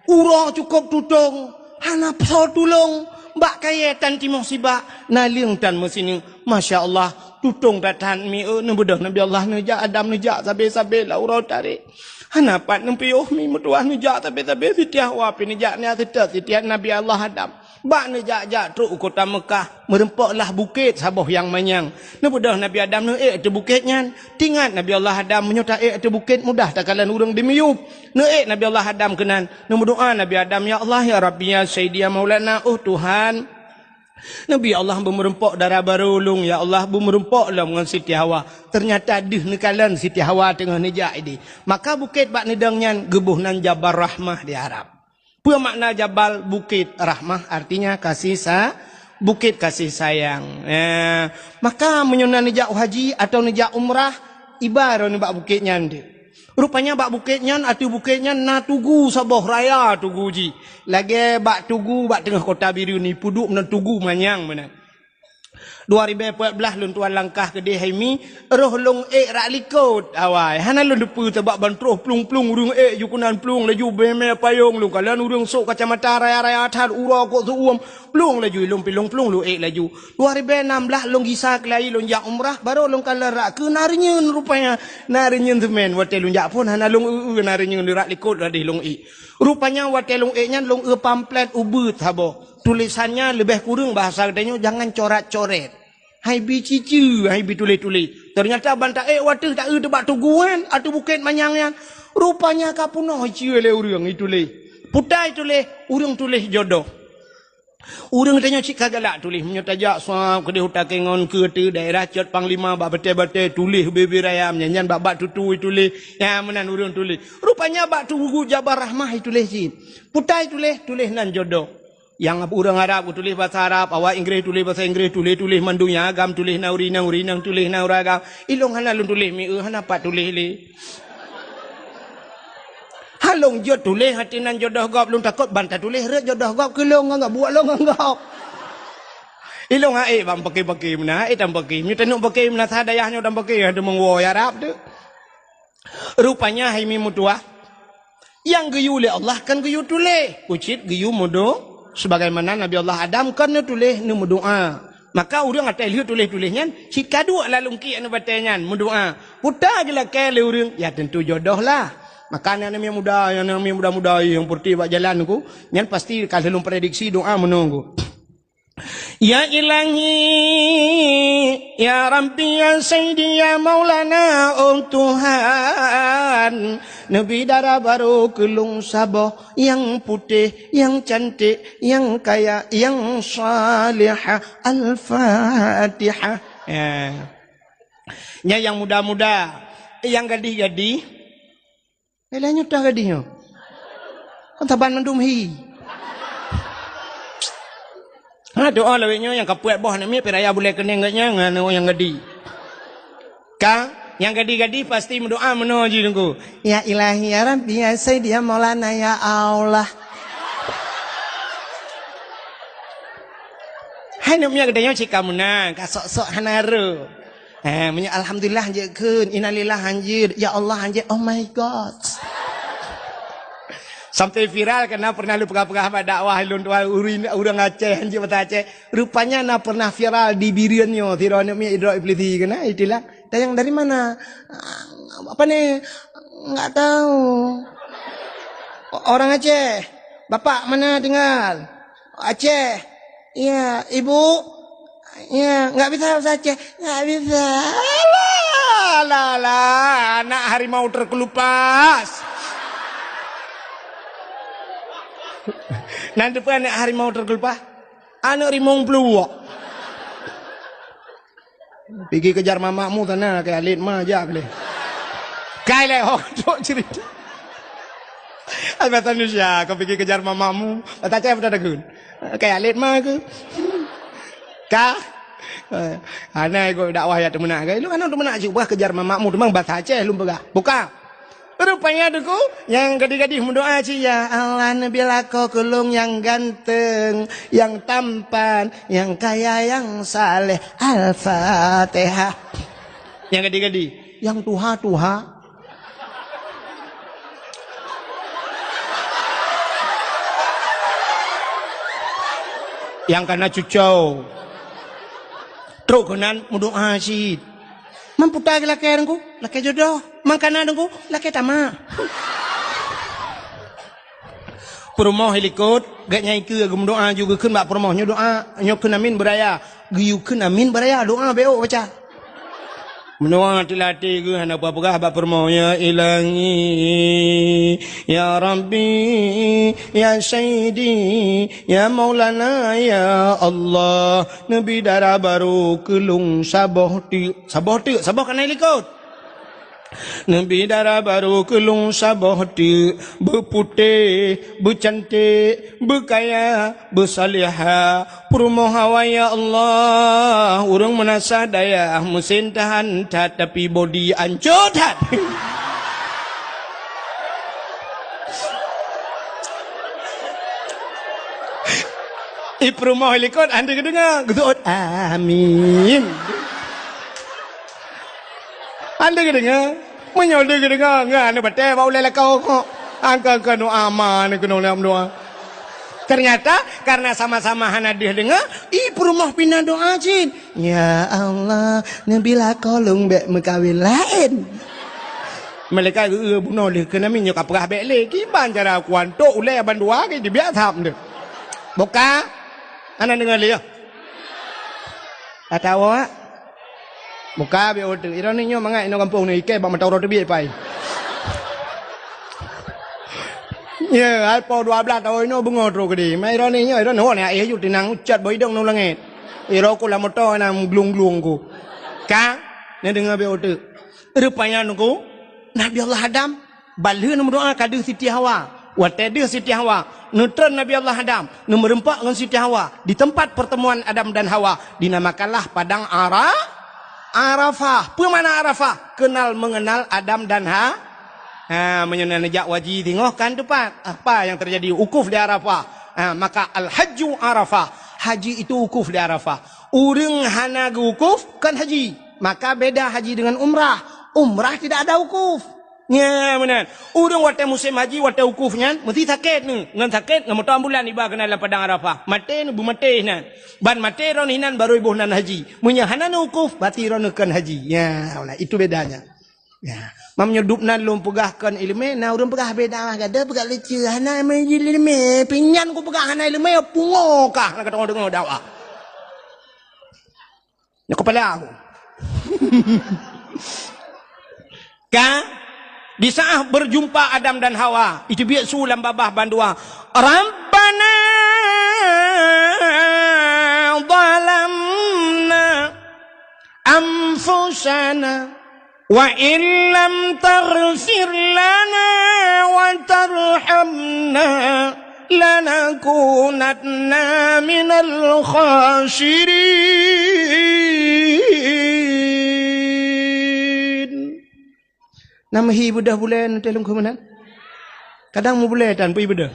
uroe cukôp tutong, hana psoe tulông, bak kayèe tan timoh sibak, naleueng tan meusineuk. Masya Allah, tutong that-that mi, eh, neubeudôh Nabi Allah neujak, Adam neujak, sabe-sabe lam uroe tarek. Hana pat neupiôh mi meutuwah neujak, sabe-sabe Siti Hawa pih neujak, nyan seutôt Siti Nabi Allah Adam. Bak neujak-jak trok u kota Meukah, meureumpok lah bukét saboh nyang manyang. Neubeudôh Nabi Adam neuék ateueh bukét nyan. Teuingat Nabi Allah Adam, meunyoe taék ateueh bukét mudah takalon ureuëng dimiyueb. Neuék Nabi Allah Adam keunan. Neumeudoá Nabi Adam, "Ya Allah, ya Rabbi, ya Sayyidi, ya Maulana, oh Tuhan. Nabi Allah beumeureumpok dara barô lôn, ya Allah, beumeureumpok lom ngon Siti Hawa." Teunyata deuh neukalon Siti Hawa teungoh neujak idéh. Maka bukét bak neudong nyan geuboh nan Jabal Rahmah di Arab. Peue makna jabal? Bukét. Rahmah artinya kasih sa-, bukét kasih sayang. Eh, maka meunyoe na neujak haji atawa neujak umrah, iba droeneuh bak bukét nyan deuh. Rupanya bak bukét nyan, ateueh bukét nyan na tugu saboh raya tugu jih. Lagèe bak tugu bak teungoh kota Bireuen, ipeuduek meunan tugu manyang meunan. Dua ribèe peuet blah lôn tuan langkah keudéh hai mi, roh lôn ék rak likot awai. Hana lôn teupeue sabab ban troh plueng-plueng ureuëng ék ju keunan plueng laju beumè payong lôn kalon ureuëng sôk kacamata raya-raya that uroe kok seuuem plueng laju ilôn pilong plueng lôn ék laju. Dua ribèe nam blah lôn gisa keulayi lôn jak umrah, barô lôn kalon rak keu na reunyeun rupanya. Na reunyeun seumén watèe lôn jak phôn hana lôn eu-eu na reunyeun rak likot ladeh lôn ék. Rupanya watèe lôn ék nyan lôn eu pamflet ubeuet saboh. Tulésan nyan leubeh kureueng bahasa geutanyoe jangan corat-corét. Hai bi ciceue, hai bi tuléh-tuléh. Teunyata ban taék watèe taeu teubak tugu nyan, ateueh bukét manyang nyan. Rupanya ka peunoh iceue lé ureuëng ituléh. Putai tuléh, ureuëng tuléh jodoh. Ureuëng tanyoe cit ka galak tuléh, meunyoe tajak sab keudéh u Takengon keu ateueh daerah Cot Panglima bak batèe-batèe tuléh bibir ayam, nyan, nyan bak-bak tutui tuléh. Nyan meunan ureuëng tuléh. Rupanya bak tugu Jabal Rahmah ituléh cit. Putai tuléh, tuléh nan jodoh. Nyang ureuëng Arab geutuléh basa Arab, awak Inggréh tuléh basa Inggréh, tuléh-tuléh mandum nyang agam tuléh na ureuëng inong, ureuëng inong tuléh na ureuëng agam. Ilôn hana lôn tuléh mi-, eh, hana pat tuléh lé. Ha lôn jeuet tuléh ateueh nan jodoh gob, lôn takot ban tatuléh rhot jodoh gob keu lôn ngon gob, buet lôn ngon gob. Ilôn ha ék ban paké-paké meunan, ha ék tan paké. Meunyoe taneuk paké meunan sa dayah nyoe tan paké, ha teumeung woe Arab teuh. Rupanya hai mi meutuwah, nyang geuyue lé Allah kan geuyue tuléh, ucit geuyue meudo-, sebagaimana Nabi Allah Adam kan neutuléh neumeudoá. Maka ureuëng atai lheueh tuléh-tuléh nyan, cit ka duek lalong kiek neubatée nyan meudoá. Puta geulakée lé ureuëng, ya tentu jodoh lah. Maka aneuk-aneuk muda, aneuk-aneuk muda-muda nyang peureutih bak jalan ku, nyan pasti ka lheueh lôn prediksi doá meunoe ku. Ya Ilahi, ya Rabbi, ya Sayyidi, ya Maulana, oh Tuhan, neubi dara barô keu lôn saboh, nyang putéh, nyang cantik, nyang kaya, nyang salihah. Al-Fatihah. Ya. Nyan nyang muda-muda, nyang gadih-gadih. Lé-lé nyoe teuh gadih nyoe. Kan saban mandum hi. Ha, doa lawét nyoe nyang ka peuet boh aneuk miet, pih raya bulée keunéng geuh nyan ngon nyang gadih. Ka, nyang gadih-gadih pasti meudoa meunoe jih Teungku. Ya Ilahi, ya Rabbi, ya Sayyidi, ya Maulana, ya Allah. Hai neuk miet geutanyoe cit ka meunan, ka sok-sok hana rô. Eh, meunyoe alhamdulillah hanjeuet kheun, innalillah hanjeuet, ya Allah hanjeuet, oh my God. Sampai viral karena pernah lôn peugah-peugah bak dakwah lôn tuan ureueng, ureueng Aceh hanjeuet bahasa Aceh. Rupanya na pernah viral di Bireuen nyoe, sidroe aneuk miet droe Iblisi keunan, istilah. Tanyong dari mana? Apa ni? Enggak tahu. O-, orang Aceh. Bapak mana tinggal? Aceh. Iya, ibu? Iya, enggak bisa bahasa Aceh. Enggak bisa. Alah, alah, alah, anak harimau terkelupas. Nanti pun anak harimau terkelupas. Aneuk rimong pluwok. Pigi kejar mamakmu sana, keu alet ma jak lé. Kai lé ho trok cerita. Ai bahasa Indonesia, kau pigi kejar mamakmu. Bahasa Aceh apa dah gun? Keu alet ma ke? Ka? Eh, hana ikut dakwah ya teumeunak ke? Lu kan teumeunak cuk bah kejar mamakmu teumang bahasa Aceh lum peugah. Buka. Rupanya Teungku, nyang gadih-gadih meudoa cit, "Ya Allah, neubi lakoe keu lôn nyang ganteng, nyang tampan, nyang kaya, nyang saleh." Al-Fatihah. Nyang gadih-gadih, nyang tuha-tuha. Nyang kana cucau. Trok keunan meudoa cit. Mamputa lakée Teungku, lakée jodoh. Mangkana Teungku, lakée tamak. Peurumoh ilikot, gét nyang ikeue geumeudoa ju geukheun bak peurumoh nyoe doa, nyoe kheun amin beuraya. Geuyue kheun amin beuraya, doa bék baca. Meunoe até-até geuh hana peugah bak peurumoh, "Ya Ilahi, ya Rabbi, ya Sayyidi, ya Maulana, ya Allah, neubi dara barô keu lôn saboh teuk." Saboh teuk, saboh kana ilikot. Neubi dara barô keu lôn saboh teuk, beuputéh, beucanték, beukaya, beusalihah, peurumoh awai, ya Allah, ureueng meunasah dayah, meusén tahan that, tapi bodi ancô that. I peurumoh ilikot, hana geudeungoe, geuseuôt, "Amin." Hana geudeungoe. Meunyoe lé geudeungoe, ngon aneuk batée bak ulée lakoe kok. Angka-angka doa ma aneuk keunoe lom doa. Ternyata, karena sama-sama hana deuh deungoe, i peurumoh pih na doa cit. "Ya Allah, neubi lakoe lôn bék meukawen laén." Malaikat geu-, bunoe lé keunan nyoe ka peugah bék lé. Kiban cara kuantok ulée bandua ke dibiak thap deuh. Boka, hana deungoe lé, ya? Atawa Muka biôh teuk. Droeneuh nyoe mangat inoe gampông nyoe ikée bak mata uroe teubiet pai. Ye, hai po dua blaih taun inoe beungoh trok keudeh. Mai droeneuh nyoe, droeneuh nyoe aéh ju tinang ucat bak idong ngon langét. Iroe ku lam moto na glung-glung ku. Ka? Neudeungoe biôh teuk. Rupanya nungku Nabi Allah Adam Ban lheueh neumeudoá ka deuh Siti Hawa. Watée deuh Siti Hawa, neutreun Nabi Allah Adam, neumeureumpok ngon Siti Hawa di teumpat peurteumuan Adam dan Hawa, dinamakanlah Padang Ara-, Arafah. Peue makna Arafah? Kenal mengenal Adam dan Ha-, ha, meunyoe na neujak haji singoh kan teupat. Apa nyang teujadi? Wukuf di Arafah. Ha, maka al-hajju Arafah. Haji itu wukuf di Arafah. Ureuëng hana geuwukuf, kon haji. Maka beda haji dengan umrah. Umrah tidak ada wukuf. Nya meunan. Ureuëng watée musém haji, watée wukuf nyan, meusti sakét nyoe. Ngon sakét, ngon moto ambulan iba keunan lam padang Arafah. Maté nyoe, beumaté inan. Ban maté droeneuh inan, barô iboh nan haji. Meunyoe hana neuwukuf, berarti droeneuh kon haji. Nya, itu bedanya. Nya. Meunyoe dub nan lôn peugah kon iéleumé, na ureuëng peugah beda, gata peugah leucue, hana iéleumé, pinyan kupeugah hana iéleumé, pungo kah, na ka deungoe dakwah. Nyoe kepala aku. Ka, di saat berjumpa Adam dan Hawa, itu biasa lam babah bandua, "Rabbana zalamna anfusana wa illam taghfir lana wa tarhamna lanakunanna minal khasirin." Nyang hi beudôh bulèe nanti lôn keuh meunan. Kadang meubulèe tan pih beudôh.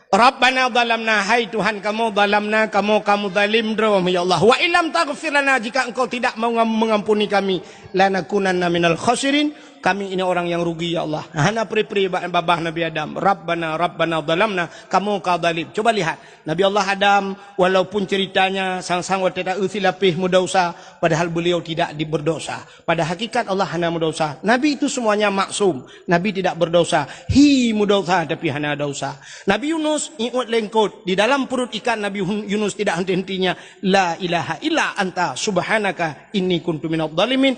Rabbana zalamna, hai Tuhan kamoe, zalamna, kamoe ka meuzalim droe, ya Allah. Wa illam taghfir lana, jika Engkau tidak mengam-, mengampuni kami, lanakunanna minal khasirin, kami ini orang yang rugi, ya Allah. Hana pri-pri ba-, babah Nabi Adam. Rabbana, Rabbana zalamna, kamoe ka zalim. Coba lihat, Nabi Allah Adam, walaupun ceritanya sang-sang watèe ta-eu silapéh meudesya, padahal beliau tidak di-, berdosa. Pada hakikat Allah hana meudesya. Nabi itu semuanya maksum. Nabi tidak berdosa. Hi meudesya tapi hana desya. Nabi Yunus iôt lé eungkôt. Di dalam perut ikan Nabi Hun-, Yunus tidak henti-hentinya, "La ilaha illa anta subhanaka inni kuntu minadh dhalimin."